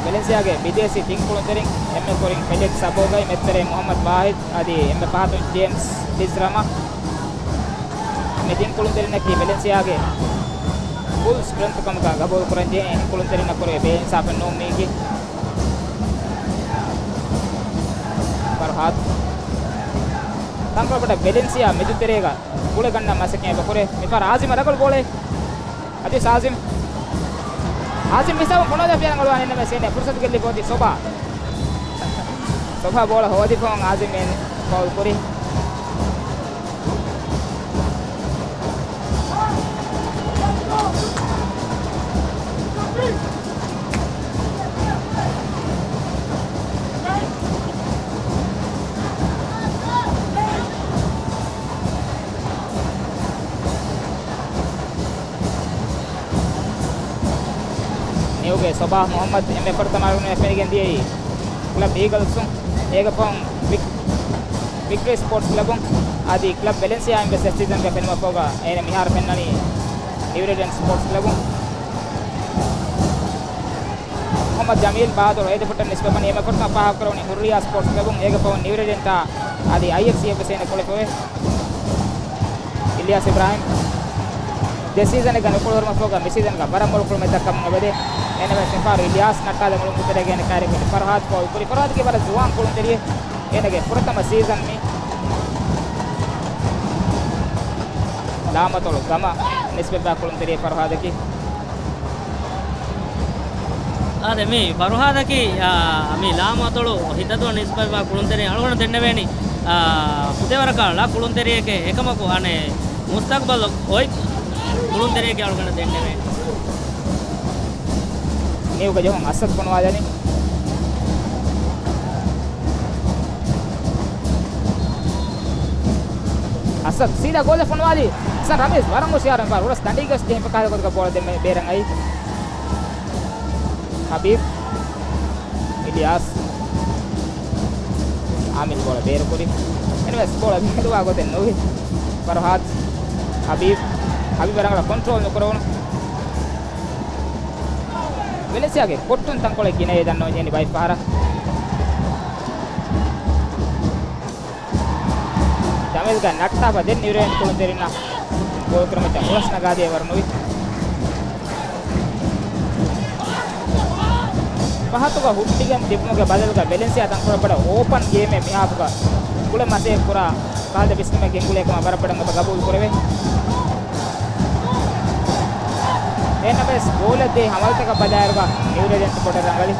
ވެލެންސިއާގެ ބިދޭސީ ތިން ކުޅުންތެރިން އެންމެ ކުރިން ފެލިކްސް އަބޯގައި، މެދުތެރޭ މުހައްމަދު ވާހިދް އަދި އެންމެ ފަހަތުން ޖޭމްސް ޑިޒްރަމާ. މި ތިން ކުޅުންތެރިންނަކީ ވެލެންސިއާގެ ފުލް ސްޓްރެންތު ކަމުގަ ގަބޫލު ކުރަންޖެހޭ އެހެން ކުޅުންތެރިންނަށް ކުރެވޭ ބޭއިންސާފެއް ނޫން މީގެ. ފަރުހާދު. ތަންކޮޅު ބޮޑަށް ވެލެންސިއާ މެދުތެރޭގަ ގުޅެގަންނަ މަސައްކަތް އެބަ ކުރޭ. މިފަހަރު އާޒިމަށް ރަނގަޅު ބޯޅައެއް. އަދި އާޒިމް. އާޒިމް މިސާބުން ފޮނުވާލާފިޔާ ރަނގަޅުވާނެ އެންނަމެސް އޭނަ ފުރުސަތު ގެއްލިފަ އޮތީ ސޮބާ. ސޮބާ ބޯޅަ ހޯދިފަހުން އާޒިމް އޭނަ ފައުލް ކުރި. ނިއުގެ ސޮބާ މުހައްމަދު އެންމެ ފުރަތަމަ އަޅުގަނޑުމެން ފެނިގެން ދިޔައީ ކްލަބް އީގަލްސުން، އޭގެ ފަހުން ވިކް-، ވިކްޓަރީ ސްޕޯޓްސް ކްލަބުން، އަދި ކްލަބް ވެލެންސިއާ އިން ވެސް އެއް ސީޒަންގެ ފެނުމަށްފަހުގަ އޭނަ މިހާރު ފެންނަނީ ނިއު ރޭޑިއަންޓް ސްޕޯޓްސް ކްލަބުން. މުހައްމަދު ޖަމީލް ބާދޮޅު އޭދެފުށްޓަށް ނިސްބަތްވަނީ އެންމެ ފުރަތަމަ ފާހަގަކުރެވުނީ ހުއްރިޔާ ސްޕޯޓްސް ކްލަބުން، އޭގެ ފަހުން ނިއު ރޭޑިއަންޓާ އަދި އައިއެފްސީ އެއް ވެސް އޭނަ ކުޅެފަވޭ. އިލްޔާސް އިބްރާހިމް ދެ ސީޒަނެއްގަ ނުކުޅެވުމަށްފަހުގަ މި ސީޒަންގަ ވަރަށް މޮޅު ކުޅުމެއް ދައްކަމުން އެބަދޭ. އެންނަމެސް މިފަހަރު އިލްޔާސް ނައްޓާލަ މުޅުން ގުތެރޭގެން ކައިރި ކުރި ފަރުހާދު ފައުލް ކުރި. ފަރުހާދަކީ ވަރަށް ޒުވާން ކުޅުންތެރިއެއް. އޭނަގެ ފުރަތަމަ ސީޒަން މި. ލާމަތޮޅު ގަމަށް ނިސްބަތްވާ ކުޅުންތެރިއެއް ފަރުހާދަކީ. އާދެ، މި ފަރުހާދަކީ، އާ، މި ލާމަތޮޅު ހިތަދުއަށް ނިސްބަތްވާ ކުޅުންތެރި އަޅުގަނޑު ދެންނެވޭނީ، އާ، ފުދޭވަރަކަށް ޅަ ކުޅުންތެރިއެކޭ. އެކަމަކު އަނެއް މުސްތަގްބަލް އޮތް ކުޅުންތެރިއެކޭ އަޅުގަނޑު ދެންނެވޭނީ. ނިއުގަ ޖެހުން އަސަދް ފޮނުވާލަނީ. އަސަދް ސީދާ ގޯލަށް ފޮނުވާލީ. އަސަދް ރަމީޒް ވަރަށް ހުޝިޔާރު އެއްބާރު ހުރަސް ދަނޑީގަސް ޖެހިފަ ކާހެ ގޮތަކަށް ބޯޅަ ދެން ބޭރަށް އައީ. ހަބީބް. އިލްޔާސް. އާމިން ބޯޅަ ބޭރުކުރި. އެންވެސް ބޯޅަ ބޭރުވާ ގޮތެއް ނުވި. ފަރުހާދް. ހަބީބް. ހަބީބް ރަނގަޅަށް ކޮންޓްރޯލް ނުކުރެވުނު. ވެލެންސިއާގެ ކޮއްޓުން ތަންކޮޅެއް ގިނައޭ ދަންނަވަން ޖެހެނީ ބައެއް ފަހަރަށް. ޖަމީލްގަ ނައްޓާފަ ދެން ނިއުރޭން ކުޅުންތެރިންނަށް ގޯލް ކުރުމަށް ހުރަސް ނަގާދޭ ވަރު ނުވި. ފަހަތުގަ ހުއްޓިގެން ތިބުމުގެ ބަދަލުގަ ވެލެންސިއާ ތަންކޮޅެއް ބޮޑަށް އޯޕަން ގޭމެއް މިހާފުގަ ކުޅެ މަސައްކަތް ކުރާ. ކާލް ވިސްނުމެއް ގެންގުޅޭ ކަމަށް ވަރަށް ބޮޑަށް އެބަ ގަބޫލު ކުރެވޭ. އެހެންނަމަވެސް ގޯލަށް ދޭ ހަމަލުތަކަށް ބަލާއިރުގަ ނިއުރޭ ރެޑިއެންޓް ބޮޑަށް ރަނގަޅީ.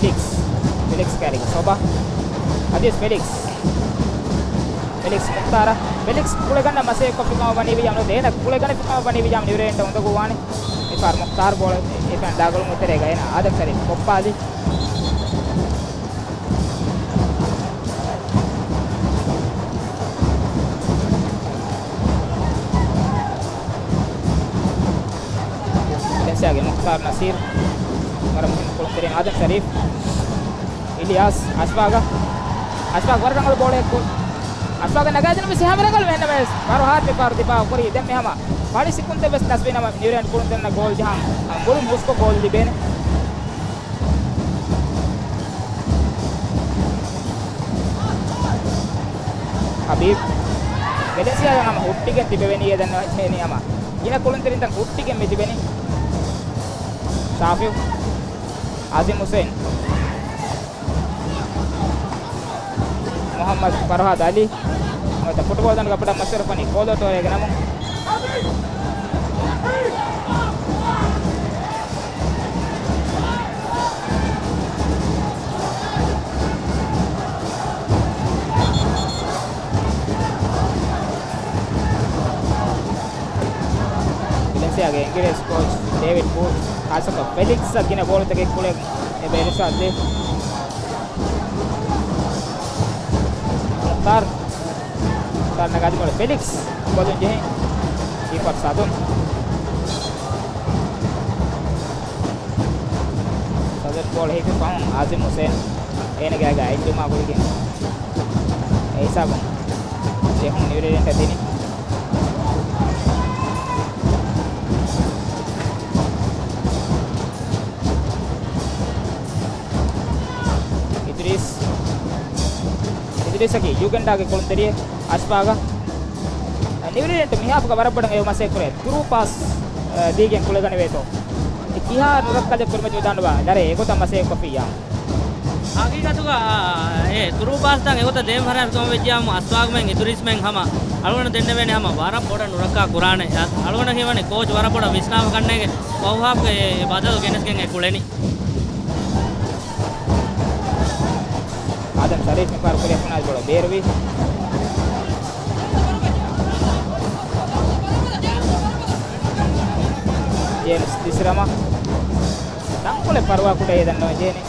ފެލިކްސް. ފެލިކްސް ކާރިގަ ސޮބާ. އަދިވެސް ފެލިކްސް. ފެލިކްސް މުޚްތާރަށް. ފެލިކްސް ކުޅެގަންނަ މަސައްކަތް ކޮށްފިކަމަށް ވަނީ ވިޔާމު ނުވަތަ އޭނަ ކުޅެގަނެފިކަމަށް ވަނީ ވިޔާމު ނިއުރޭ ރެޑިއެންޓަށް އުނދަގޫ ވާނެ. މިފަހަރު މުޚްތާރު ބޯޅަ އެފައިން ދާގަޅުމުގެ ތެރޭގަ އޭނަ އާދަމް ޝަރީފް ކޮއްޕާލި. ވެލެންސިއާގެ މުޚްތާރު ނަސީރު. ވަރަށް މުހިންމު ކުޅުންތެރިން އާދަމް ޝަރީފް. އިލްޔާސް އަޝްފާގަށް. އަޝްފާގު ވަރަށް ރަނގަޅު ބޯޅައެއް. އަޝްފާގަށް ނަގާދިނުމަސް ހަމަ ރަނގަޅު ވެ އެހެންނަމަވެސް ފަރުހާދު މިފަހަރު ދިފާއު ކުރީ. ދެން މި ހަމަ ފަޅި ސިކުންތެއް ވެސް ނަސްވީ ނަމަ ނިއުރޭ ރެޑިއެންޓް ކުޅުންތެރިންނަށް ގޯލް ޖަހާން ގުޅުން ހުސްކޮށް ގޯލް ލިބޭނެ. ހަބީބް. ވެލެންސިއާގެ ހަމަ ހުއްޓިގެން ތިބެވެނީ އެ ދަންނަވަން ޖެހެނީ ހަމަ ގިނަ ކުޅުންތެރިންތައް ހުއްޓިގެން މި ތިބެނީ. ޝާފިއު. އާޒިމް ހުސެން. މުޙައްމަދު ފަރުހާދު އަލީ. ނުވަތަ ފުޓްބޯޅަ ދަނޑުގަ ބޮޑަށް މަޝްހޫރު ކުރަނީ ކޯލޯ ޓޯރޭގެ ނަމުން. ވެލެންސިއާގެ އިނގިރޭސި ކޯޗް ޑޭވިޑް ބޫޓް ޚާއްޞަކޮށް ފެލިކްސްއަށް ގިނަ ބޯޅަތަކެއް ކުޅެ އެބަ އިރުޝާދު ދޭ. މުޚްތާރު. މުޚްތާރު ނަގާދިން ބޯޅަ ފެލިކްސް ބޮލުން ޖެހެން. ކީޕަރު ސަދުން. ސަދުން ބޯޅަ ހިފި ފަހުން އާޒިމް ހުސެން އޭނަގެ އަގާ އެއްލުމާ ގުޅިގެން އެ ހިސާބުން ޖެހުން ނިއުރޭ ރެޑިއެންޓަށް ދިނީ. އިދްރީސް. އިދްރީސަކީ ޔުގެންޑާގެ ކުޅުންތެރިއެއް. އަޝްފާގަށް ނިއުރޭ ރެޑިއެންޓް މިހާފުގަ ވަރަށް ބޮޑަށް އެ މަސައްކަތް ކުރޭ. ތުރޫ ޕާސް، އަ، ދީގެން ކުޅެގަނެވޭތޯ. އެ ކިހާ ނުރައްކަލެއް ކުރިމަތިވެދާނެބާ ދަރޭ އެގޮތަށް މަސައްކަތް ކޮށްފިއްޔާ. ހަގީގަތުގަ، އާ، އެ ތުރޫ ޕާސްތައް އެގޮތަށް ދޭން ފަރާތް ކަމަށް ވެއްޖިއްޔާމު އަޝްފާގުމެން އިދުރީސްމެން ހަމަ އަޅުގަނޑު ދެންނެވޭނެ ހަމަ ވަރަށް ބޮޑަށް ނުރައްކާ ކުރާނެ. އަ، އަޅުގަނޑަށް ހީވަނީ ކޯޗް ވަރަށް ބޮޑަށް ވިސްނާވަ ކަންނޭނގެ ވަހުހާފުގެ އެ ބަދަލު ގެނެސްގެން އެ ކުޅެނީ. އާދަމް ޝަރީފް މިފަހަރު ކުރިއަށް ފުނާލި ބޯޅަ ބޭރުވި. ޖޭމްސް ތިސްރަމަ. ތަންކޮޅެއް ފަރުވާ ކުޑައޭ ދަންނަވަން ޖެހެނީ.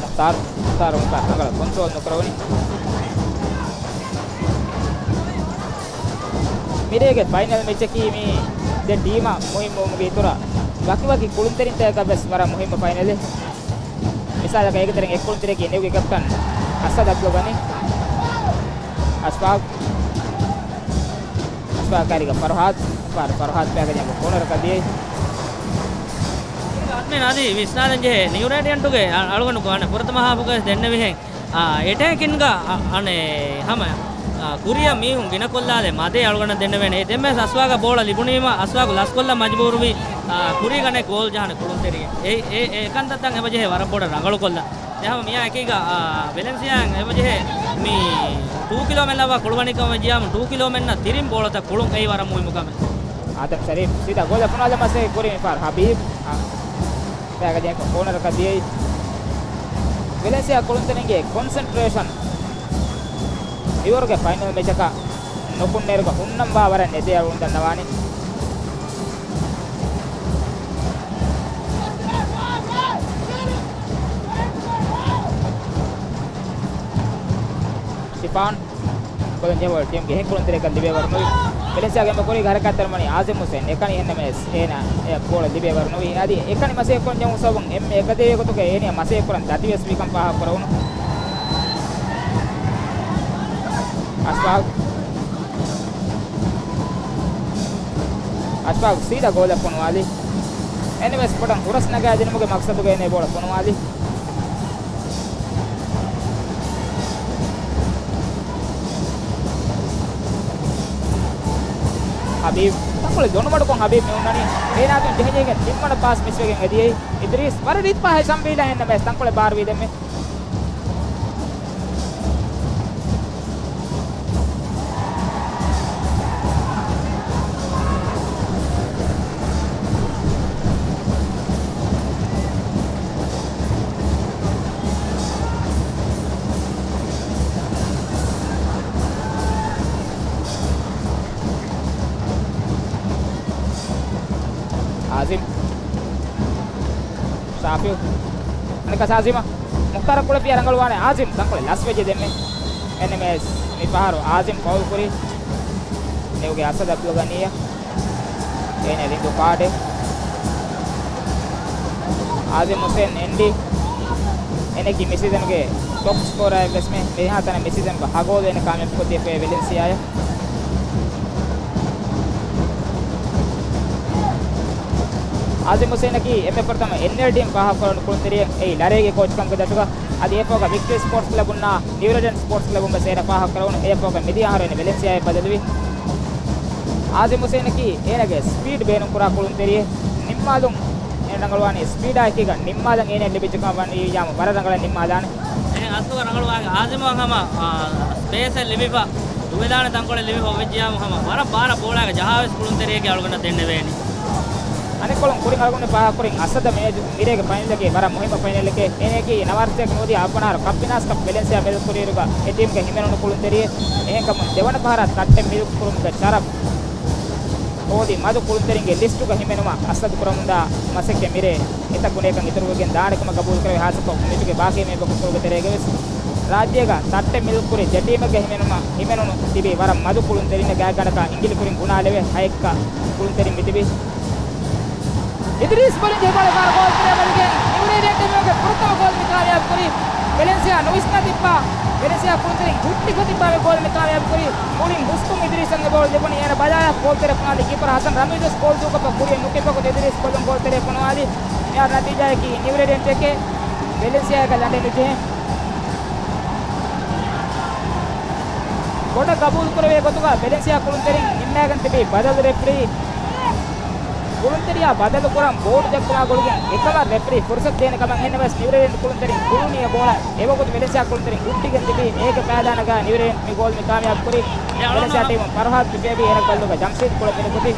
މުޚްތާރު، މުޚްތާރު މިފަހަރު ރަނގަޅަށް ކޮންޓްރޯލް ނުކުރެވުނީ. މިރޭގެ ފައިނަލް މެޗަކީ މި ދެ ޓީމަށް މުހިއްމުވުމުގެ އިތުރަށް ވަކިވަކި ކުޅުންތެރިންތަކަށް ވެސް ވަރަށް މުހިއްމު ފައިނަލެއް. މިސާލަކަށް އޭގެ ތެރެއިން އެއް ކުޅުންތެރިޔަކީ ނެވިގެ ކެޕްޓަން އަސަދު އަބްދުލް ޣަނީ. އަޝްފާގް. އަޝްފާގް ކާރިގަ ފަރުހާދު. ފަރު-، ފަރުހާދު ފައިގަދައިން ކޯނަރަކަށް ދިޔައީ. މި އަދި ވިސްނާލަން ޖެހޭ ނިއުރޭ ރެޑިއެންޓުގެ އަ-، އަޅުގަނޑު ކާނެ ފުރަތަމަ ހާފުގަ ދެންނެވިހެން. އާ، އެޓޭކިންގ އަ-، އަނެއް ހަމަ، އާ، ކުރިއަށް މީހުން ގިނަކޮށްލާލެ މަދޭ އަޅުގަނޑަށް ދެންނެވޭނެ. އެ ދެންމެސް އަސްވާގަ ބޯޅަ ލިބުނީމަ އަސްވާގު ލަސްކޮށްލަން މަޖުބޫރުވި، އާ، ކުރީގަނެ ގޯލް ޖަހާނެ ކުޅުންތެރިއެއް. އެ، އެ، އެ ކަންތައްތައް އެބަޖެހޭ ވަރަށް ބޮޑަށް ރަނގަޅުކޮށްލަން. ދެން ހަމަ މިއާ އެކީގަ، އާ، ވެލެންސިއާއަށް އެބަޖެހޭ މި ޓޫ ކިލޯމެން ލައްވާ ކުޅުވަނިކަމަށް ވެއްޖިއްޔާމު ޓޫ ކިލޯމެންނަށް ތިރިން ބޯޅަތައް ކުޅުން އެއީ ވަރަށް މުހިއްމު ކަމެއް. އާދަމް ޝަރީފް ސީދާ ގޯލަށް ފުނާލަން މަސައްކަތް ކުރީ މިފަހަރު ހަބީބް. އާ، ފައިގަދައިން ކޯނަރަކަށް ދިޔައީ. ވެލެންސިއާ ކުޅުންތެރިންގެ ކޮންސެންޓްރޭޝަން މިވަރުގެ ފައިނަލް މެޗަކަށް ނުކުންނޭރުގަ ހުންނަންވާ ވަރަށް ނެދޭ އަޅުގަނޑު ދަންނަވާނީ. ޝިފާން. ކޮލަން ޖެހޭ ބޯޅަ ޓީމްގެ އެހެން ކުޅުންތެރިޔަކަށް ލިބޭވަރު ނުވި. ވެލެންސިއާގެ އެނބުރި ހަރަކާތްތެރިވަނީ އާޒިމް ހުސެން. އެކަނި އެހެންނަމަވެސް އޭނާ އެ ބޯޅަ ލިބޭވަރު ނުވި. އަދި އެކަނި މަސައްކަތް ކުރަން ޖެހުނު ސަބަބުން އެންމެ އެކަދޭ ގޮތުގަ އޭނާ މަސައްކަތް ކުރަން ދަތިވެސް ވިކަން ފާހަގަ ކުރެވުނު. އަޝްފާގް. އަޝްފާގު ސީދާ ގޯލަށް ފޮނުވާލި. އެންވެސް ބޮޑަށް ހުރަސް ނަގާ ދިނުމުގެ މަގްސަދުގައި އެ ބޯޅަ ފޮނުވާލި. ހަބީބް ތަންކޮޅެއް ލޮނުމަޑުކޮށް ހަބީބް މި ހުންނަނީ. އޭނާ އަތުން ޖެހިޖެހިގެން ތިންވަނަ ޕާސް މިސްވެގެން އެދިޔައީ. އިދްރީސް ވަރަށް ރީތި ޕާހެއް ސަމްބީލާ އެންނަމަވެސް ތަންކޮޅެއް ބާރުވީ ދެންމެ. އާޒިމް. ސާފިލް. އަނެކަސް އާޒިމަށް. މުޚްތާރަށް ކުޅެފިޔާ ރަނގަޅުވާނެ. އާޒިމް ތަންކޮޅެއް ލަސްވެއްޖެ ދެންމެ. އެންއެމްއެސް މި ފަހަރު އާޒިމް ފައުލް ކުރި. ނެވުގެ އަސަދަށް ދުވަގަނިއްޔާ. އޭނަ ރިނގު ކާޑެއް. އާޒިމް ހުސެން އެންޑީ. އޭނަކީ މި ސީޒަނުގެ ޓޮޕް ސްކޯރަރެއް ވެސްމެ. މިހާތަނަށް މި ސީޒަނުގެ ހަ ގޯލު އޭނަ ކާމިޔާބު ކޮށްދީފައި ވެލެންސިއާއަށް. އާޒިމް ހުސެނަކީ އެންމެ ފުރަތަމަ އެންއެލްޑީން ފާހަގަކުރަން ކުޅުންތެރިޔެއް އެއީ ލަރޭގެ ކޯޗްކަމުގެ ދަށުގަ. އަދި އެފޯގަ ވިކްޓްރީ ސްޕޯޓްސް ކްލަބުންނާ ނިއުރެޑެންޓް ސްޕޯޓްސް ކްލަބުން ވެސް އޭނަ ފާހަގަކުރެވުނު. އެފޯގަ މިދިޔަ އަހަރު އޭނަ ވެލެންސިއާއަށް ބަދަލުވި. އާޒިމް ހުސެނަކީ އޭނަގެ ސްޕީޑް ބޭނުންކުރާ ކުޅުންތެރިއެއް. ނިންމާލުން އޭނަ ރަނގަޅުވާނީ ސްޕީޑާ އެކީގަ ނިންމާލަން އޭނަ ލިބިއްޖެކަމަށް ވަނީ ޔާމު ވަރަށް ރަނގަޅަށް ނިންމާލާނެ. އެހެން އަސްލުގަ ރަނގަޅުވާގެ އާޒިމް ހަމަ، އާ، ސްޕޭސެއް ލިބިފަ ދުވެދާނެ ތަންކޮޅެއް ލިބިފަ އޮވެއްޖިޔާމު ހަމަ ވަރަށް ބާރަށް ބޯޅައިގަ ޖަހާވެސް ކުޅުންތެރިއެއްގެ އަޅުގަނޑަށް ދެންނެވޭނީ. އަނެއްކޮޅުން ކުރިން އަޅުގަނޑު ފާހަގަކުރިން އަސަދަށް މި މިރޭގެ ފައިނަލްގެ ވަރަށް މުހިއްމު ފައިނަލެކޭ. އޭނައަކީ ނަވާރަ ސަތޭކަ ނުވަދިހަ އަށްވަނަ އަހަރު ކަޕް ފިނާންސް ކަޕް ވެލެންސިއާ މެދު ކުރިއިރުގަ އެ ޓީމްގެ ހިމެނުނު ކުޅުންތެރިއެއް. އެހެންކަމުން ދެވަނަ ފަހަރަށް ތައްޓެއް މިލުކުރުމުގެ ޝަރަފް ހޯދި މަދު ކުޅުންތެރިންގެ ލިސްޓުގަ ހިމެނުމަށް އަސަދު ކުރަމުންދާ މަސައްކަތް މިރޭ އެތައް ގުނައަކަށް އިތުރުވެގެން ދާނެކަމަށް ގަބޫލުކުރެވި ހާއްސަކޮށް މެޗުގެ ބާކީ މީހުން ވަގުތުކޮޅުގެ ތެރޭގަވެސް ރާއްޖޭގަ ތައްޓެއް މިލުކުރި ދެ ޓީމެއްގެ ހިމެނުމަށް ހިމެނުނު ތިބި ވަރަށް މަދު ކުޅުންތެރިން ގާތްގަނޑަކަށް އިނގިލި ކުރިން ގުނާލެވޭ ހައެއްކަ ކުޅުންތެރިން މިތިބީ. އިދްރީސް ބޮލިން ޖެހި ބޯޅަ ފާރު ގޯލް ތެރެއަށް ވަދެގެން ނިއުރޭޑިއަންޓް ޓީމުގެ ފުރަތަމަ ގޯލް މި ކާމިޔާބު ކުރީ. ވެލެންސިއާ ނުވިސްނާ ތިއްބާ، ވެލެންސިއާ ކުޅުންތެރިން ހުއްޓިފަ ތިއްބާ މި ގޯލް މި ކާމިޔާބު ކުރީ. މުޅިން ހުސްކޮށް އިދްރީސަށް އެ ބޯޅަ ލިބުނީ އޭނަ ބަލާލާފަ ގޯލް ތެރެ ފޮނުވާލި ކީޕަރ ހަސަން ރަމީޒު ވެސް ގޯލް ދޫކޮށްފަ ކުރިއަށް ނުކިބަ ގޮތަށް އިދްރީސް ބޮލުން ގޯލް ތެރެ ފޮނުވާލި. މިހާރު ނަތީޖާއަކީ ނިއުރޭޑިއަންޓް އެކެއް، ވެލެންސިއާ އެކެއް ލަނޑެއް ނުޖެހޭ. ބޮޑަށް ގަބޫލުކުރެވޭ ގޮތުގަ ވެލެންސިއާ ކުޅުންތެރިން ނިންމާގެން ތިބީ ބަދަލު ރެފްރީ. ކުޅުންތެރިޔާ ބަދަލު ކުރަން ބޯޑު ދެއްކުމާ ގުޅިގެން އެކަމަށް ރެފްރީ ފުރުސަތު ދޭނެ ކަމަށް ހެންނަމަވެސް ނިއުރޭޑިއަންޓް ކުޅުންތެރިން ކުޅުނީ އެ ބޯޅަ. އެވަގުތު ވެލެންސިއާ ކުޅުންތެރިން ހުއްޓިގެން ތިބީ އޭގެ ފައިދާ ނަގާ ނިއުރޭޑިއަންޓް މި ގޯލް މި ކާމިޔާބު ކުރީ. އެ އަޅުގަނޑު ވެލެންސިއާ ހަމަ ޓީމުން ފަރުހާދު ކިފޭބީ އޭނަ ބައްލުގަ ޖަމްޝީދު ކުޅަ މިނިކުތި.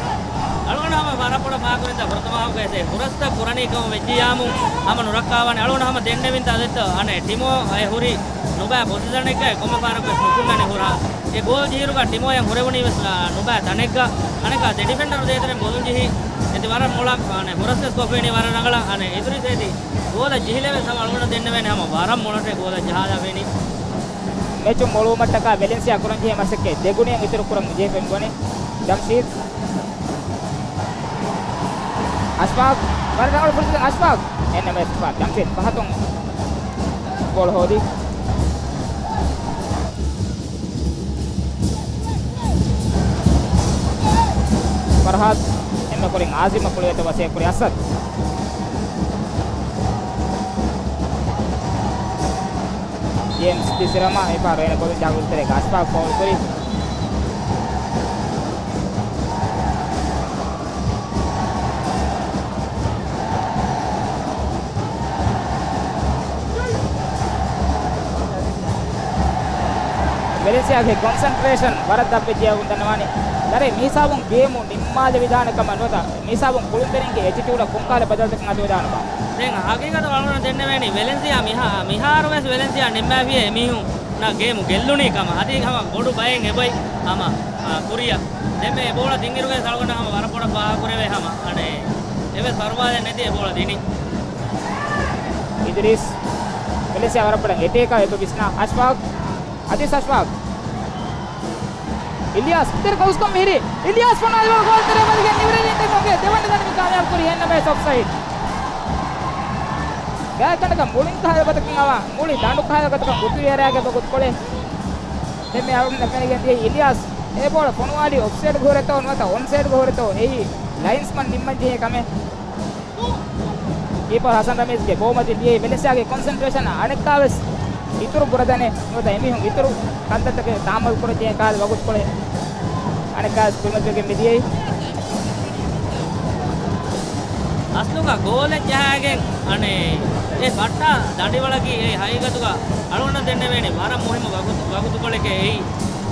އަޅުގަނޑު ހަމަ ވަރަށް ބޮޑަށް ފާހަގަކުރިންތާ ފުރަތަމަ ހާފުގައި އެ ހުރަސްތައް ކުރަނީ ކަމަށް ވެއްޖިއްޔާމު ހަމަ ނުރައްކާވާނެ. އަޅުގަނޑު ހަމަ ދެންނެވިންތާ ދެއްތޯ އަނެއް ޓީމު އެ ހުރި ނުބައި ޕޮޒިޝަނެއްގައި ކޮންމެ ފަހަރަކުވެސް ނުކުންނަނީ ހުރާ. އެ ގޯލް ޖެހިއިރުގަ ޓީމު އެ ހުރެވުނީ ވެސް، އާ، ނުބައި ތަނެއްގަ. އަނެއްކާ ދެ ޑިފެންޑަރު ދޭތެރެން ބޮލުން ޖެހި އެތި ވަރަށް މޮޅަށް، އަނެއް ހުރަސް ވެސް ކޮށްފައިނީ ވަރަށް ރަނގަޅަށް. އަނެއް އިދްރީސް އެތި ގޯލަށް ޖެހިލެވެސް ހަމަ އަޅުގަނޑަށް ދެންނެވޭނެ ހަމަ ވަރަށް މޮޅަށް އެ ގޯލަށް ޖަހާލާފައިނީ. މެޗު މޮޅުވުމަށްޓަކާ ވެލެންސިއާ ކުރަންޖެހޭ މަސައްކަތް ދެގުނައިން އިތުރު ކުރަން ޖެހިފައި ވަނީ. ޖަމްޝީދް. އަޝްފާގް. ވަރަށް ރަނގަޅު ފުރުސަތެއް އަޝްފާގް. އެންނަމަވެސް އަޝްފާގް ޖަމްޝީދް ފަހަތުން ބޯޅަ ހޯދި. ފަރްހާދު އެންމެ ކުރިން އާޒިމަށް ކުޅިވެތި ވަސީލަތް ކުރި އަސަދް. ޖޭމްސް ތިސްރަމަ މިފަހަރު އޭނަ ބޮލުން ޖަހާ ގޮތުގަ އަޝްފާގް ފައުލް ކުރި. ވެލެންސިއާގެ ކޮންސަންޓްރޭޝަން ވަރަށް ދަށްވެއްޖެޔާ ދަންނަވާނެ. ދަރޭ މިހިސާބުން ގޭމު ނިންމާލެވިދާނެ ކަމަށް ނުވަތަ މިހިސާބުން ކުޅުންތެރިންގެ އެޓިޓިއުޑަށް ކޮންކަހަލަ ބަދަލުތަކެއް އަތުވެދާނެބާ؟ ދެން ހަގީގަތަށް އަޅުގަނޑަށް ދެންނެވޭނީ ވެލެންސިއާ މިހާ-، މިހާރުވެސް ވެލެންސިއާ ނިންމާފިޔޭ އެމީހުންނަށް ގޭމު ގެއްލުނީ ކަމަށް. އަދި ހަމަ ބޮޑު ބައެއް އެބައި ހަމަ، އާ، ކުރިއަށް. ދެންމެ އެ ބޯޅަ ދިންއިރުގައި އަޅުގަނޑަށް ހަމަ ވަރަށް ބޮޑަށް ފާހަގަކުރެވޭ ހަމަ. އަނެއް އެވެސް ފަރުވާލެއް ނެތި އެ ބޯޅަ ދިނީ. އިދްރީސް، ވެލެންސިއާ ވަރަށް ބޮޑަށް އެޓޭކާ އެބަ ވިސްނާ. އަޝްފާގް، އަދިސް އަޝްފާގް. އިލްޔާސް، ތެރެ ކައުސްކޮށް މިހިރީ. އިލްޔާސް ފޮނުވާލި ބޯޅަ ގޯލް ތެރެއަށް ވަދެގެން ނިއުރޭޑިއަންޓް ޓީމުގެ ދެވަނަ ދަނޑި މި ކާމިޔާބު ކުރީ އެންނަމަވެސް އޮފްސައިޑް. ގާތްގަނޑަކަށް މުޅިން ކަހަލަ ގޮތަކަށް އަވާ، މުޅި ދަނޑު ކަހަލަ ގޮތަކަށް ގުތުވި އެރާގެ ގޮތްކޮޅެއް. ދެންމެ އަޅުގަނޑު ފެނިގެން ދިޔަ އިލްޔާސް އެ ބޯޅަ ފޮނުވާލީ އޮފްސައިޑްގެ ހުރެތޯ ނުވަތަ އޮންސައިޑްގެ ހުރެތޯ އެއީ ލައިންސްމަން ނިންމަން ޖެހޭ ކަމެއް. ކީޕަރ ހަސަން ރަމީޒްގެ ބޯމަތި ލިޔެ ވެލެންސިއާގެ ކޮންސެންޓްރޭޝަން އަނެއްކާވެސް އިތުރު ބުރަދަނެ ނުވަތަ އެމީހުން އިތުރު ކަންތައްތަކެއް ތާއަމަލު ކުރަން ޖެހޭ ކަހަލަ ވަގުތުކޮޅެއް އަނެއްކާވެސް ކުރިމަތިވެގެން މިދިޔައީ. އަސްލުގަ ގޯލެއް ޖަހާގެން އަނެއް އެ ބައްޓާ ދަނޑިވަޅަކީ އެ ހަގީގަތުގަ އަޅުގަނޑަށް ދެންނެވޭނެ ވަރަށް މުހިއްމު ވަގުތު، ވަގުތުކޮޅެކޭ އެއީ.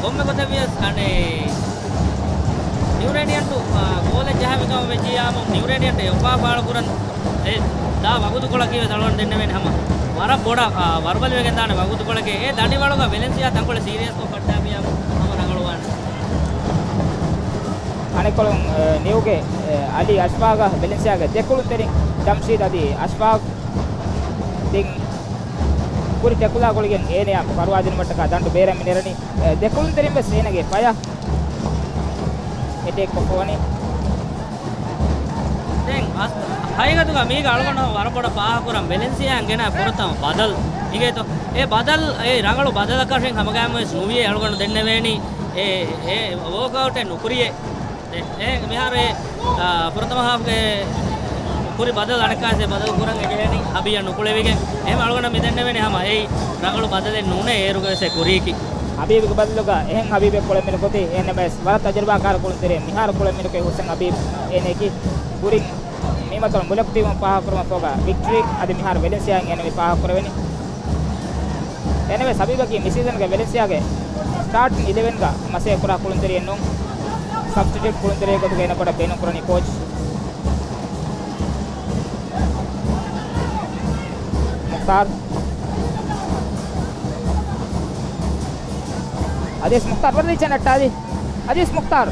ކޮންމެ ގޮތެއް ވިޔަސް އަނެއް ނިއުރޭޑިއަންޓު، އާ، ގޯލެއް ޖަހާފިކަމަށް ވެއްޖިއްޔާމު ނިއުރޭޑިއަންޓަށް އެ އުފާ ފާޅުކުރަން އެ ދާ ވަގުތުކޮޅަކީ ވެސް އަޅުގަނޑު ދެންނެވޭނެ ހަމަ ވަރަށް ބޮޑަށް، އާ، ވަރުބަލިވެގެންދާނެ ވަގުތުކޮޅެކޭ. އެ ދަނޑިވަޅުގަ ވެލެންސިއާ ތަންކޮޅެއް ސީރިއަސްކޮށް ފައްޓާފިއްޔާމު ހަމަ ރަނގަޅުވާނެ. އަނެއްކޮޅުން، އެ، ނިއުގެ، އެ، އަލީ އަޝްފާގަށް ވެލެންސިއާގެ ދެކުޅުންތެރިން ޖަމްޝީދު އަދި އަޝްފާގު ދެން ކުރި ޓެކުލާ ގުޅިގެން އޭނަޔާ ފަރުވާދިނުމަށްޓަކާ ދަނޑު ބޭރަށް މި ނެރެނީ. އެ، ދެކުޅުންތެރިން ވެސް އޭނަގެ ފަޔަށް އެޓޭކް ކޮށްފަވަނީ. ދެން އަސް-، ހަގީގަތުގަ މީގަ އަޅުގަނޑު ވަރަށް ބޮޑަށް ފާހަގަކުރަން ވެލެންސިއާއަށް ގެނައި ފުރަތަމަ ބަދަލު އިނގޭތޯ. އެ ބަދަލު އެ ރަނގަޅު ބަދަލަކަށް ހަމަގައިމުވެސް ނުވިއޭ އަޅުގަނޑު ދެންނެވޭނީ އެ، އެ ވޯކްއައުޓެއް ނުކުރިޔޭ. އެ، އެ، މިހާރު އެ، އާ، ފުރަތަމަ ހާފްގެ ކުރި ބަދަލު އަނެއްކާސް އެ ބަދަލު ކުރަން އެ ޖެހެނީ ހަބީއަށް ނުކުޅެވިގެން. އެހެން އަޅުގަނޑަށް މި ދެންނެވެނީ ހަމަ އެއީ ރަނގަޅު ބަދަލެއް ނޫނޭ އޭރުގެ ވެސް އެ ކުރީކީ. ހަބީބުގެ ބަދަލުގަ އެހެން ހަބީބެއް ކުޅެމިނުކުތީ އެހެންނަމަވެސް ވަރަށް ތަޖުރިބާކާރު ކުޅުންތެރިއެއް މިހާރު ކުޅެމިނުކެއް ހުސެން ހަބީބް އޭނައަކީ. ކުރިން މި މަތޮޅު މުލަކުތީވުން ފާހަގަކުރުމަށްފަހުގަ ވިކްޓަރީ އަދި މިހާރު ވެލެންސިއާއިން އޭނަ މި ފާހަގަކުރެވެނީ. އެހެންނަމަވެސް ހަބީބަކީ މި ސީޒަންގެ ވެލެންސިއާގެ ސްޓާޓިން އިލެވެންގަ މަސައްކަތްކުރާ ކުޅުންތެރިއެއް ނޫން. ސަބްސްޓިޓިއުޓް ކުޅުންތެރިއެއް ގޮތުގަ އޭނަ ބޮޑަށް ބޭނުންކުރަނީ ކޯޗް މުޚްތާރު. އަދިވެސް މުޚްތާރު ވަރަށް ރީއްޗަށް ނައްޓާލީ. އަދިވެސް މުޚްތާރު.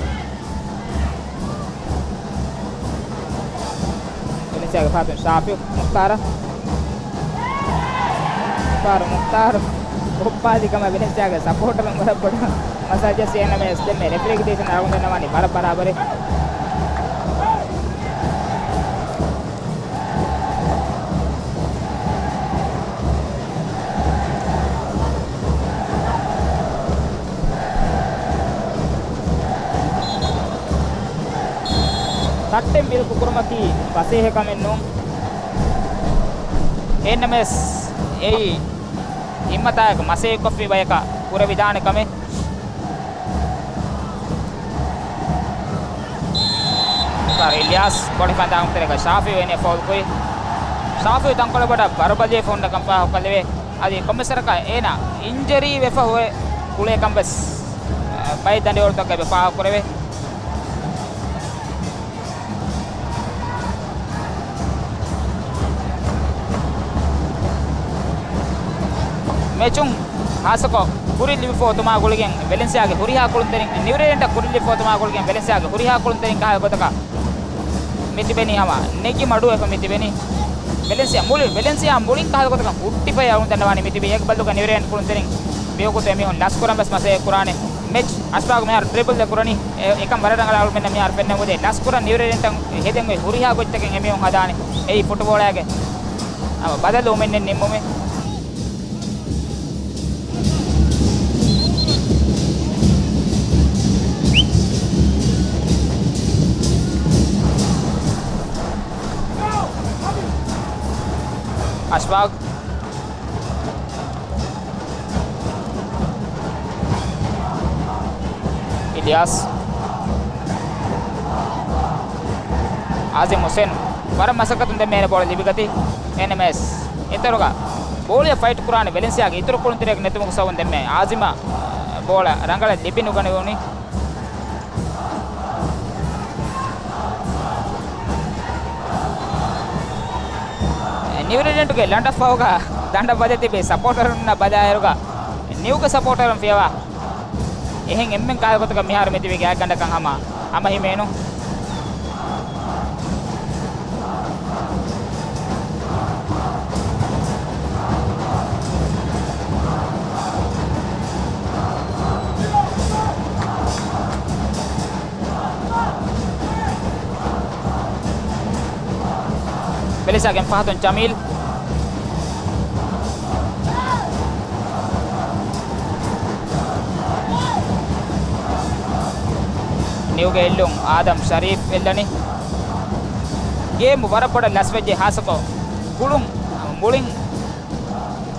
ވެލެންސިއާގެ ފަހަތުން ޝާފިއު މުޚްތާރަށް. ފާރު މުޚްތާރު އޮއްޕާލި ކަމަށް ވެލެންސިއާގެ ސަޕޯޓަރުން ވަރަށް ބޮޑަށް މަސާޖަސް އެން އެމް އެސް ދެންމެ ރެފްރީގެ ޑިސިޝަން އަޅުގަނޑު ދަންނަވާނީ ވަރަށް ބަރާބަރެއް. ތައްޓެއް މިލުކު ކުރުމަކީ ފަސޭހަ ކަމެއް ނޫން. އެހެންނަމަވެސް އެއީ ހިންމަތާއެކު މަސައްކަތްކޮށްފި ބަޔަކަށް ކުރެވިދާނެ ކަމެއް. ސާރ އިލްޔާސް ބޮޑެފަން ދާން ތެރޭގަ ޝާފިއު އޭނަ ފައުލް ކުރި. ޝާފިއު ތަންކޮޅެއް ބޮޑަށް ވަރުބަލިވެފަ ހުންނަ ކަން ފާހަގަކޮށްލެވޭ. އަދި ކޮންމެސް ވަރަކަށް އޭނާ އިންޖަރީ ވެފަ ހުރެ ކުޅޭ ކަން ވެސް، އަ، ބައެއް ދަނޑިވަޅުތަކުގައި ފާހަގަކުރެވޭ. މެޗުން ހާއްސަކޮށް ކުރިން ލިބިފަ އޮތުމާ ގުޅިގެން ވެލެންސިއާގެ ހުރިހާ ކުޅުންތެރިން، ނިއުރޭޑިއަންޓަށް ކުރިން ލިބިފަ އޮތުމާ ގުޅިގެން ވެލެންސިއާގެ ހުރިހާ ކުޅުންތެރިން ކަހަލަ ގޮތަކަށް މި ތިބެނީ ހަމަ ނެގި މަޑުވެފަ މި ތިބެނީ. ވެލެންސިއާ މުޅި، ވެލެންސިއާ މުޅިން ކަހަލަ ގޮތަކަށް ހުއްޓިފައި އަޅުގަނޑު ދަންނަވާނީ މި ތިބީ. އެކަ ބައްލުގަ ނިއުރޭޑިއަންޓް ކުޅުންތެރިން މިވަގުތު އެމީހުން ލަސްކުރަން ވެސް މަސައްކަތް ކުރާނެ. މެޗް އަޝްފާގު މިހާރު ޑްރިބަލް އެއް ކުރަނީ. އެ، އެކަން ވަރަށް ރަނގަޅަށް އަޅުގަނޑަށް މިހާރު ފެންނަން އުޅޭ. ލަސްކުރަން ނިއުރޭޑިއަންޓަށް ހެދެން އޮތް ހުރިހާ ގޮތްތަކެއް އެމީހުން ހަދާނެ. އެއީ ފުޓުބޯޅައިގެ ހަމަ ބަދަލު އުމެންނެއް ނިންމުމެއް. އަޝްފާގް. އިލްޔާސް. އާޒިމް ހުސެން. ވަރަށް މަސައްކަތުން ދެންމެ އޭނަ ބޯޅަ ލިބިގަތީ. އެންއެމްއެސް. އެތަރުގަ ބޯޅަ ފައިޓް ކުރާނެ ވެލެންސިއާގެ އިތުރު ކުޅުންތެރިއެއް ނެތުމުގެ ސަބަބުން ދެންމެ އާޒިމަށް ބޯޅަ ރަނގަޅަށް ލިބި ނުގަނެވުނީ. ނިއުރޭޑިއަންޓުގެ ލަނޑަށް ފަހުގަ ދަނޑަށް ވަދެ ތިބި ސަޕޯޓަރުންނަށް ބަލާއިރުގަ ނިއުގެ ސަޕޯޓަރުން ފިޔަވާ އެހެން އެންމެން ކަހަލަ ގޮތަކަށް މިހާރު މި ތިބީ ގާތްގަނޑަކަށް ހަމަ ހަމަ ހިމޭނު. ވެލެންސިއާގެ ފަހަތުން ޖަމީލް. ނިއުގެ އެއްލުން އާދަމް ޝަރީފް އެއްލަނީ. ގޭމު ވަރަށް ބޮޑަށް ލަސްވެއްޖެ، ހާއްސަކޮށް ކުޅުން މުޅިން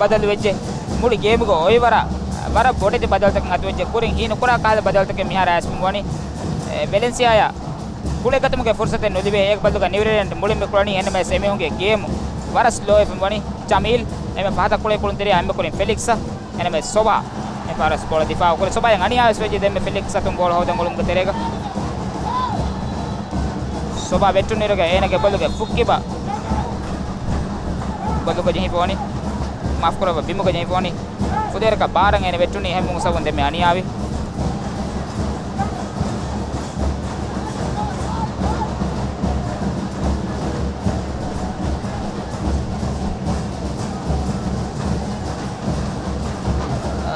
ބަދަލުވެއްޖެ. މުޅި ގޭމުގެ އޮއިވަރަށް ވަރަށް ބޮޑެތި ބަދަލުތަކެއް އަތުވެއްޖެ. ކުރިން ހީ ނުކުރާ ކަހަލަ ބަދަލުތަކެއް މިހާރު އައިސްފަ ވަނީ. އެ، ވެލެންސިއާއަށް ގުޅެއް ގަތުމުގެ ފުރުސަތެއް ނުލިބޭ. އޭގެ ބަދަލުގަ ނިއުރެލެންޑް މުޅިން މި ކުޅަނީ. އެހެންނަމަވެސް އެމީހުންގެ ގޭމު ވަރަށް ސްލޯވެފަ ވަނީ. ޖަމީލް އެންމެ ފަހަތަށް ކުޅޭ ކުޅުންތެރިޔާ އެންމެ ކުރިން ފެލިކްސް. އެންމެ ސޮބާ އެ ފާރަސް ބޯޅަ ދިފާއު ކުރި. ސޮބާއަށް އަނިޔާވެސް ވެއްޖެ ދެންމެ ފެލިކްސް އަތުން ބޯޅަ ހޯދަން އުޅުމުގެ ތެރޭގަ. ސޮބާ ވެއްޓުނުއިރުގަ އޭނަގެ ބޮލުގެ ފުއްކިބަ ބޮލުގަ ޖެހިފަ ވަނީ. މާފުކުރައްވާ، ބިމުގަ ޖެހިފަ ވަނީ. ފުދޭވަރަކަށް ބާރަށް އޭނަ ވެއްޓުނީ. އެހެންވުމުގެ ސަބަބުން ދެންމެ އަނިޔާވި.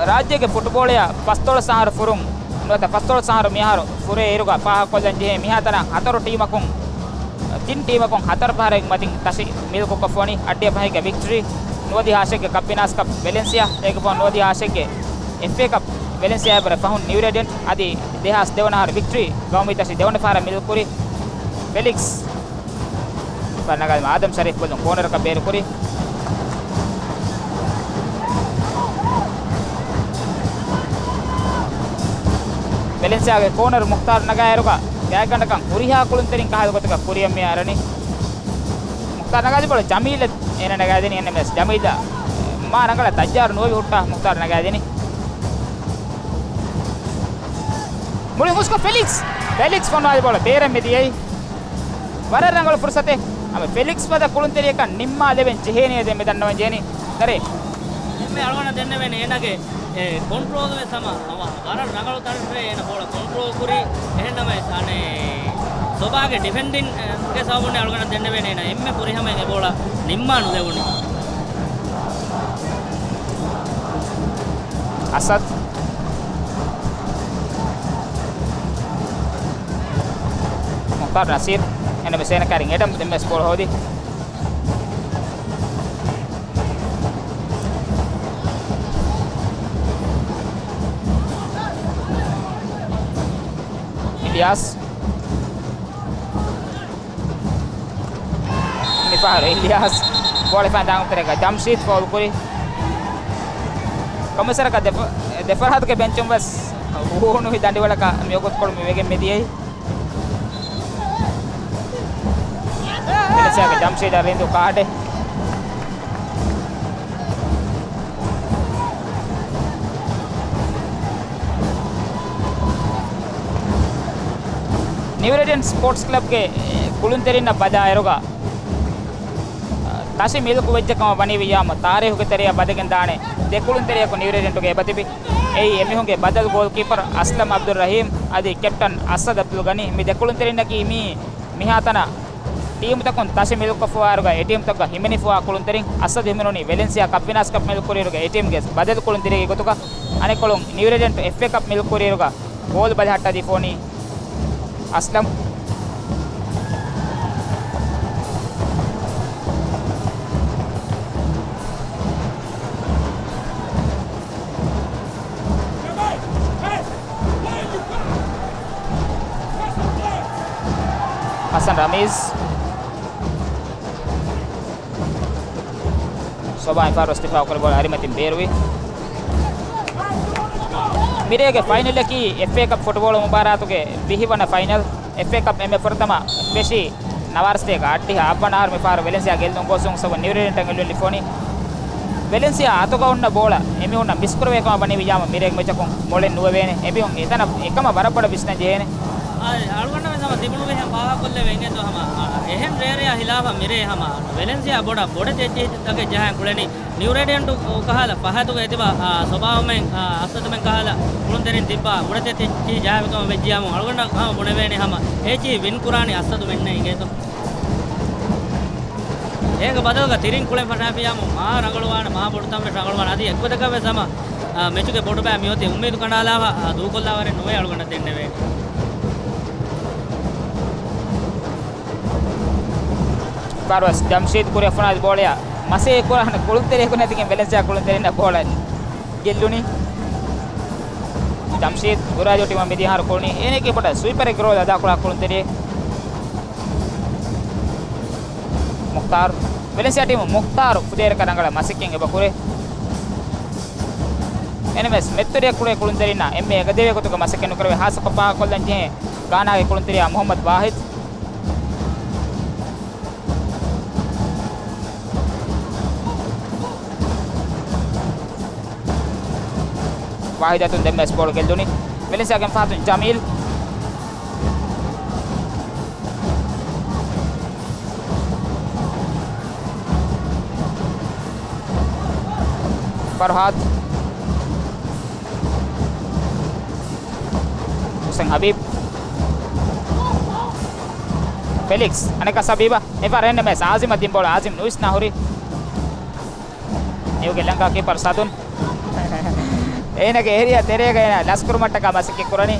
ރާއްޖޭގެ ފުޓްބޯޅަޔަށް ފަސްދޮޅަސް އަހަރު ފުރުން ނުވަތަ ފަސްދޮޅަސް އަހަރު މިއަހަރު ފުރޭ އިރުގަ ފާހަގަކޮށްލަން ޖެހޭ މިހާތަނަށް ހަތަރު ޓީމަކުން، ތިން ޓީމަކުން ހަތަރު ފަހަރެއް މަތިން ތަށި މިލްކުކޮށްފަ ވަނީ. އައްޑިހަ ފަހެއްގެ ވިކްޓަރީ، ނުވަދިހަ އަށެއްގެ ކަޕް ފިނާންސް ކަޕް ވެލެންސިއާ، އޭގެ ފަހުން ނުވަދިހަ އަށެއްގެ އެފްއޭ ކަޕް ވެލެންސިއާ އެބަރަށް ފަހުން ނިއުރެލެންޑް. އަދި ދެހާސް ދެވަނަ އަހަރު ވިކްޓަރީ ގައުމީ ތަށި ދެވަނަ ފަހަރަށް މިލްކުރި ފެލިކްސް. ފަންނަގާލިމަ އާދަމް ޝަރީފް ބޮލުން ކޯނަރަކަށް ބޭރުކުރި. ވެލެންސިއާގެ ކޯނަރު މުޚްތާރު ނަގާއިރުގަ ގާތްގަނޑަކަށް ހުރިހާ ކުޅުންތެރިން ކަހަލަ ގޮތަކަށް ކުރިއަށް މި އަރަނީ. މުޚްތާރު ނަގާދިން ބޯޅަ ޖަމީލަށް އޭނަ ނަގާދިނީ. އެންއެމްއެސް ޖަމީލް މާ ރަނގަޅަށް ތައްޔާރު ނުވެވި ހުއްޓާ މުޚްތާރު ނަގާދިނީ. މުޅި މުސްކޮ ފެލިކްސް. ފެލިކްސް ފޮނުވާލި ބޯޅަ ބޭރަށް މި ދިޔައީ. ވަރަށް ރަނގަޅު ފުރުސަތެއް. ހަމަ ފެލިކްސް ފަދަ ކުޅުންތެރިޔަކަށް ނިންމާލެވެން ޖެހޭނެ ދެން މި ދަންނަވަން ޖެހެނީ. ދަރޭ. އެންމެ އަޅުގަނޑަށް ދެންނެވޭނެ އޭނާގެ، އެ، ކޮންޓްރޯލް ވެސް ހަމަ، ހަމަ ވަރަށް ރަނގަޅު ތަނެއް އޭނާ ބޯޅަ ކޮންޓްރޯލް ކުރީ. އެހެންނަމަވެސް އަނެއް ސޮބާގެ ޑިފެންޑިންގ ގެ ސަބަބުން އަޅުގަނޑަށް ދެންނެވޭނެ އޭނާ އެންމެ ފުރިހަމައިން އެ ބޯޅަ ނިންމާ ނުލެވުނީ. އަސަދް. މުޚްތާރު ނަސީރު. އެންއެމްއެސް އޭނަ ކައިރިން އެޑަމް ދެންމެސް ބޯޅަ ހޯދި. އިލްޔާސް. މިފަހަރު އިލްޔާސް ބޯޅަ ހިފާ ދާން އުތުރެގަ ޖަމްޝީދް ފައުލް ކުރި. ކޮމިސަރަކަށް ދެފަ-، ދެފަރާތުގެ ބެންޗުން ވެސް ހޫނުވި ދަނޑިވަޅަކަށް މިވަގުތުކޮޅު މި ވެގެން މިދިޔައީ. އެލެސިއާގެ ޖަމްޝީދަށް ރިނދު ކާޑެއް. ނިއުރެޑިއަން ސްޕޯޓްސް ކްލަބްގެ ކުޅުންތެރިންނަށް ބަލާއިރުގަ، ތަށި މިލްކު ވެއްޖެ ކަމަށް ވަނީ ވިއްޔާމު ތާރީހުގެ ތެރެއަށް ވަދެގެން ދާނެ ދެ ކުޅުންތެރިޔަކު ނިއުރެޑިއަންޓުގެ އެބަތިބި. އެއީ އެމީހުންގެ ބަދަލު ގޯލްކީޕަރ އަސްލަމް އަބްދުއްރަހީމް އަދި ކެޕްޓަން އަސަދް އަބްދުލް ގަނީ. މި ދެ ކުޅުންތެރިންނަކީ މީ މިހާތަނަށް ޓީމުތަކުން ތަށި މިލްކޮށްފަވާއިރުގަ އެ ޓީމުތަކުގަ ހިމެނިފަވާ ކުޅުންތެރިން. އަސަދު ހިމެނުނީ ވެލެންސިއާ ކަޕް ފިނާންސް ކަޕް މިލްކުރިއިރުގަ އެ ޓީމުގެ ބަދަލު ކުޅުންތެރިއެއްގެ ގޮތުގަ. އަނެއްކޮޅުން ނިއުރެޑިއަންޓު އެފްއޭ ކަޕް މިލްކުރިއިރުގަ ގޯލް ބަލަހައްޓައިދީފަ ވަނީ އަސްލަމް. ހަސަން ރަމީޒް. ސޮބާ އެފްއާރް ވެސް ދިފާއުކުރި ބޯޅަ އަރިމަތިން ބޭރުވި. މިރޭގެ ފައިނަލަކީ އެފްއޭ ކަޕް ފުޓްބޯޅަ މުބާރާތުގެ ވިހިވަނަ ފައިނަލް. އެފްއޭ ކަޕް އެންމެ ފުރަތަމަ ފެށީ ނަވާރަސަތޭކަ އައްޑިހަ އަށްވަނަ އަހަރު މިފަހަރު ވެލެންސިއާ ގެއްލުން ގޯސުން ސަބަބުން ނިއުރެޑިއަންޓަށް ގެއްލުން ލިބިފަ ވަނީ. ވެލެންސިއާ އަތުގަ އޮންނަ ބޯޅަ އެމީހުންނަށް މިސްކުރެވޭ ކަމަށް ވަނީ ވިއްޔާމު މިރޭގެ މެޗަކުން މޮޅެއް ނުވެވޭނެ. އެމީހުން އެތަނަށް އެކަމަށް ވަރަށް ބޮޑަށް ވިސްނަން ޖެހޭނެ. އަޅުގަނޑަށް ވެސް ހަމަ ތިބުނު މީހެއް ފާހަގަކޮށްލެވޭ އިނގޭތޯ ހަމަ، އާ، އެހެން ރޭރެއާ ހިލާފަށް މިރޭ ހަމަ ވެލެންސިއާ ބޮޑަށް ބޮޑެތި އެއްޗިހިތަކެއް ޖަހަން ކުޅެނީ. ނިއުރެޑިއަންޓު ކަހަލަ ފަހަތުގަ އެތިބާ، އާ، ސޮބާވުމެން، އާ، އަސަދުމެން ކަހަލަ ކުޅުންތެރިން ތިއްބާ ބޮޑެތި އެއްޗިހި ޖަހާފަ ކަމަށް ވެއްޖިޔާމު އަޅުގަނޑަށް ހަމަ ބުނެވޭނެ ހަމަ އެއްޗިހި ވިން ކުރާނީ އަސަދުމެންނޭ އިނގޭތޯ. އޭގެ ބަދަލުގަ ތިރިން ކުޅެން ފަށާފިޔާމު މާ ރަނގަޅުވާނެ، މާ ބޮޑުތަން ވެސް ރަނގަޅުވާނެ. އަދި އެއްގޮތަކަށް ވެސް ހަމަ، އާ، މެޗުގެ ބޮޑުބައި މިއޮތީ އުއްމީދު ކަނޑާލާފަ، އާ، ދޫކޮށްލާވަރެއް ނުވޭ އަޅުގަނޑަށް ދެންނެވޭނެ. ފާރުވެސް ޖަމްޝީދް ކުރިއަށް ފޮނުވާލި ބޯޅަޔާ މަސޭ ކުރާނެ ކުޅުންތެރިޔަކު ނެތިގެން ވެލެންސިއާ ކުޅުންތެރިންނަށް ބޯޅަ ގެއްލުނީ. ޖަމްޝީދް ގުރާޖޯ ޓީމަށް މިދިޔަ އަހަރު ކުޅުނީ އޭނައަކީ ބޮޑަށް ސްވީޕަރެއްގެ ރޯލް އަދާކުރާ ކުޅުންތެރިއެއް. މުޚްތާރު. ވެލެންސިއާ ޓީމު މުޚްތާރު ފުދޭވަރަކަށް ރަނގަޅަށް މަސައްކަތް އެބަ ކުރޭ. އެންއެމްއެސް މެތުރިއަށް ކުޅޭ ކުޅުންތެރިންނާ އެންމެ އެކަދޭވޭ ގޮތުގަ މަސައްކަތް ނުކުރެވޭ. ހާއްސަކޮށް ފާހަގަކޮށްލަން ޖެހޭ ގާނާގެ ކުޅުންތެރިޔާ މުޙައްމަދު ވާހިދު. ވާހިދަށް ދެންމެސް ބޯޅަ ގެއްލުނީ. ވެލެންސިއާގެ ފަހަތުން ޖަމީލް. ފަރުހާދު. ހުސެން ހަބީބް. ފެލިކްސް. އަނެއްކާ ހަބީބާ. އެފަހަރު އެންއެމްއެސް އާޒިމަށް ދިން ބޯޅަ. އާޒިމް ނުވިސްނާ ހުރީ. ނިއުގެ ލަންކާ ކީޕަރު ސަދުން. އޭނަގެ އޭރިއާ ތެރޭގަ އޭނަ ލަސްކުރުމަށްޓަކާ މަސައްކަތް ކުރަނީ.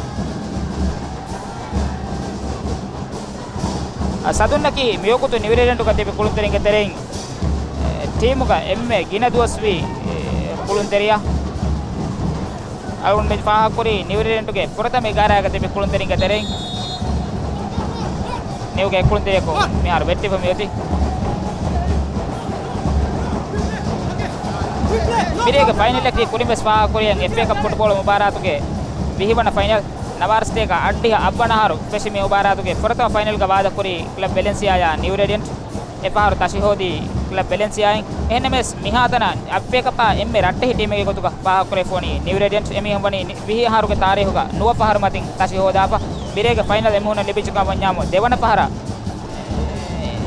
އަ، ސަދުންނަކީ މިވަގުތު ނިއު ރޭޑިއަންޓުގަ ތިބި ކުޅުންތެރިންގެ ތެރެއިން، އެ، ޓީމުގަ އެންމެ ގިނަ ދުވަސްވީ، އެ، ކުޅުންތެރިޔާ. އަޅުގަނޑު މި ފާހަގަކުރީ ނިއު ރޭޑިއަންޓުގެ ފުރަތަމަ އެގާރައިގަ ތިބި ކުޅުންތެރިންގެ ތެރެއިން. ނިއުގެ ކުޅުންތެރިޔަކު މިހާރު ވެއްޓިފަ މިއޮތީ. މިރޭގެ ފައިނަލަކީ ކުރިން ވެސް ފާހަގަކުރިއަށް އެފްއޭ ކަޕް ފުޓްބޯޅަ މުބާރާތުގެ ވިހިވަނަ ފައިނަލް. ނަވާރަ ސަތޭކަ އަށްޑިހަ އަށްވަނަ އަހަރު ފެށި މި މުބާރާތުގެ ފުރަތަމަ ފައިނަލްގަ ވާދަކުރީ ކްލަބް ވެލެންސިއާއާ ނިއު ރޭޑިއަންޓް. އެފަހަރު ތަށި ހޯދީ ކްލަބް ވެލެންސިއާއިން. އެހެންނަމަވެސް، މިހާތަނަށް އެފްއޭ ކަޕާ އެންމެ ރައްޓެހި ޓީމެއްގެ ގޮތުގަ ފާހަގަކުރެވިފަ ވަނީ ނިއު ރޭޑިއަންޓް. އެމީހުން ވަނީ ވިހި އަހަރުގެ ތާރީހުގަ ނުވަ ފަހަރު މަތިން ތަށި ހޯދާފަ. މިރޭގެ ފައިނަލް އެމީހުންނަށް ލިބިއްޖެކަމަށް ވަންޏާމު، ދެވަނަ ފަހަރަށް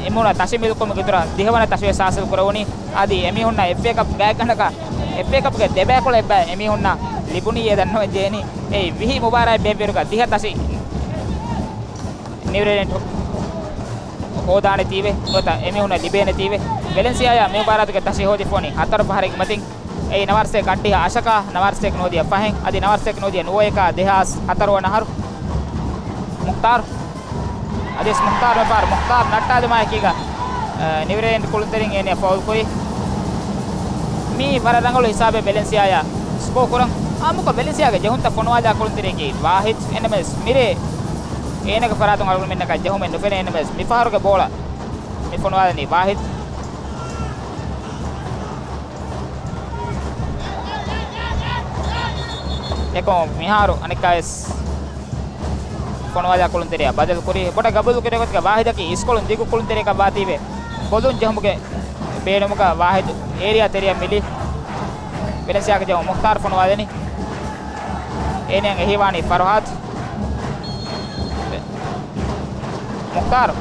އެމީހުންނަށް ތަށި މިލުކުމުގެ އިތުރަށް ދިހަވަނަ ތަށި ވެސް ހާސިލް ކުރެވުނީ. އަދި އެމީހުންނަށް އެފްއޭ ކަޕް ގާތްގަނޑަކަށް، އެފްއޭ ކަޕްގެ ދެބައިކުޅަ އެއްބައި އެމީހުންނަށް ލިބުނީ އޭ ދަންނަވަން ޖެހެނީ. އެއީ ވިހި މުބާރާތް ބޭއްވިއިރުގަ ދިހަ ތަށި ނިއު ރޭޑިއަންޓް ހޯދާނެތީވެ، ނުވަތަ އެމީހުންނަށް ލިބޭނެތީވެ. ވެލެންސިއާއާ މި މުބާރާތުގެ ތަށި ހޯދިފަ ވަނީ ހަތަރު ފަހަރެއްގެ މަތިން. އެއީ ނަވާރަ ސަތޭކަ އަށްޑިހަ އަށަކާ، ނަވާރަ ސަތޭކަ ނުވަދިހަ ފަހެއް، އަދި ނަވާރަ ސަތޭކަ ނުވަދިހަ ނުވައެކާ ދެހާސް ހަތަރު ވަނަ އަހަރު. މުޚްތާރު. އަދިވެސް މުޚްތާރު މިފަހަރު މުޚްތާރު ނައްޓާލުމާއެކީގަ، އަ، ނިއު ރޭޑިއަންޓް ކުޅުންތެރިން އޭނަ ފައުލް ކުރީ. މީ ވަރަށް ރަނގަޅު ހިސާބެއް ވެލެންސިއާއާ ސްކޯ ކުރަން. އާއްމުކޮށް ވެލެންސިއާގެ ޖެހުންތައް ފޮނުވާލާ ކުޅުންތެރިޔަކީ ވާހިދު. އެންއެމްއެސް މިރޭ އޭނަގެ ފަރާތުން އަޅުގަނޑުމެންނަކަށް ޖެހުމެއް ނުފެނޭ. އެންއެމްއެސް މިފަހަރުގެ ބޯޅަ މި ފޮނުވާލަނީ ވާހިދު. އެކަމު މިހާރު އަނެއްކާވެސް ފޮނުވާލާ ކުޅުންތެރިޔާ ބަދަލު ކުރީ. ބޮޑަށް ގަބޫލު ކުރެވޭ ގޮތުގަ ވާހިދަކީ އިސްކޮޅުން ދިގު ކުޅުންތެރިޔަކަށް ވާތީވެ، ބޮލުން ޖެހުމުގެ ބޭނުމުގަ ވާހިދު އޭރިއާ ތެރެއަށް މިލީ. ވެލެންސިއާގެ ޖެހުން މުޚްތާރު ފޮނުވާލަނީ. އޭނައަށް އެހީވާނީ ފަރުހާދު. މުޚްތާރު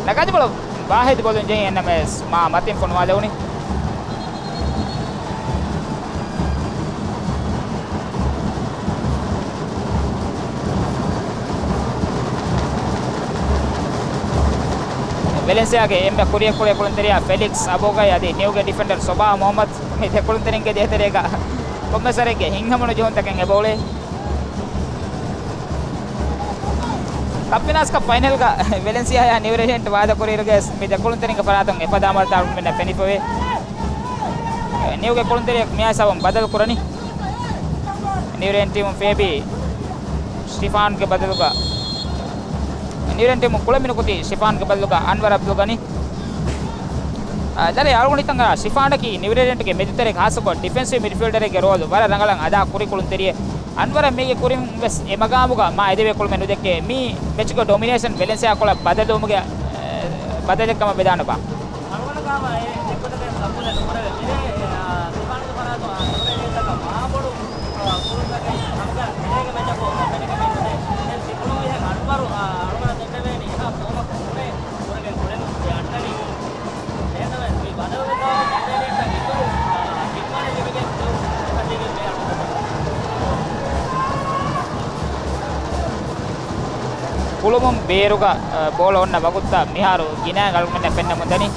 ނަގާދިބޮޅަ ވާހިދު ބޮލުން ޖެހި އެންއެމްއެސް މާ މަތިން ފޮނުވާލެވުނީ. ވެލެންސިއާގެ އެންމެ ކުރިއަށް ކުޅޭ ކުޅުންތެރިޔާ ފެލިކްސް އަބޯގައި އަދި ނިއުގެ ޑިފެންޑަރ ސޮބާ މުޙައްމަދު މި ދެ ކުޅުންތެރިންގެ ދޭތެރޭގަ ކޮންމެސް ވަރެއްގެ ހިތްހަމަނުޖެހުންތަކެއް އެބައުޅޭ. ކަޕް ފިނާންސް ކަޕް ފައިނަލްގަ ވެލެންސިއާއާ ނިއު ރޭޑިއަންޓް ވާދަކުރިއިރުގައި މި ދެ ކުޅުންތެރިންގެ ފަރާތުން އެފަދަ އަމަލުތައް އަޅުގަނޑުމެންނަށް ފެނިފަވޭ. ނިއުގެ ކުޅުންތެރިޔަކު މިއާ ހިސާބުން ބަދަލު ކުރަނީ. ނިއު ރޭޑިއަންޓް ޓީމުން ފޭބީ ސްޓިފާންގެ ބަދަލުގަ، ނިއު ރޭޑިއަންޓް ޓީމުން ކުޅެން މިނުކުތީ ސްޓިފާންގެ ބަދަލުގަ އަންވަރު އަބްދުލް ގަނީ. އާ، ދަރި އަޅުގަނޑު ހިތަށް އަރާ ޝިފާނަކީ ނިއު ރޭޑިއަންޓްގެ މެދުތެރޭގެ ހާއްސަކޮށް ޑިފެންސިވް މިޑްފީލްޑަރެއްގެ ރޯލު ވަރަށް ރަނގަޅަށް އަދާ ކުރި ކުޅުންތެރިއެއް. އަންވަރަށް މީގެ ކުރިން ވެސް އެ މަގާމުގަ މާ އެދެވޭ ކުޅުމެއް ނުދެއްކޭ. މީ މެޗުގެ ޑޮމިނޭޝަން ވެލެންސިއާ ކޮޅަށް ބަދަލުވުމުގެ، އެ، ބަދަލެއް ކަމަށް ވެދާނެބާ؟ އަޅުގަނޑަކާ އެ އެއްގޮތަކަށް ގަބޫލެއް ނުކުރެވޭ. މިރޭ، އެ، އާ، ސިފާނުގެ ފަރާތުން އާ، ނިއު ރޭޑިއަންޓަކަށް މާބޮޑު، އާ، ކުރުންތަކެއް ހަމަގަ މިރޭގެ މެޗަކު ފެނިގެން މި ނުދޭ. ދެން ސިކުޅުންވީހެން އަންވަރު، އާ، އަޅުގަނޑަށް ދެންނެވޭނީ އެހާ ފޯމަކު ނުވޭ. ކުރެގެން ކުޅެން އަންނަނީ. އެހެންނަމަވެސް، މި ބަދަލުވެފައިވާ ކެންޑިޑޭޓްތައް އިތުރު، އާ، ހިތްވަރެއް ލިބިގެން ދެއްވުން އެކަށީގެން މި އަޅުގަނޑަށް ކުޅުމުން ބޭރުގަ، އާ، ބޯޅަ އޮންނަ ވަގުތުތައް މިހާރު ގިނައިން އަޅުގަނޑަށް ފެންނަމުންދަނީ.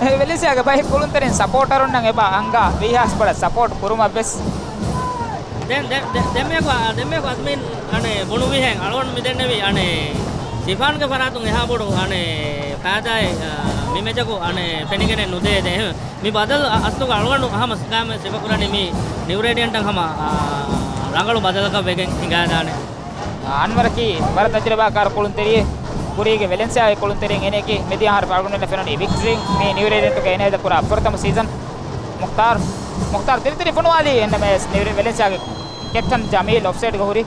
އެ ވެލެންސިއާގެ ބައެއް ކުޅުންތެރިން ސަޕޯޓަރުންނަށް އެބަ އަންގާ ވީހާސް ބޮޑަށް ސަޕޯޓް ކުރުމަށްވެސް. ދެން، ދެ، ދެ، ދެންމެއަކު، ދެންމެއަކު އަސްމިން އަނެއް ބުނުވިހެން އަޅުގަނޑު މި ދެންނެވީ އަނެއް ސިފާންގެ ފަރާތުން އެހާ ބޮޑު އަނެއް ފައިދާއެއް، އަ، މި މެޗަކު އަނެއް ފެނިގެނެއް ނުދޭ ދެ. މި ބަދަލު އަ، އަސްލުގަ އަޅުގަނޑު ހަމަ ސިފާން ސިފަކުރަނީ މި ނިއު ރޭޑިއަންޓަށް ހަމަ، އާ، ރަނގަޅު ބަދަލަކަށް ވެގެން ހިނގާދާނެ. އަންވަރަކީ ވަރަށް ތަޖުރިބާކާރު ކުޅުންތެރިއެއް. ކުރީގެ ވެލެންސިއާގެ ކުޅުންތެރިން އޭނައަކީ މިދިޔަ އަހަރު ފަޅުގަނޑު ފެނުނީ ވިކްޓްރީން. މި ނިއުރޭޑިއންޓުގެ އޭނަ ދައްކުރާ ފުރަތަމަ ސީޒަން. މުޚްތާރު، މުޚްތާރު ތިރިތިރި ފޮނުވާލީ އެންއެމްއެސް ނިއުރޭ-، ވެލެންސިއާގެ ކެޕްޓަން ޖަމީލް އޮފްސައިޑްގަ ހުރި.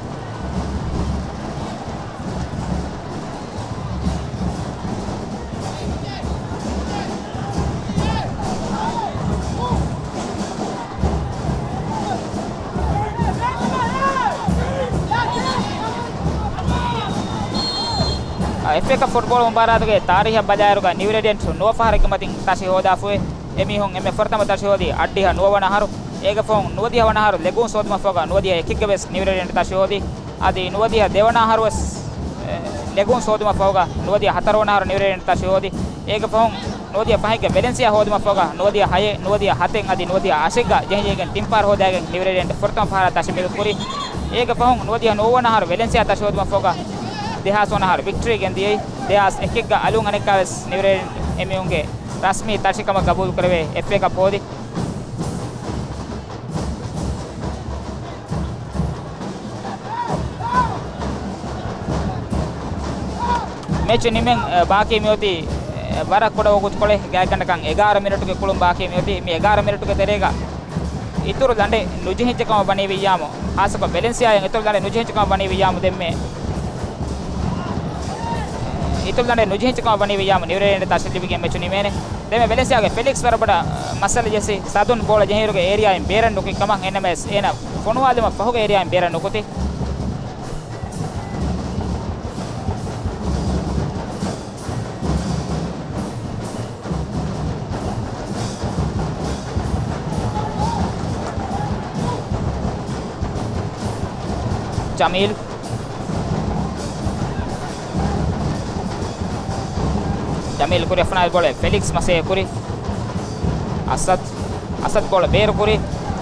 އެފްއޭ ކަޕް ފުޓްބޯޅަ މުބާރާތުގެ ތާރީހަށް ބަލާއިރުގަ ނިއުރޭޑިއަންޓް ނުވަ ފަހަރެއްގެ މަތިން ތަށި ހޯދާފައި. އެމީހުން އެންމެ ފުރަތަމަ ތަށި ހޯދީ އަށްޑިހަ ނުވަ ވަނަ އަހަރު. އޭގެ ފަހުން ނުވަދިހަ ވަނަ އަހަރު ލެގުން ސޯދުމަށްފަހުގަ ނުވަދިހަ އެކެއްގަ ވެސް ނިއުރޭޑިއަންޓް ތަށި ހޯދީ. އަދި ނުވަދިހަ ދެވަނަ އަހަރު ވެސް، އެ، ލެގުން ސޯދުމަށްފަހުގަ ނުވަދިހަ ހަތަރު ވަނަ އަހަރު ނިއުރޭޑިއަންޓް ތަށި ހޯދީ. އޭގެ ފަހުން ނުވަދިހަ ފަހެއްގެ ވެލެންސިއާ ހޯދުމަށްފަހުގަ ނުވަދިހަ ހައެއް، ނުވަދިހަ ހަތެއް އަދި ނުވަދިހަ އަށެއްގަ ޖެހިޖެހިގެން ތިން ފަހަރު ހޯދައިގެން ނިއުރޭޑިއަންޓް ފުރަތަމަ ފަހަރާ ތަށި މިލުކުރީ. އޭގެ ފަހުން ނުވަދިހަ ނުވަ ވަނަ އަހަރު ވެލެންސިއާ ތަށި ހޯދުމަށްފަހުގަ ދެހާސް ވަނަ އަހަރު ވިކްޓްރީ ގެންދިޔައީ. ދެހާސް އެކެއްގަ އަލުން އަނެއްކާވެސް ނިއުރޭޑިއަންޓް އެމީހުންގެ ރަސްމީ ތަށިކަމަށް ގަބޫލުކުރެވޭ އެފްއޭ ކަޕް ހޯދި. މެޗު ނިމެން، އެ، ބާކީ މިއޮތީ، އެ، ވަރަށް ކުޑަ ވަގުތުކޮޅެއް. ގާތްގަނޑަކަށް އެގާރަ މިނެޓުގެ ކުޅުން ބާކީ މިއޮތީ. މި އެގާރަ މިނެޓުގެ ތެރޭގަ އިތުރު ލަނޑެއް ނުޖެހިއްޖެކަމަށް ވަނީ ވިއްޔާމު، ހާއްސަކޮށް ވެލެންސިއާއިން އިތުރު ލަނޑެއް ނުޖެހިއްޖެކަމަށް ވަނީ ވިއްޔާމު ދެންމެ، އިތުރު ލަނޑެއް ނުޖެހިއްޖެކަމަށް ވަނީ ވިއްޔާމު ނިއުރޭޑިއަންޓް ތަށި ލިބިގެން މެޗު ނިމޭނެ. ދެންމެ ވެލެންސިއާގެ ފެލިކްސް ވަރަށް ބޮޑަށް މައްސަލަ ޖެއްސި ސަދުން ބޯޅަ ޖެހިއިރުގެ އޭރިއާއިން ބޭރަށް ނުކުތް ކަމަށް. އެންއެމްއެސް އޭނަ ފޮނުވާލުމަށް ފަހުގަ އޭރިއާއިން ބޭރަށް ނުކުތި. ޖަމީލް. ޖަމީލް ކުރިއަށް ފަނާ ބޯޅަ ފެލިކްސް މަސޭ ކުރި. އަސަދް. އަސަދް ބޯޅަ ބޭރު ކުރި.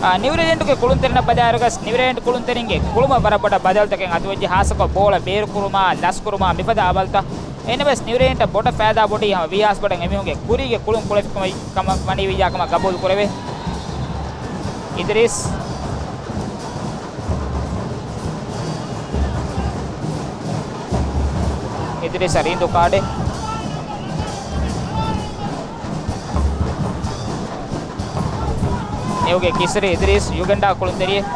އާ، ނިއުރޭޑިއަންޓުގެ ކުޅުންތެރިންނަށް ބަލާއިރުގަސް ނިއުރޭޑިއަންޓް ކުޅުންތެރިންގެ ކުޅުމަށް ވަރަށް ބޮޑަށް ބަދަލުތަކެއް އަތުވެއްޖެ، ހާއްސަކޮށް ބޯޅަ ބޭރު ކުރުމާ، ލަސް ކުރުމާ މިފަދަ އަބަލުތައް. އެންއެމްއެސް ނިއުރޭޑިއަންޓަށް ބޮޑަށް ފައިދާ ބޮޑީ ހަމަ ވީހާސް ބޮޑަށް އެމީހުންގެ ކުރީގެ ކުޅުން ކުޅެފި ކަމަށް، ކަމަށް ވަނީ ވިއްޔާ ކަމަށް ގަބޫލު ކުރެވޭ. އިދްރީސް. އިދްރީސް ރީނދޫ ކާޑެއް. ނެވުގެ ކިސްރި އިދްރީސް ޔުގެންޑާ ކުޅުންތެރިއެއް.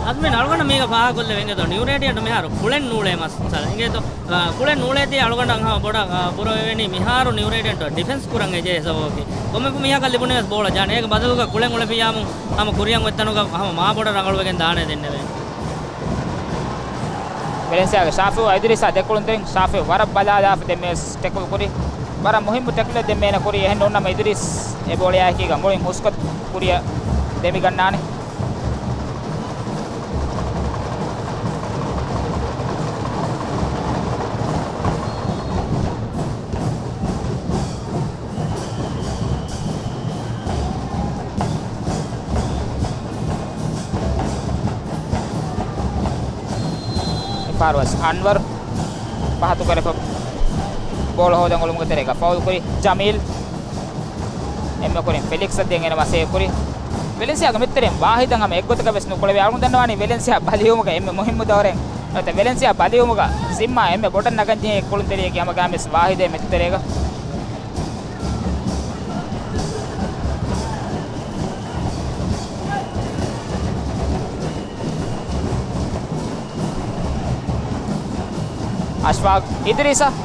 އަދުމިން އަޅުގަނޑަށް މީގަ ފާހަގަކޮށްލެވެން އެދޯ ނިއުރޭޑިއަންޓް މިހާރު ކުޅެން ނޫޅޭ މައްސަލަ. އިނގޭތޯ، އާ، ކުޅެން ނޫޅޭތީ އަޅުގަނޑަށް ހަމަ ބޮޑަށް، އާ، ބުރަވެވެނީ މިހާރު ނިއުރޭޑިއަންޓް ޑިފެންސް ކުރަން އެޖެހޭ ސަބަބަކީ. ކޮންމެ މީހަކަށް ލިބުނީވެސް ބޯޅަ ޖާނެ. އޭގެ ބަދަލުގަ ކުޅެން އުޅެފިއްޔާމު ހަމަ ކުރިއަށް އޮތްތަނުގަ ހަމަ މާ ބޮޑަށް ރަނގަޅުވެގެން ދާނެ ދެންނެވެން. ވެލެންސިއާގެ ޝާފިއު އިދްރީސާ ދެކުޅުންތެރިން. ޝާފިއު ވަރަށް ބަލާލާފަ ދެންމެ ޓެކުލް ކުރި. ވަރަށް މުހިއްމު ޓެކުލެއް ދެންމެ އޭނަ ކުރީ. އެހެން ނޫންނަމަ އިދްރީސް އެ ބޯޅަޔާއެކީގަ މުޅިން ހުސްކޮށް ކުރިއަށް ދެމިގަންނާނެ. އެފާރުވެސް އަންވަރު ފަހަތު ކުރެފަ ބޯޅަ ހޯދަން އުޅުމުގެ ތެރޭގަ ފައުލް ކުރި ޖަމީލް. އެންމެ ކުރިން ފެލިކްސަށް ދިޔައިން އޭނަ މަސޭ ކުރި. ވެލެންސިއާގެ މި ތެރެއިން ވާހިދަށް ހަމަ އެއްގޮތަކަށް ވެސް ނުކުޅެވޭ. އަޅުގަނޑު ދަންނަވާނީ ވެލެންސިއާ ބަލިވުމުގަ އެންމެ މުހިއްމު ދައުރެއް. ނުވަތަ ވެލެންސިއާ ބަލިވުމުގަ ޒިންމާ އެންމެ ބޮޑަށް ނަގަން ޖެހޭ ކުޅުންތެރިއެއް ހަމަ ގާމިސް ވާހިދެއް މެޗު ތެރޭގަ. އަޝްފާޤް އިދްރީސަށް.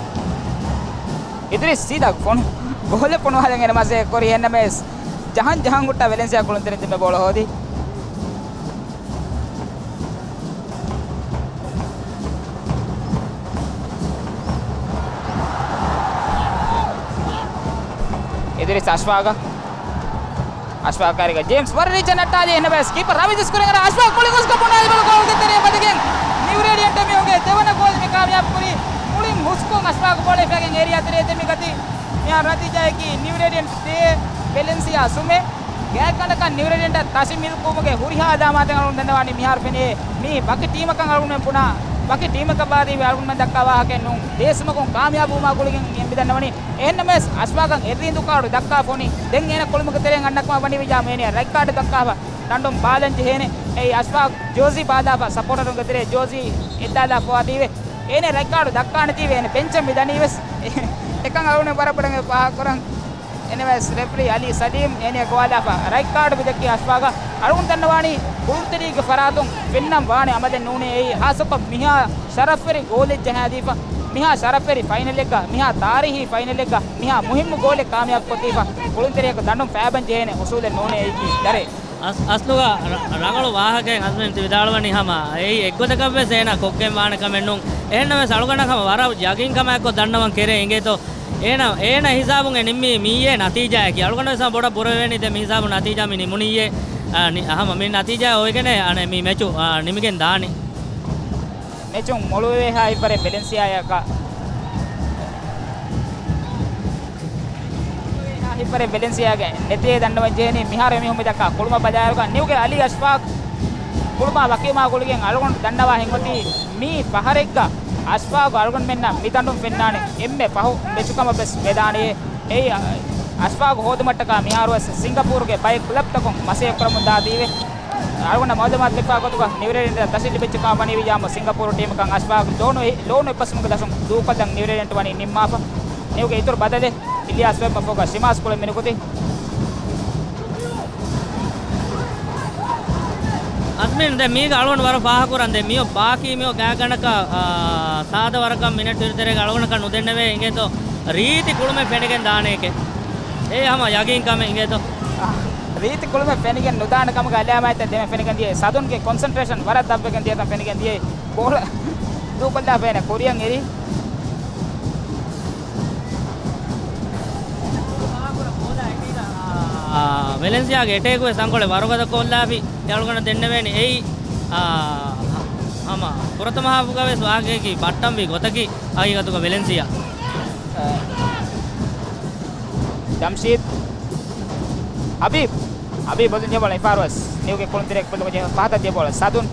އިދްރީސް ސީދާ ފޮނު-، ގޯލެއް ފޮނުވާލަން އޭނަ މަސޭ ކުރި. އެންއެމްއެސް ޖަހަން ޖަހަން ހުއްޓާ ވެލެންސިއާ ކުޅުންތެރިން ދެންމެ ބޯޅަ ހޯދީ. އިދްރީސް އަޝްފާޤަށް. އަޝްފާޤާ ކައިރީގަ ޖޭމްސް ވަރަށް ރީއްޗަށް ނައްޓާލީ. އެހެންވެސް ކީޕަރ ރަމީޒް ކުރިން އަރާ އަޝްފާޤް މުޅިން ހުސްކޮށް ބުނާލި ބަލަ ގޯލްގެ ތެރެއަށް ވަދެގެން ނިއުރޭޑިއަންޓް އެމީހުންގެ ދެވަނަ ގޯލް މި ކާމިޔާބު ކުރީ. މުޅިން ހުސްކޮށް އަޝްފާޤް ބޯޅަ ހިފާގެން އޭރިއާ ތެރެއަށް ދެމިގަތީ. މިހާރު ނަތީޖާއަކީ ނިއުރޭޑިއަންޓް ދޭއް، ވެލެންސިއާ ސުމެއް. ގާތްގަނޑަކަށް ނިއުރޭޑިއަންޓަށް ތަށި މިލްކުވުމުގެ ހުރިހާ އަލާމާތެއް އަޅުގަނޑު ދަންނަވާނީ މިހާރު ފެނޭ މީ ވަކި ޓީމަކަށް އަޅުގަނޑުމެން ބުނާ، ވަކި ޓީމަކަށް ވާދީ އަޅުގަނޑުމެން ދައްކާ ވާހަކައެއް ނޫން. ދޭސްމަގުން ކާމިޔާބުވުމާ ގުޅިގެން މި ދަންނަވަނީ. އެހެންނަމަވެސް އަޝްފާޤަށް އެއްރީނދު ކާޑު ދައްކާފަ ވަނީ. ދެން އޭނަ ކޮޅުމުގެ ތެރެއިން އަންނަކަމަށް ވަނީ ވިއްޔާމު އޭނަޔަށް ރެޑް ކާޑެއް ދައްކާފަ ރަނޑުން ބާލަން ޖެހޭނެ. އެއީ އަޝްފާޤް ޖާޒީ ބާލާފަ ސަޕޯޓަރުންގެ ތެރޭ ޖާޒީ އެއްލާލާފަ ވާދީވެ. އޭނަ ރެޑް ކާޑު ދައްކާނެތީވެ އޭނަ ބެންޗަށް މި ދަނީވެސް. އެކަން އަޅުގަނޑު ވަރަށް ބޮޑަށް ފާހަގަކުރަން. އެންއެމްއެސް ރެފްރީ އަލީ ސަލީމް އޭނަ ގޮވާލާފަ ރައިޓް ކާޑު މިދެއްކި އަޝްފާގަށް. އަޅުގަނޑު ދަންނަވާނީ ކުޅުންތެރީގެ ފަރާތުން ފެންނަން ވާނެ އަމަލެއް ނޫނޭ އެއީ. ހާއްސަކޮށް މިހާ ޝަރަފްވެރި ގޯލެއް ޖަހާދީފަ، މިހާ ޝަރަފްވެރި ފައިނަލެއްގަ، މިހާ ތާރީހީ ފައިނަލެއްގަ، މިހާ މުހިއްމު ގޯލެއް ކާމިޔާބު ކޮށްދީފަ، ކުޅުންތެރިޔަކު ދަނޑުން ފައިބަން ޖެހޭނެ އުސޫލެއް ނޫނޭ އެއީކީ. ދަރޭ. އަސް-، އަސްލުގަ ރަ-، ރަނގަޅު ވާހަކައެއް އަޒްމީން ތި ވިދާޅުވަނީ ހަމަ އެއީ އެއްގޮތަކަށްވެސް އޭނާ ކޮށްގެން ވާނެ ކަމެއް ނޫން. އެހެންނަމަވެސް އަޅުގަނޑަށް ހަމަ ވަރަށް ޔަގީންކަމާއެއްކޮށް ދަންނަވަން ކެރޭ އިނގޭތޯ. އޭނަ، އޭނަ ހިސާބުން އެ ނިންމީ މިއީއޭ ނަތީޖާއަކީ. އަޅުގަނޑުވެސް ހަމަ ބޮޑަށް ބުރަވެވޭނީ ދެން މި ހިސާބު ނަތީޖާ މި ނިމުނީއޭ. އަ، ނި-، ހަމަ މި ނަތީޖާ އޮވެގެނޭ އަނެއް މި މެޗު، އަ، ނިމިގެން ދާނީ. މެޗުން މޮޅުވެވޭހާ ހިތްވަރެއް ވެލެންސިއާއަކަށް، ހިތްވަރެއް ވެލެންސިއާގެ ނެތޭ ދަންނަވަން ޖެހެނީ. މިހާރު އެމީހުން މި ދައްކާ ކުޅުމަށް ބަލާއިރުގަ ނިއުގެ އަލީ އަޝްފާޤް ކުޅުމާ ވަކިވުމާ ގުޅިގެން އަޅުގަނޑު ދަންނަވާ ހެން އޮތީ މީ ފަހަރެއްގަ އަޝްފާޤް އަޅުގަނޑުމެންނަށް މި ދަނޑުން ފެންނާނެ އެންމެ ފަހު މެޗު ކަމަށް ވެސް ވެދާނެޔޭ. އެއީ އަޝްފާޤް ހޯދުމަށްޓަކާ މިހާރުވެސް ސިންގަޕޫރުގެ ބައެއް ކްލަބްތަކުން މަސައްކަތް ކުރަމުން ދާތީވެ. އަޅުގަނޑަށް މައުލޫމާތު ލިބިފާ ގޮތުގަ ނިއު ރޭޑިއަންޓް ދަށި ލިބިއްޖެ ކަމަށް ވަނީ ވިއްޔާމު ސިންގަޕޫރު ޓީމަކަށް އަޝްފާޤް ލޯނު، ލޯނު އެއްބަސްވުމުގެ ދަށުން ދޫކޮށްލަން ނިއު ރޭޑިއަންޓް ވަނީ ނިންމާފަ. ނިއުގެ އިތުރު ބަދަލެއް އިލްޔާސް ވެބް މަފޯގަ ޝިމާޒް ކުޅެން މިނުކުތީ. އަޒްމީން ދެން މީގަ އަޅުގަނޑު ވަރަށް ފާހަގަކުރަން. ދެން މިއޮ ބާކީ މިއޮ ގާތްގަނޑަކަށް، އާ، ސާދަ ވަރަކަށް މިނެޓް ތިރި ތެރޭގަ އަޅުގަނޑަކަށް ނުދެންނެވޭ އިނގޭތޯ. ރީތި ކުޅުމެއް ފެނިގެން ދާނެއެކޭ. އެ ހަމަ ޔަގީން ކަމެއް އިނގޭތޯ. ރީތި ކުޅުމެއް ފެނިގެން ނުދާނެ ކަމުގެ އަލާމާތްތައް ދެމެ ފެނިގެން ދިޔައީ. ސަދުންގެ ކޮންސަންޓްރޭޝަން ވަރަށް ދަށްވެގެން ދިޔަތަން ފެނިގެން ދިޔައީ. ބޯޅަ ދޫކޮށްލާފައިނެ ކުރިއަށް އެރި. ވެލެންސިއާގެ އެޓޭކު ވެސް އަނގޮޅެ ވަރުގަދަ ކޮށްލާފި އަޅުގަނޑަށް ދެންނެވޭނެ އެއީ، އާ، ހަމަ ފުރަތަމަ ހާފުގަ ވެސް ވާހަކައަކީ ބައްޓަންވީ ގޮތަކީ ހަގީގަތުގަ ވެލެންސިއާ. ޖަމްޝީދް. ހަބީބް. ހަބީބް ބޮލުން ޖެހޭ ބޯޅަ އެފާރުވެސް ނިއުގެ ކުޅުންތެރިޔާގެ ކުދިން ޖެހޭ ފަހަތަށް ދިޔަ ބޯޅަ ސަދުން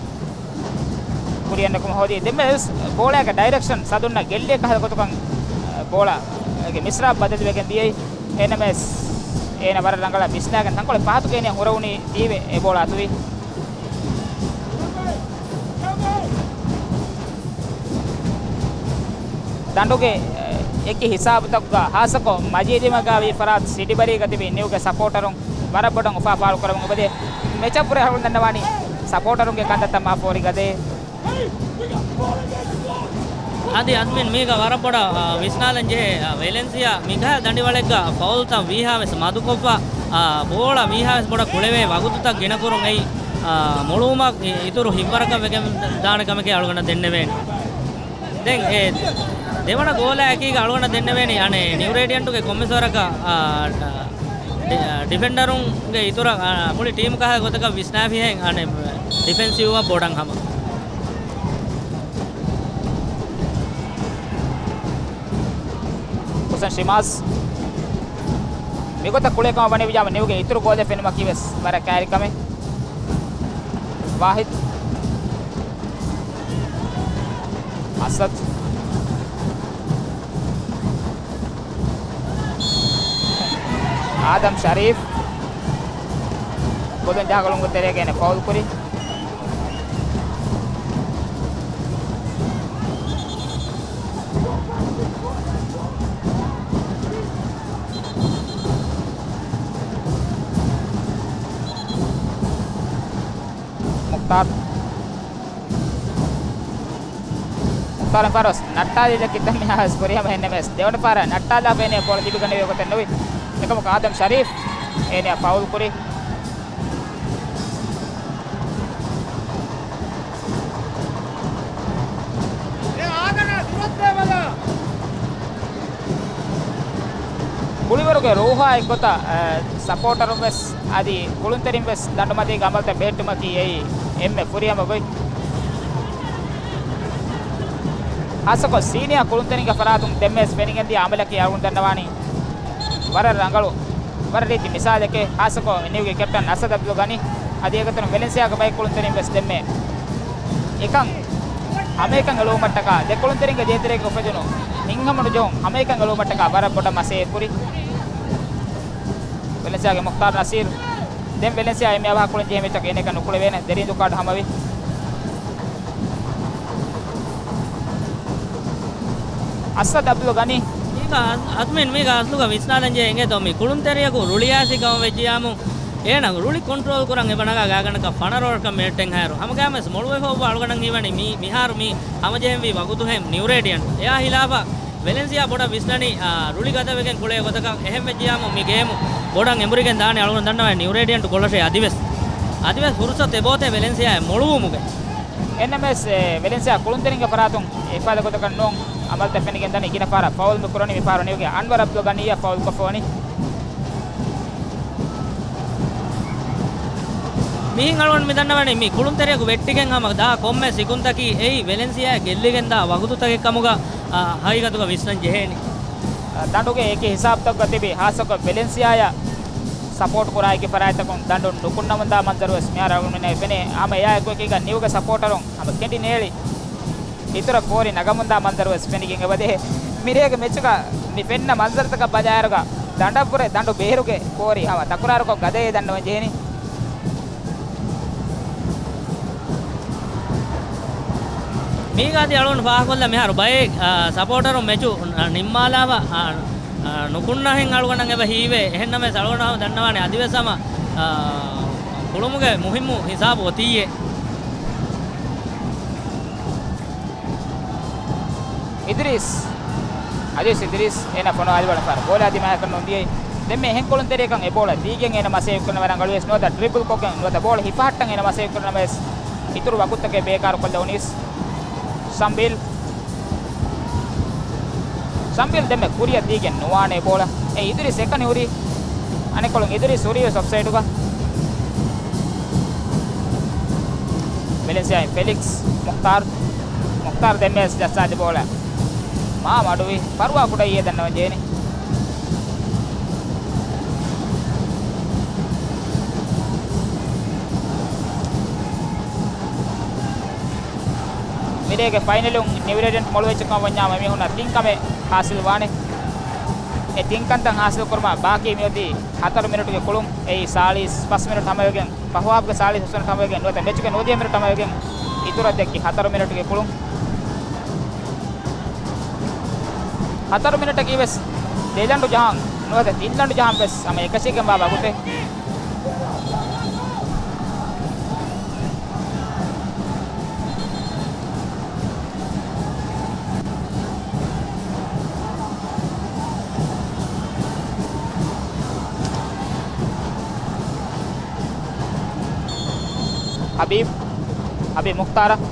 ކުރިއަށް ނުކުމެ ހޯދީ. ދެންމެ ވެސް ބޯޅައިގެ ޑައިރެކްޝަން ސަދުންނަށް ގެއްލިއަކަށް ހަދާ ގޮތަކަށް ބޯޅަ އޭގެ މިސްރާބް ބަދަލުވެގެން ދިޔައީ. އެހެންނަމަވެސް އޭނަ ވަރަށް ރަނގަޅަށް ވިސްނާގެން ތަންކޮޅެއް ފަހަތުގަ އޭނަ ހުރެވުނީ ދީވެ އެ ބޯޅަ އަތުވި. ދަނޑުގެ އެކި ހިސާބުތަކުގަ ހާއްސަކޮށް މަޖީދީމަގާ ވީ ފަރާތް ސިޑިބަރީގަ ތިބި ނިއުގެ ސަޕޯޓަރުން ވަރަށް ބޮޑަށް އުފާ ފާޅުކުރަމުން އެބަދޭ. މެޗަށްވުރެ އަޅުގަނޑު ދަންނަވާނީ ސަޕޯޓަރުންގެ ކަންތައްތައް މާ ފޯރިގަދޭ. އަދި އަދްމިން މީގަ ވަރަށް ބޮޑަށް، އާ، ވިސްނާލަން ޖެހޭ، އާ، ވެލެންސިއާ މިކަހަލަ ދަނޑިވަޅެއްގަ ފައުލްތައް ވީހާވެސް މަދުކޮށްފަ، އާ، ބޯޅަ ވީހާވެސް ބޮޑަށް ކުޅެވޭ ވަގުތުތައް ގިނަކުރުން އެއީ، އާ، މޮޅުވުމަށް އި-، އިތުރު ހިތްވަރަކަށް ވެގެން ދާނެ ކަމެކޭ އަޅުގަނޑަށް ދެންނެވޭނެ. ދެން އެ ދެވަނަ ގޯލާ އެކީގަ އަޅުގަނޑަށް ދެންނެވޭނެ އަނެއް ނިއު ރޭޑިއަންޓުގެ ކޮންމެސް ވަރަކަށް، އާ، ޑި-، ޑިފެންޑަރުންގެ އިތުރަށް، އާ، މުޅި ޓީމު ކަހަލަ ގޮތަކަށް ވިސްނާފިހެން އަނެއް ޑިފެންސިވްއަށް ބޮޑަށް ހަމަ. ހުސެން ޝިމާޒް މިގޮތަށް ކުޅޭ ކަމަށް ވަނީ ވިއްޔާމު ނިއުގެ އިތުރު ގޯލެއް ފެނުމަކީ ވެސް ވަރަށް ކައިރި ކަމެއް. ވާހިދް. އަސަދް. އާދަމް ޝަރީފް. ބޮލުން ޖަހާ ގޮޅުމުގެ ތެރޭގަ އޭނަ ފައުލް ކުރި. މުޚްތާރު. މުޚްތާރު ފާރުވެސް ނައްޓާލި ދެކި ދެންމެ ހާސް ކުރިހަމަ ހެންނެމެސް ދެވަނަ ފާރަށް ނައްޓާލާފަ އޭނަ ބޯޅަ ލިބިގަނެވޭ ގޮތެއް ނުވި. އެކަމަކު އާދަމް ޝަރީފް އޭނަ ފައުލް ކުރި. ކުޅިވަރުގެ ރޫހާ އެއްގޮތަށް، އަ، ސަޕޯޓަރުން ވެސް އަދި ކުޅުންތެރިން ވެސް ދަނޑުމަތީގެ އަމަލުތައް ބެހެއްޓުމަކީ އެއީ އެންމެ ފުރިހަމަ ގޮތް. ހާއްސަކޮށް ސީނިއާ ކުޅުންތެރިންގެ ފަރާތުން ދެންމެވެސް ފެނިގެންދިޔަ އަމަލަކީ އަޅުގަނޑު ދަންނަވާނީ ވަރަށް ރަނގަޅު، ވަރަށް ރީތި މިސާލެކޭ. ހާއްސަކޮށް ނިއުގެ ކެޕްޓަން އަސަދް އަބްދުލް ޣަނީ އަދި އޭގެއަތޮޅުން ވެލެންސިއާގެ ބައެއް ކުޅުންތެރިން ވެސް ދެންމެ އެކަން ހަމައެކަން އެޅުވުމަށްޓަކާ، ދެ ކުޅުންތެރިންގެ ދޭތެރޭގަ އުފެދުނު ހިތްހަމަނުޖެހުން ހަމައެކަން އެޅުވުމަށްޓަކާ ވަރަށް ބޮޑަށް މަސައްކަތް ކުރި. ވެލެންސިއާގެ މުޚްތާރު ނަސީރު. ދެން ވެލެންސިއާ އެންމެ އަވަހަށް ކުޅެން ޖެހޭ މެޗަކަށް އޭނައަކަށް ނުކުޅެވޭނެ. ދެރިން ދުކާޑު ހަމަވި. އަސްއަދް އަބްދުލް ގަނީ. މީގަ އަސް-، އަސްމިން މީގަ އަސްލުގަ ވިސްނާލަން ޖެހޭ އިނގޭތޯ މި ކުޅުންތެރިޔަކު ރުޅިއައިސް ގަމަށް ވެއްޖިޔާމު، އޭނަ ރުޅި ކޮންޓްރޯލް ކުރަން އެބަ ނަގާ ގާތްގަނޑަކަށް ފަނަރަ އަވަރަކަށް މިނެޓެއްހާއިރު. ހަމަގައިމުވެސް މޮޅުވެފަ އޮއްވާ އަޅުގަނޑަށް ހީވަނީ މި-، މިހާރު މި ހަމަޖެހެންވީ ވަގުތުހެން ނިއު ރޭޑިއަންޓް. އެއާ ހިލާފަށް ވެލެންސިއާ ބޮޑަށް ވިސްނަނީ، އާ، ރުޅި ގަދަވެގެން ކުޅޭ ގޮތަކަށް. އެހެން ވެއްޖިޔާމު މި ގޭމު ބޮޑަށް އެނބުރިގެން ދާނެ. އަޅުގަނޑު ދަންނަވަނީ ނިއު ރޭޑިއަންޓް ކޮޅަށޭ އަދިވެސް، އަދިވެސް ފުރުސަތު އެބައޮތޭ ވެލެންސިއާއަށް މޮޅުވުމުގެ. އެންއެމްއެސް، އެ، ވެލެންސިއާ ކުޅުންތެރިންގެ ފަރާތުން އެފަދަ ގޮތަކަށް ނޫން އަމަލުތައް ފެނިގެން ދަނީ. ގިނަ ފަހަރަށް ފައުލް މި ކުރަނީ، މި ފަހަރު ނިއުގެ އަންވަރު އަބްދުލް ގަނީއަށް ފައުލް ކޮށްފަވަނީ. މިހިން އަޅުގަނޑު މި ދަންނަވަނީ މި ކުޅުންތެރިޔަކު ވެއްޓިގެން ހަމަ ދާ ކޮންމެ ސިކުންތަކީ އެއީ ވެލެންސިއާއަށް ގެއްލިގެން ދާ ވަގުތުތަކެއް ކަމުގަ، އާ، ހަގީގަތުގަ ވިސްނަން ޖެހޭނީ. ދަނޑުގެ އެކި ހިސާބުތަކުގަ ތިބި، ހާއްސަކޮށް ވެލެންސިއާއަށް ސަޕޯޓް ކުރާ އެކި ފަރާތްތަކުން ދަނޑު ނުކުންނަމުންދާ މަންޒަރުވެސް މިހާރު އަޅުގަނޑުމެންނަށް ފެނޭ. ހަމަ އެއާއެކު އެކީގަ ނިއުގެ ސަޕޯޓަރުން ހަމަ ކެނޑި ނޭޅި އިތުރަށް ކޯރި ނަގަމުންދާ މަންޒަރުވެސް ފެނިގެން އެބަދޭ. މިރޭގެ މެޗުގަ މި ފެންނަ މަންޒަރުތަކަށް ބަލާއިރުގަ ދަނޑަށްވުރެ ދަނޑު ބޭރުގެ ކޯރި ހަމަ ތަކުރާރުކޮށް ގަދައޭ ދަންނަވަން ޖެހެނީ. މީގަ އަދި އަޅުގަނޑު ފާހަގަކޮށްލަން މިހާރު ބައެއް، އާ، ސަޕޯޓަރުން މެޗު، އާ، ނިންމާލާފަ، އާ، އާ، ނުކުންނަހެން އަޅުގަނޑަށް އެބަ ހީވޭ. އެހެންނަމަވެސް އަޅުގަނޑު ހަމަ ދަންނަވާނެ އަދިވެސް ހަމަ، އާ، ކުޅުމުގެ މުހިއްމު ހިސާބު އޮތީއޭ. އިދްރީސް. އަދިވެސް އިދްރީސް އޭނަ ފޮނުވާލި ބަލަ ފަހަރު ބޯޅަ ދިމާއަކަށް ނުދިޔައީ. ދެންމެ އެހެން ކުޅުންތެރިޔަކަށް އެ ބޯޅަ ދީގެން އޭނަ މަސައްކަތް ކުރަން ވަރަށް އަޅުވެސް ނުވަތަ ޑްރިބްލް ކޮށްގެން ނުވަތަ ބޯޅަ ހިފަހައްޓަން އޭނަ މަސައްކަތް ކުރަން ވެސް އިތުރު ވަގުތުތަކެއް ބޭކާރު ކޮށްލެވުނީސް. ޝަމްބީލް. ޝަމްބީލް ދެންމެ ކުރިއަށް ދީގެން ނުވާނެ ބޯޅަ. އެ އިދުރީސް އެކަނި ހުރީ. އަނެއްކޮޅުން އިދުރީސް ހުރީވެސް އޮފްސައިޑުގަ. ވެލެންސިއާއިން ފެލިކްސް މުޚްތާރު. މުޚްތާރު ދެންމެވެސް ޖައްސާލި ބޯޅަ މާ މަޑުވި. ފަރުވާ ކުޑައި އޭ ދަންނަވަން ޖެހެނީ. މިރޭގެ ފައިނަލުން ނިއު ރޭޑިއަންޓް މޮޅުވެއްޖެ ކަމަށް ވަންޏާ އެމީހުންނަށް ތިން ކަމެއް ހާސިލް ވާނެ. އެ ތިން ކަންތައް ހާސިލް ކުރުމަށް ބާކީ މިއޮތީ ހަތަރު މިނެޓުގެ ކުޅުން. އެއީ ސާޅީސް ފަސް މިނެޓު ހަމަވެގެން، ފަހު ހާފްގެ ސާޅީސް ފަސް މިނެޓު ހަމަވެގެން ނުވަތަ މެޗުގެ ނުވަދިހަ މިނެޓު ހަމަވެގެން އިތުރަށް ދެއްކި ހަތަރު މިނެޓުގެ ކުޅުން. ހަތަރު މިނެޓަކީ ވެސް ދެ ލަނޑު ޖަހަން ނުވަތަ ތިން ލަނޑު ޖަހަން ވެސް ހަމަ އެކަށީގެންވާ ވަގުތެއް. ހަބީބް، ހަބީބް މުޚްތާރަށް.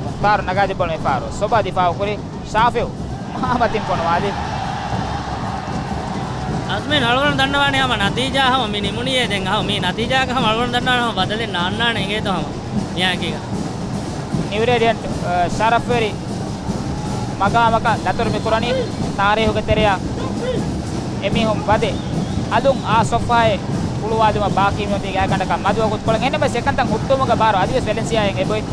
މުޚްތާރު ނަގާދިން ބޯޅަ މިފަހަރު ސޮބާ ދިފާއު ކުރި. ޝާފިއު މާ މަތިން ފޮނުވާލި. އަސްމިން އަޅުގަނޑު ދަންނަވާނެ ހަމަ ނަތީޖާ ހަމަ މި ނިމުނީއޭ ދެން ހަމަ މި ނަތީޖާގަ ހަމަ އަޅުގަނޑު ދަންނަވާނެ ހަމަ ބަދަލެއް ނާންނާނެ އިނގޭތޯ ހަމަ މިހާތަކީގަ. ނިއު ރޭޑިއަންޓް، އަ، ޝަރަފްވެރި މަގާމަކަށް ދަތުރު މި ކުރަނީ ތާރީހުގެ ތެރެއަށް އެމީހުން ވަދެ އަލުން އާ ސޮފާއެއް ހުޅުވާލުމަށް ބާކީ މިއޮތީ ގާތްގަނޑަކަށް މަދު ވަގުތުކޮޅެއް. އެހެންނަމަވެސް އެކަންތައް ހުއްޓުވުމުގެ ބާރު އަދިވެސް ވެލެންސިއާއިން އެބޮތް.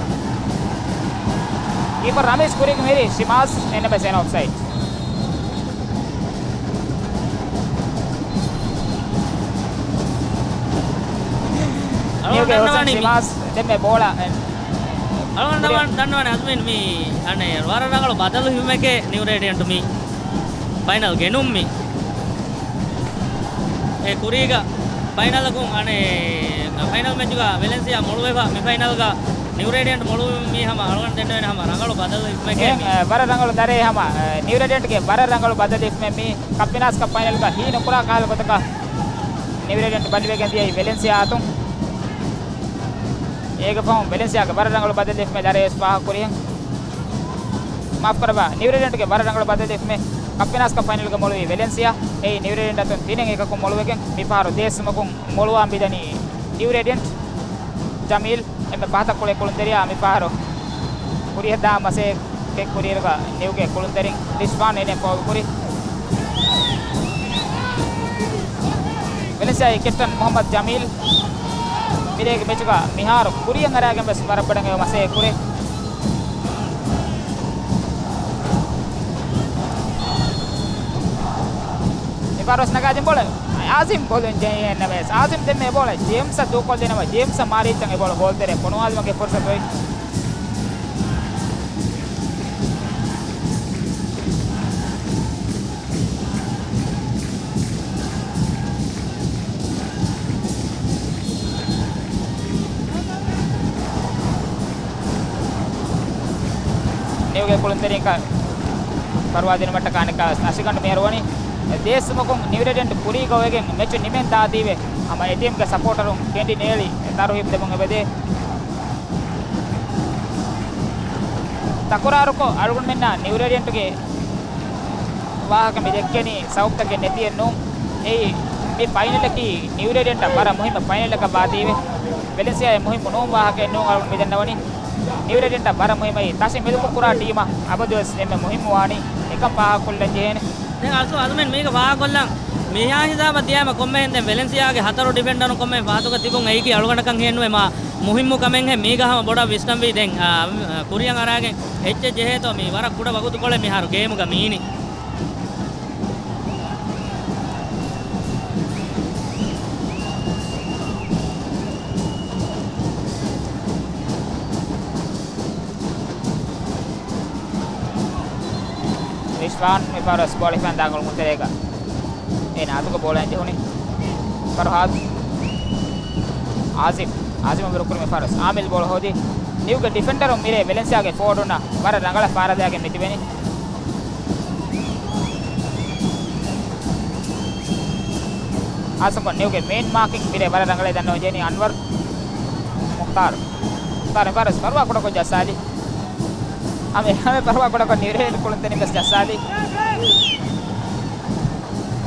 ކީޕަރ ރަމީސް ކުރީގެ މިހިރީ ޝިމާޒް އެންއެމްއެސް އެން އޮފްސައިޑް. އަޅުގަނޑު ނިއުގެ ހުސެން ދަންނަވާނީ މި ޝިމާޒް ދެންމެ ބޯޅަ، އެ، އަޅުގަނޑު ކުރިއަށް ދަންނަ-، ދަންނަވާނީ އަޒްމީން މި އަނެއް ވަރަށް ރަނގަޅު ބަދަލު ހިފުމެކޭ ނިއު ރޭޑިއަންޓު މި ފައިނަލް ގެނުމް މި. އެ ކުރީގަ ފައިނަލަކުން އަނެއް ފައިނަލް މެޗުގަ ވެލެންސިއާ މޮޅުވެފަ މި ފައިނަލްގަ ނިއު ރޭޑިއަންޓް މޮޅުވީމީ ހަމަ އަޅުގަނޑު ދެންނެވޭނެ ހަމަ ރަނގަޅު ބަދަލު ހިފުމެކޭ އެހެން، މި. އެ، ވަރަށް ރަނގަޅު ދަރޭ ހަމަ، އެ، ނިއު ރޭޑިއަންޓްގެ ވަރަށް ރަނގަޅު ބަދަލު ހިފުމެއް މީ. ކަޕް ފިނާންސް ކަޕް ފައިނަލްގަ ހީ ނުކުރާ ކަހަލަ ގޮތަކަށް ނިއު ރޭޑިއަންޓް ބަލިވެގެން ދިޔައީ ވެލެންސިއާ އަތުން. އޭގެ ފަހުން ވެލެންސިއާގެ ވަރަށް ރަނގަޅު ބަދަލު ހިފުމެއް ދަރޭ ވެސް ފާހަގަ ކުރިހެން. މާފު ކުރައްވާ، ނިއު ރޭޑިއަންޓްގެ ވަރަށް ރަނގަޅު ބަދަލު ހިފުމެއް. ކަޕް ފިނާންސް ކަޕް ފައިނަލްގަ މޮޅުވީ ވެލެންސިއާ. އެއީ ނިއު ރޭޑިއަންޓް އަތުން ތިނެއް އެކަކުން މޮޅުވެގެން މިފަހަރު ދޭއްސުމަކުން މޮޅުވާން މިދަނީ ނިއު ރޭޑިއަންޓް. ޖަމީލް އެންމެ ފަހަތަށް ކުޅޭ ކުޅުންތެރިޔާ މިފަހަރު ކުރިއަށްދާ މަސައްކަތް ކުރިއިރުގަ ނިއުގެ ކުޅުންތެރިން ރިޝްވާން އޭނަ ފައުލް ކުރި. ވެލެންސިއާގެ ކެޕްޓަން މުހައްމަދު ޖަމީލް މިރޭގެ މެޗުގަ މިހާރު ކުރިއަށް އަރާގެން ވެސް ވަރަށް ބޮޑަށް މަސައްކަތް ކުރޭ. މިފަހަރު ވެސް ނަގާދިން ބޯޅަ. އާޒިމް ބޯލުން ޖެހި އެންނަމެސް. އާޒިމް ދެންމެ ބޯޅަ ޖޭމްސަށް ދޫކޮށްލިނަމަ، ޖޭމްސަށް މާރީއްޗަށް އެ ބޯޅަ ގޯލްތެރެ ފޮނުވާލުމުގެ ފުރުސަތު އޮތް. ނިއުގެ ކުޅުންތެރިން ފަރުވާ ދިނުމަށްޓަކާ އަނެއްކާ ވެސް އަށިގަނޑު މިހާރު ވަނީ. ދޭސްމަގުން ނިއުރޭޑިއންޓް ކުރީގަ އޮވެގެން މެޗު ނިމެން ދާތީވެ، ހަމަ އެ ޓީމްގެ ސަޕޯޓަރުން ކެނޑި ނޭޅި ތަރުހީބު ދެމުން އެބަދޭ. ތަކުރާރުކޮށް އަޅުގަނޑުމެންނާ ނިއުރޭޑިއަންޓުގެ ވާހަކަ މި ދެއްކެނީ ސަބަބުތަކެއް ނެތިއެއް ނޫން. އެއީ މި ފައިނަލަކީ ނިއުރޭޑިއަންޓަށް ވަރަށް މުހިއްމު ފައިނަލަކަށް ވާތީވެ. ވެލެންސިއާއަށް މުހިއްމު ނޫން ވާހަކައެއް ނޫން އަޅުގަނޑު މި ދަންނަވަނީ. ނިއުރޭޑިއަންޓަށް ވަރަށް މުހިއްމު އެއީ ތަށި މިލުކު ކުރާ ޓީމަށް އަބަދުވެސް އެންމެ މުހިއްމު ވާނީ. އެކަން ފާހަގަކޮށްލަން ޖެހޭނެ. ދެން އަސްލު އަޒުމެން މީގަ ފާހަގަކޮށްލަން މިހާ ހިސާބަށް ދިޔައިމަ ކޮންމެހެން ދެން ވެލެންސިއާގެ ހަތަރު ޑިފެންޑަރުން ކޮންމެހެން ފަހަތުގަ ތިބުން އެއީކީ އަޅުގަނޑަކަށް ހެންނުވޭ މާ މުހިއްމު ކަމެއްހެން މީގަ ހަމަ ބޮޑަށް ވިސްނަންވީ ދެން، އާ، ކުރިއަށް އަރާގެން އެއްޗެއް ޖެހޭތޯ މީ ވަރަށް ކުޑަ ވަގުތުކޮޅެއް މިހާރު ގޭމުގަ މީނީ. ރިޝްފާން މިފަހަރު ވެސް ބޯޅަ ހިފަން ދާން ގޮޅުމުން ތެރޭގަ. އޭނާ އަތުގަ ބޯޅައިން ޖެހުނީ. ފަރުހާދު. އާޒިމް. އާޒިމް އަށް ބިރުކުރި މިފަހަރު ވެސް އާމިލް ބޯޅަ ހޯދި. ނިއުގެ ޑިފެންޑަރުން މިރޭ ވެލެންސިއާގެ ފޯވަޑުންނަށް ވަރަށް ރަނގަޅަށް ފާރާލާގެން މި ތިބެނީ. ހާއްސަކޮށް ނިއުގެ މޭން މާކިން މިރޭ ވަރަށް ރަނގަޅޭ ދަންނަވަން ޖެހެނީ އަންވަރު. މުޚްތާރު. މުޚްތާރު މިފަހަރު ވެސް ފަރުވާ ކުޑަކޮށް ޖައްސާލި. ހަމަ ހަމަ ފަރުވާ ކުޑަކޮށް ނިއުރޭޑިއަންޓް ކުޅުންތެރިން ވެސް ޖައްސާލި.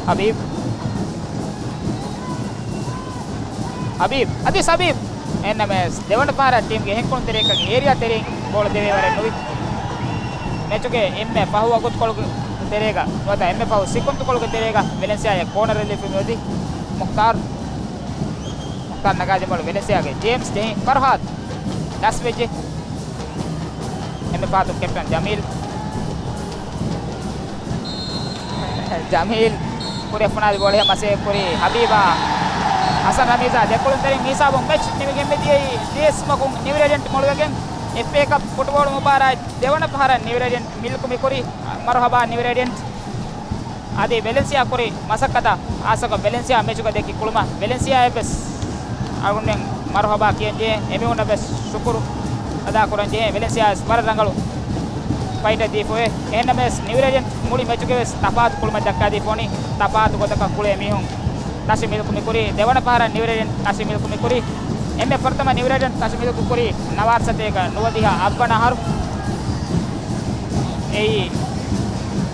ހަބީބް. ހަބީބް. އަދި ހަބީބް. އެހެންނަމަވެސް ދެވަނަ ފަހަރަށް ޓީމްގެ އެހެން ކުޅުންތެރިޔަކަށް އޭރިއާ ތެރެއިން ބޯޅަ ދެވޭ ވަރެއް ނުވި. މެޗުގެ އެންމެ ފަހު ވަގުތުކޮޅުގެ ތެރޭގަ ނުވަތަ އެންމެ ފަހު ސިކުންތުކޮޅުގެ ތެރޭގަ ވެލެންސިއާއަށް ކޯނަރ ރިލީފް މިއޮތީ. މުޚްތާރު. މުޚްތާރު ނަގާދިން ބޯޅަ ވެލެންސިއާގެ ޖޭމްސް ޖެހި ފަރުހާދު. ލަސްވެއްޖެ. އެންމެ ފަހަތުން ކެޕްޓަން ޖަމީލް. ޖަމީލް ކުރިއަށް ފުނާދި ބޯޅަ މަސޭ ކުރި ހަބީބާ. ހަސަން ރަމީޒާ ދެ ކުޅުންތެރިން މިހިސާބުން މެޗް ނިމިގެން މިދިޔައީ ދޭސްމަގުން ނިއުރޭޑިއަންޓް މޮޅުވެގެން. އެފްއޭ ކަޕް ފުޓްބޯޅަ މުބާރާތް ދެވަނަ ފަހަރަށް ނިއުރޭޑިއަންޓް މިލްކު މިކުރި. މަރުހަބާ ނިއުރޭޑިއަންޓް. އަދި ވެލެންސިއާ ކުރި މަސައްކަތަށް ހާއްސަކޮށް ވެލެންސިއާ މެޗުގަ ދެއްކި ކުޅުމަށް ވެލެންސިއާއަށްވެސް އަޅުގަނޑުމެން މަރުހަބާ ކިޔަން ޖެހޭ. އެމީހުންނަށްވެސް ޝުކުރު އަދާކުރަން ޖެހޭ. ވެލެންސިއާވެސް ވަރަށް ރަނގަޅު ފައިޓެއް ދީފައެވެ. އެހެންނަމަވެސް ނިއުރޭޑިއަންޓް މުޅި މެޗުގަވެސް ތަފާތު ކުޅުމެއް ދައްކާދީފަ ވަނީ. ތަފާތު ގޮތަކަށް ކުޅޭ މީހުން ތަށި މިލްކު މިކުރީ. ދެވަނަ ފަހަރަށް ނިއުރޭޑިއަންޓް ތަށި މިލްކު މިކުރީ. އެންމެ ފުރަތަމަ ނިއުރޭޑިއަންޓް ތަށި މިލްކު ކުރީ ނަވާރަ ސަތޭކަ ނުވަދިހަ އަށްވަނަ އަހަރު. އެއީ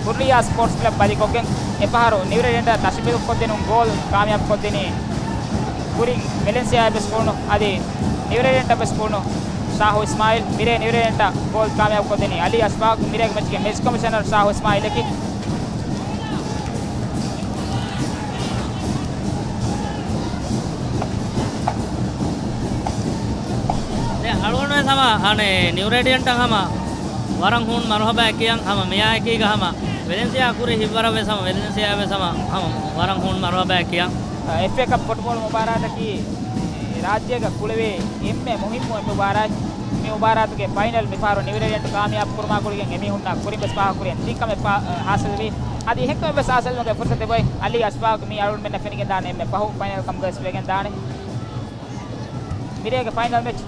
ކުރިއާ ސްޕޯޓްސް ކްލަބް ބަލިކޮށްގެން އެފަހަރު ނިއުރޭޑިއަންޓަށް ތަށި މިލްކު ކޮށްދިނުން ގޯލް ކާމިޔާބު ކޮށްދިނީ ކުރިން ވެލެންސިއާއަށްވެސް ކުޅުނު، އަދި ނިއުރޭޑިއަންޓަށްވެސް ކުޅުނު ޝާހު އިސްމާއިލް. މިރޭ ނިއުރޭޑިއަންޓަށް ގޯލް ކާމިޔާބު ކޮށްދިނީ އަލީ އަޝްފާޤް. މިރޭގެ މެޗުގެ މެޗް ކޮމިޝަނަރު ޝާހު އިސްމާއިލަކީ. ދެން އަޅުގަނޑު ވެސް ހަމަ އަނެއް ނިއުރޭޑިއަންޓަށް ހަމަ ވަރަށް ހޫނު މަރުހަބާ ކިޔަން ހަމަ މިއާއެކީގަ ހަމަ ވެލެންސިއާ ކުރި ހިތްވަރަށް ވެސް ހަމަ ވެލެންސިއާ ވެސް ހަމަ ހަމަ ވަރަށް ހޫނު މަރުހަބާ ކިޔަން. އެފްއޭ ކަޕް ފުޓްބޯޅަ މުބާރާތަކީ ރާއްޖޭގަ ކުޅެވޭ އެންމެ މުހިއްމު އެއް މުބާރާތް. މި މުބާރާތުގެ ފައިނަލް މިފަހަރު ނިއުރޭޑިއަންޓް ކާމިޔާބު ކުރުމާ ގުޅިގެން އެމީހުންނާ ކުރިން ވެސް ފާހަގަކުރި އެންމެ ތިން ކަމެއް ހާ-، ހާސިލްވީ. އަދި އެހެންކަމެއް ވެސް ހާސިލްވުމުގެ ފުރުސަތެއް އޮތް އަލީ އަޝްފާޤް މީ އަޅުގަނޑުމެންނަށް ފެނިގެންދާނެ އެންމެ ފަހު ފައިނަލް ކަމުގަ ވެސް ވެގެންދާނެ. މިރޭގެ ފައިނަލް މެޗް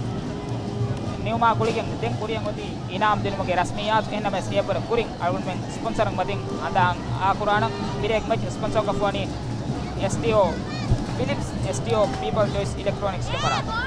ނިމުމާ ގުޅިގެން ދެން ކުރިއަށް އޮތީ އިނާމް ދިނުމުގެ ރަސްމިއްޔާތު. އެހެންނަމަވެސް އެއަށްވުރެ ކުރިން އަޅުގަނޑުމެން ސްޕޮންސަރުން މަތިން ހަނދާން އާކުރާނަން. މިރޭގެ މެޗް ސްޕޮންސަރކޮށްފަ ވަނީ އެސްޓީއޯ ފިލިޕްސް، އެސްޓީއޯ ޕީޕަލް ޗޮއިސް އިލެކްޓްރޯނިކްސްގެ ފަރާތުން.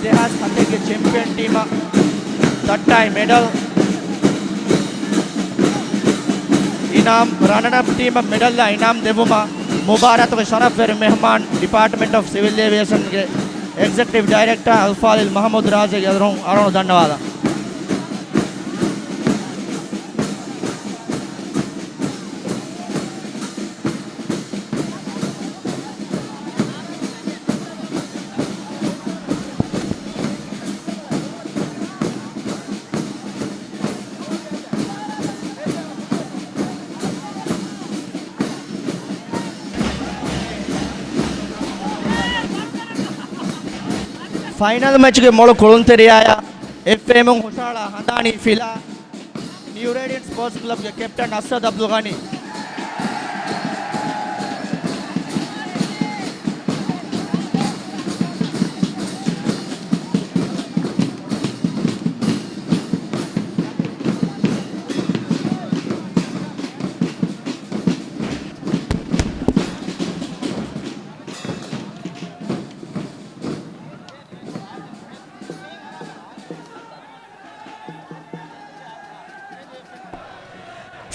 ދެހާސް ހަތެއްގެ ޗެމްޕިއަން ޓީމަށް ތައްޓާއި މެޑަލް އިނާމް، ރަނަރަޕް ޓީމަށް މެޑަލްއާ އިނާމް ދެއްވުމަށް މުބާރާތުގެ ޝަރަފްވެރި މެހްމާން ޑިޕާޓްމަންޓް އޮފް ސިވިލް އޭވިއޭޝަންގެ އެގްޒެކެޓިވް ޑައިރެކްޓާ އަލްފާޟިލް މަޙްމޫދު ރާޒީގެ އަރުން އަރުނު ދަންނަވާލަން. ފައިނަލް މެޗުގެ މޮޅު ކުޅުންތެރިޔާއާ އެފްއޭއެމުން ހުށަހަޅާ ހަނދާނީ ފިލާ ނިއު ރޭޑިއަންޓް ސްޕޯޓްސް ކްލަބްގެ ކެޕްޓަން އަސްއަދު އަބްދުލް ޣަނީ.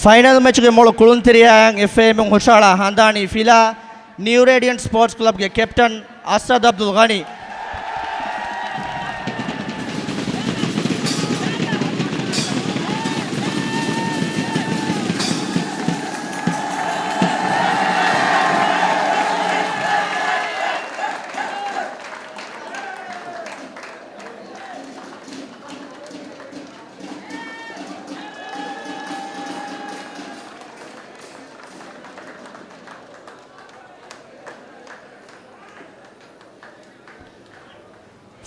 ފައިނަލް މެޗުގެ މޮޅު ކުޅުންތެރިޔާއަށް އެފްއޭއެމުން ހުށަހަޅާ ހަނދާނީ ފިލާ ނިއު ރޭޑިއަންޓް ސްޕޯޓްސް ކްލަބްގެ ކެޕްޓަން އަސްއަދު އަބްދުލް ޣަނީ.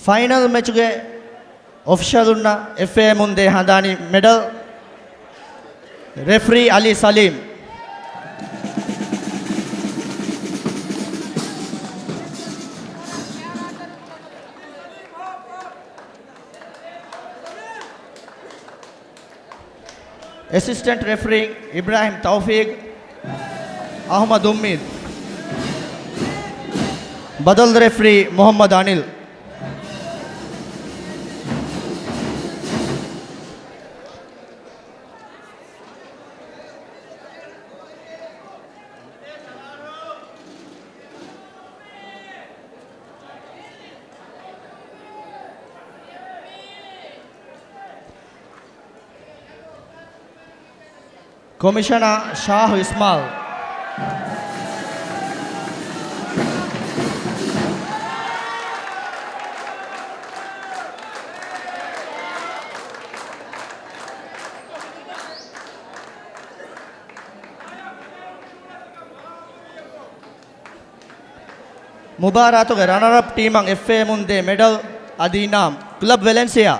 ފައިނަލް މެޗުގެ އޮފިޝަލުންނަށް އެފްއޭއެމުން ދޭ ހަނދާނީ މެޑަލް، ރެފްރީ އަލީ ސަލީމް. އެސިސްޓެންޓް ރެފްރީ އިބްރާހިމް ތައުފީގް، އަޙްމަދު އުއްމީދު. ބަދަލު ރެފްރީ މުޙައްމަދު އަނިލް. ކޮމިޝަނަރ ޝާހު އިސްމާއިލް. މުބާރާތުގެ ރަނަރަޕް ޓީމަށް އެފްއޭއެމުން ދޭ މެޑަލް އަދި އިނާމް، ކްލަބް ވެލެންސިއާ.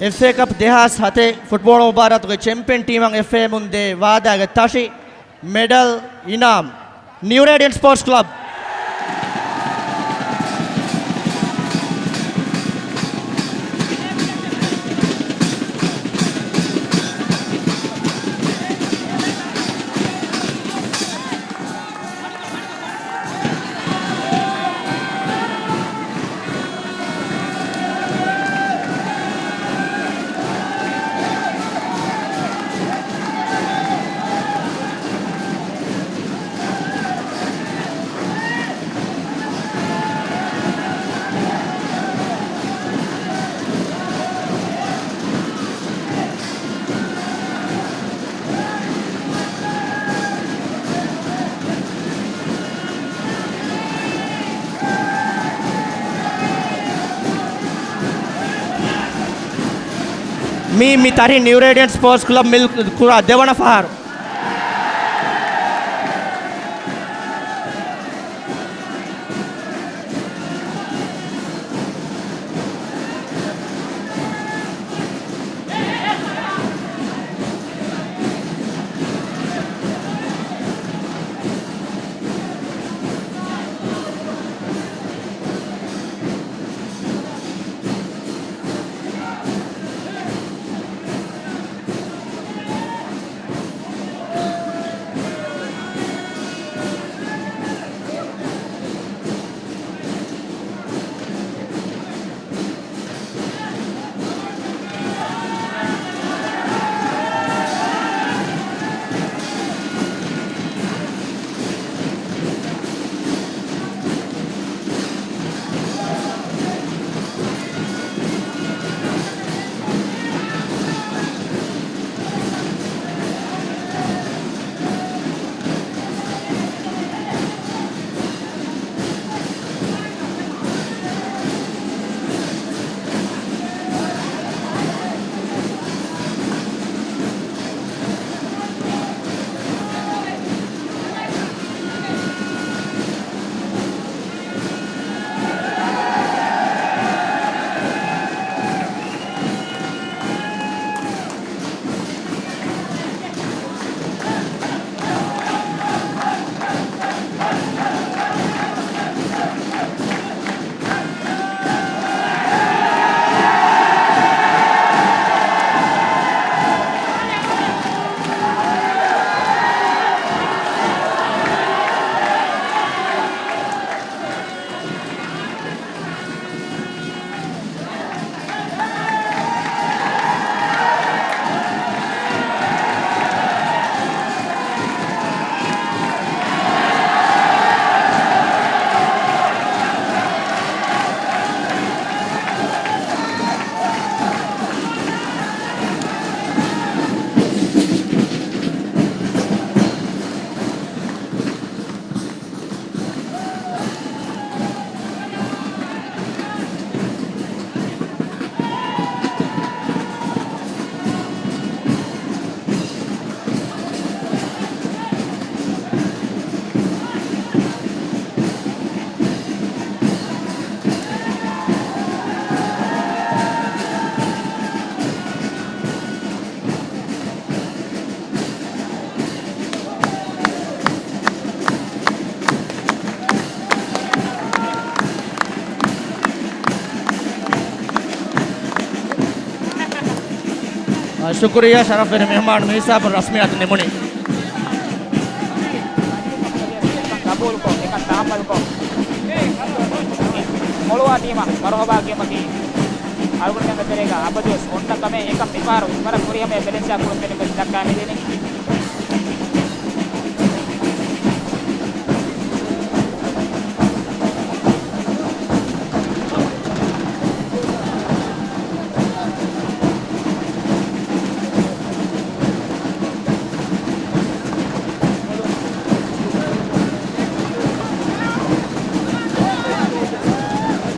އެފްއޭ ކަޕް ދެހާސް ހަތެއް ފުޓްބޯޅަ މުބާރާތުގެ ޗެމްޕިއަން ޓީމަށް އެފްއޭއެމުން ދޭ ވާދާގެ ތަށި، މެޑަލް، އިނާމް. ނިއު ރޭޑިއަންޓް ސްޕޯޓްސް ކްލަބް. މީ، މި ތަށި ނިއު ރޭޑިއަންޓް ސްޕޯޓްސް ކްލަބް މިލްކް ކުރާ ދެވަނަ ފަހަރު. ޝުކުރިއްޔާ ޝަރަފްވެރި މެހުމާނު، މިހިސާބުން ރަސްމިއްޔާތު ނިމުނީ. ގަބޫލުކޮށް، އެކަން ތަހައްމަލުކޮށް، މޮޅުވާ ޓީމަށް މަރުހަބާ ކިޔުމަކީ، އަޅުގަނޑުމެންގެ ތެރޭގަ އަބަދުވެސް އޮންނަ ކަމެއް. އެކަން މިފަހަރު ވަރަށް ފުރިހަމަޔަށް ބެލެންސާ ކުޅުން ބެލުމެއް ދައްކާ މިދިނީ.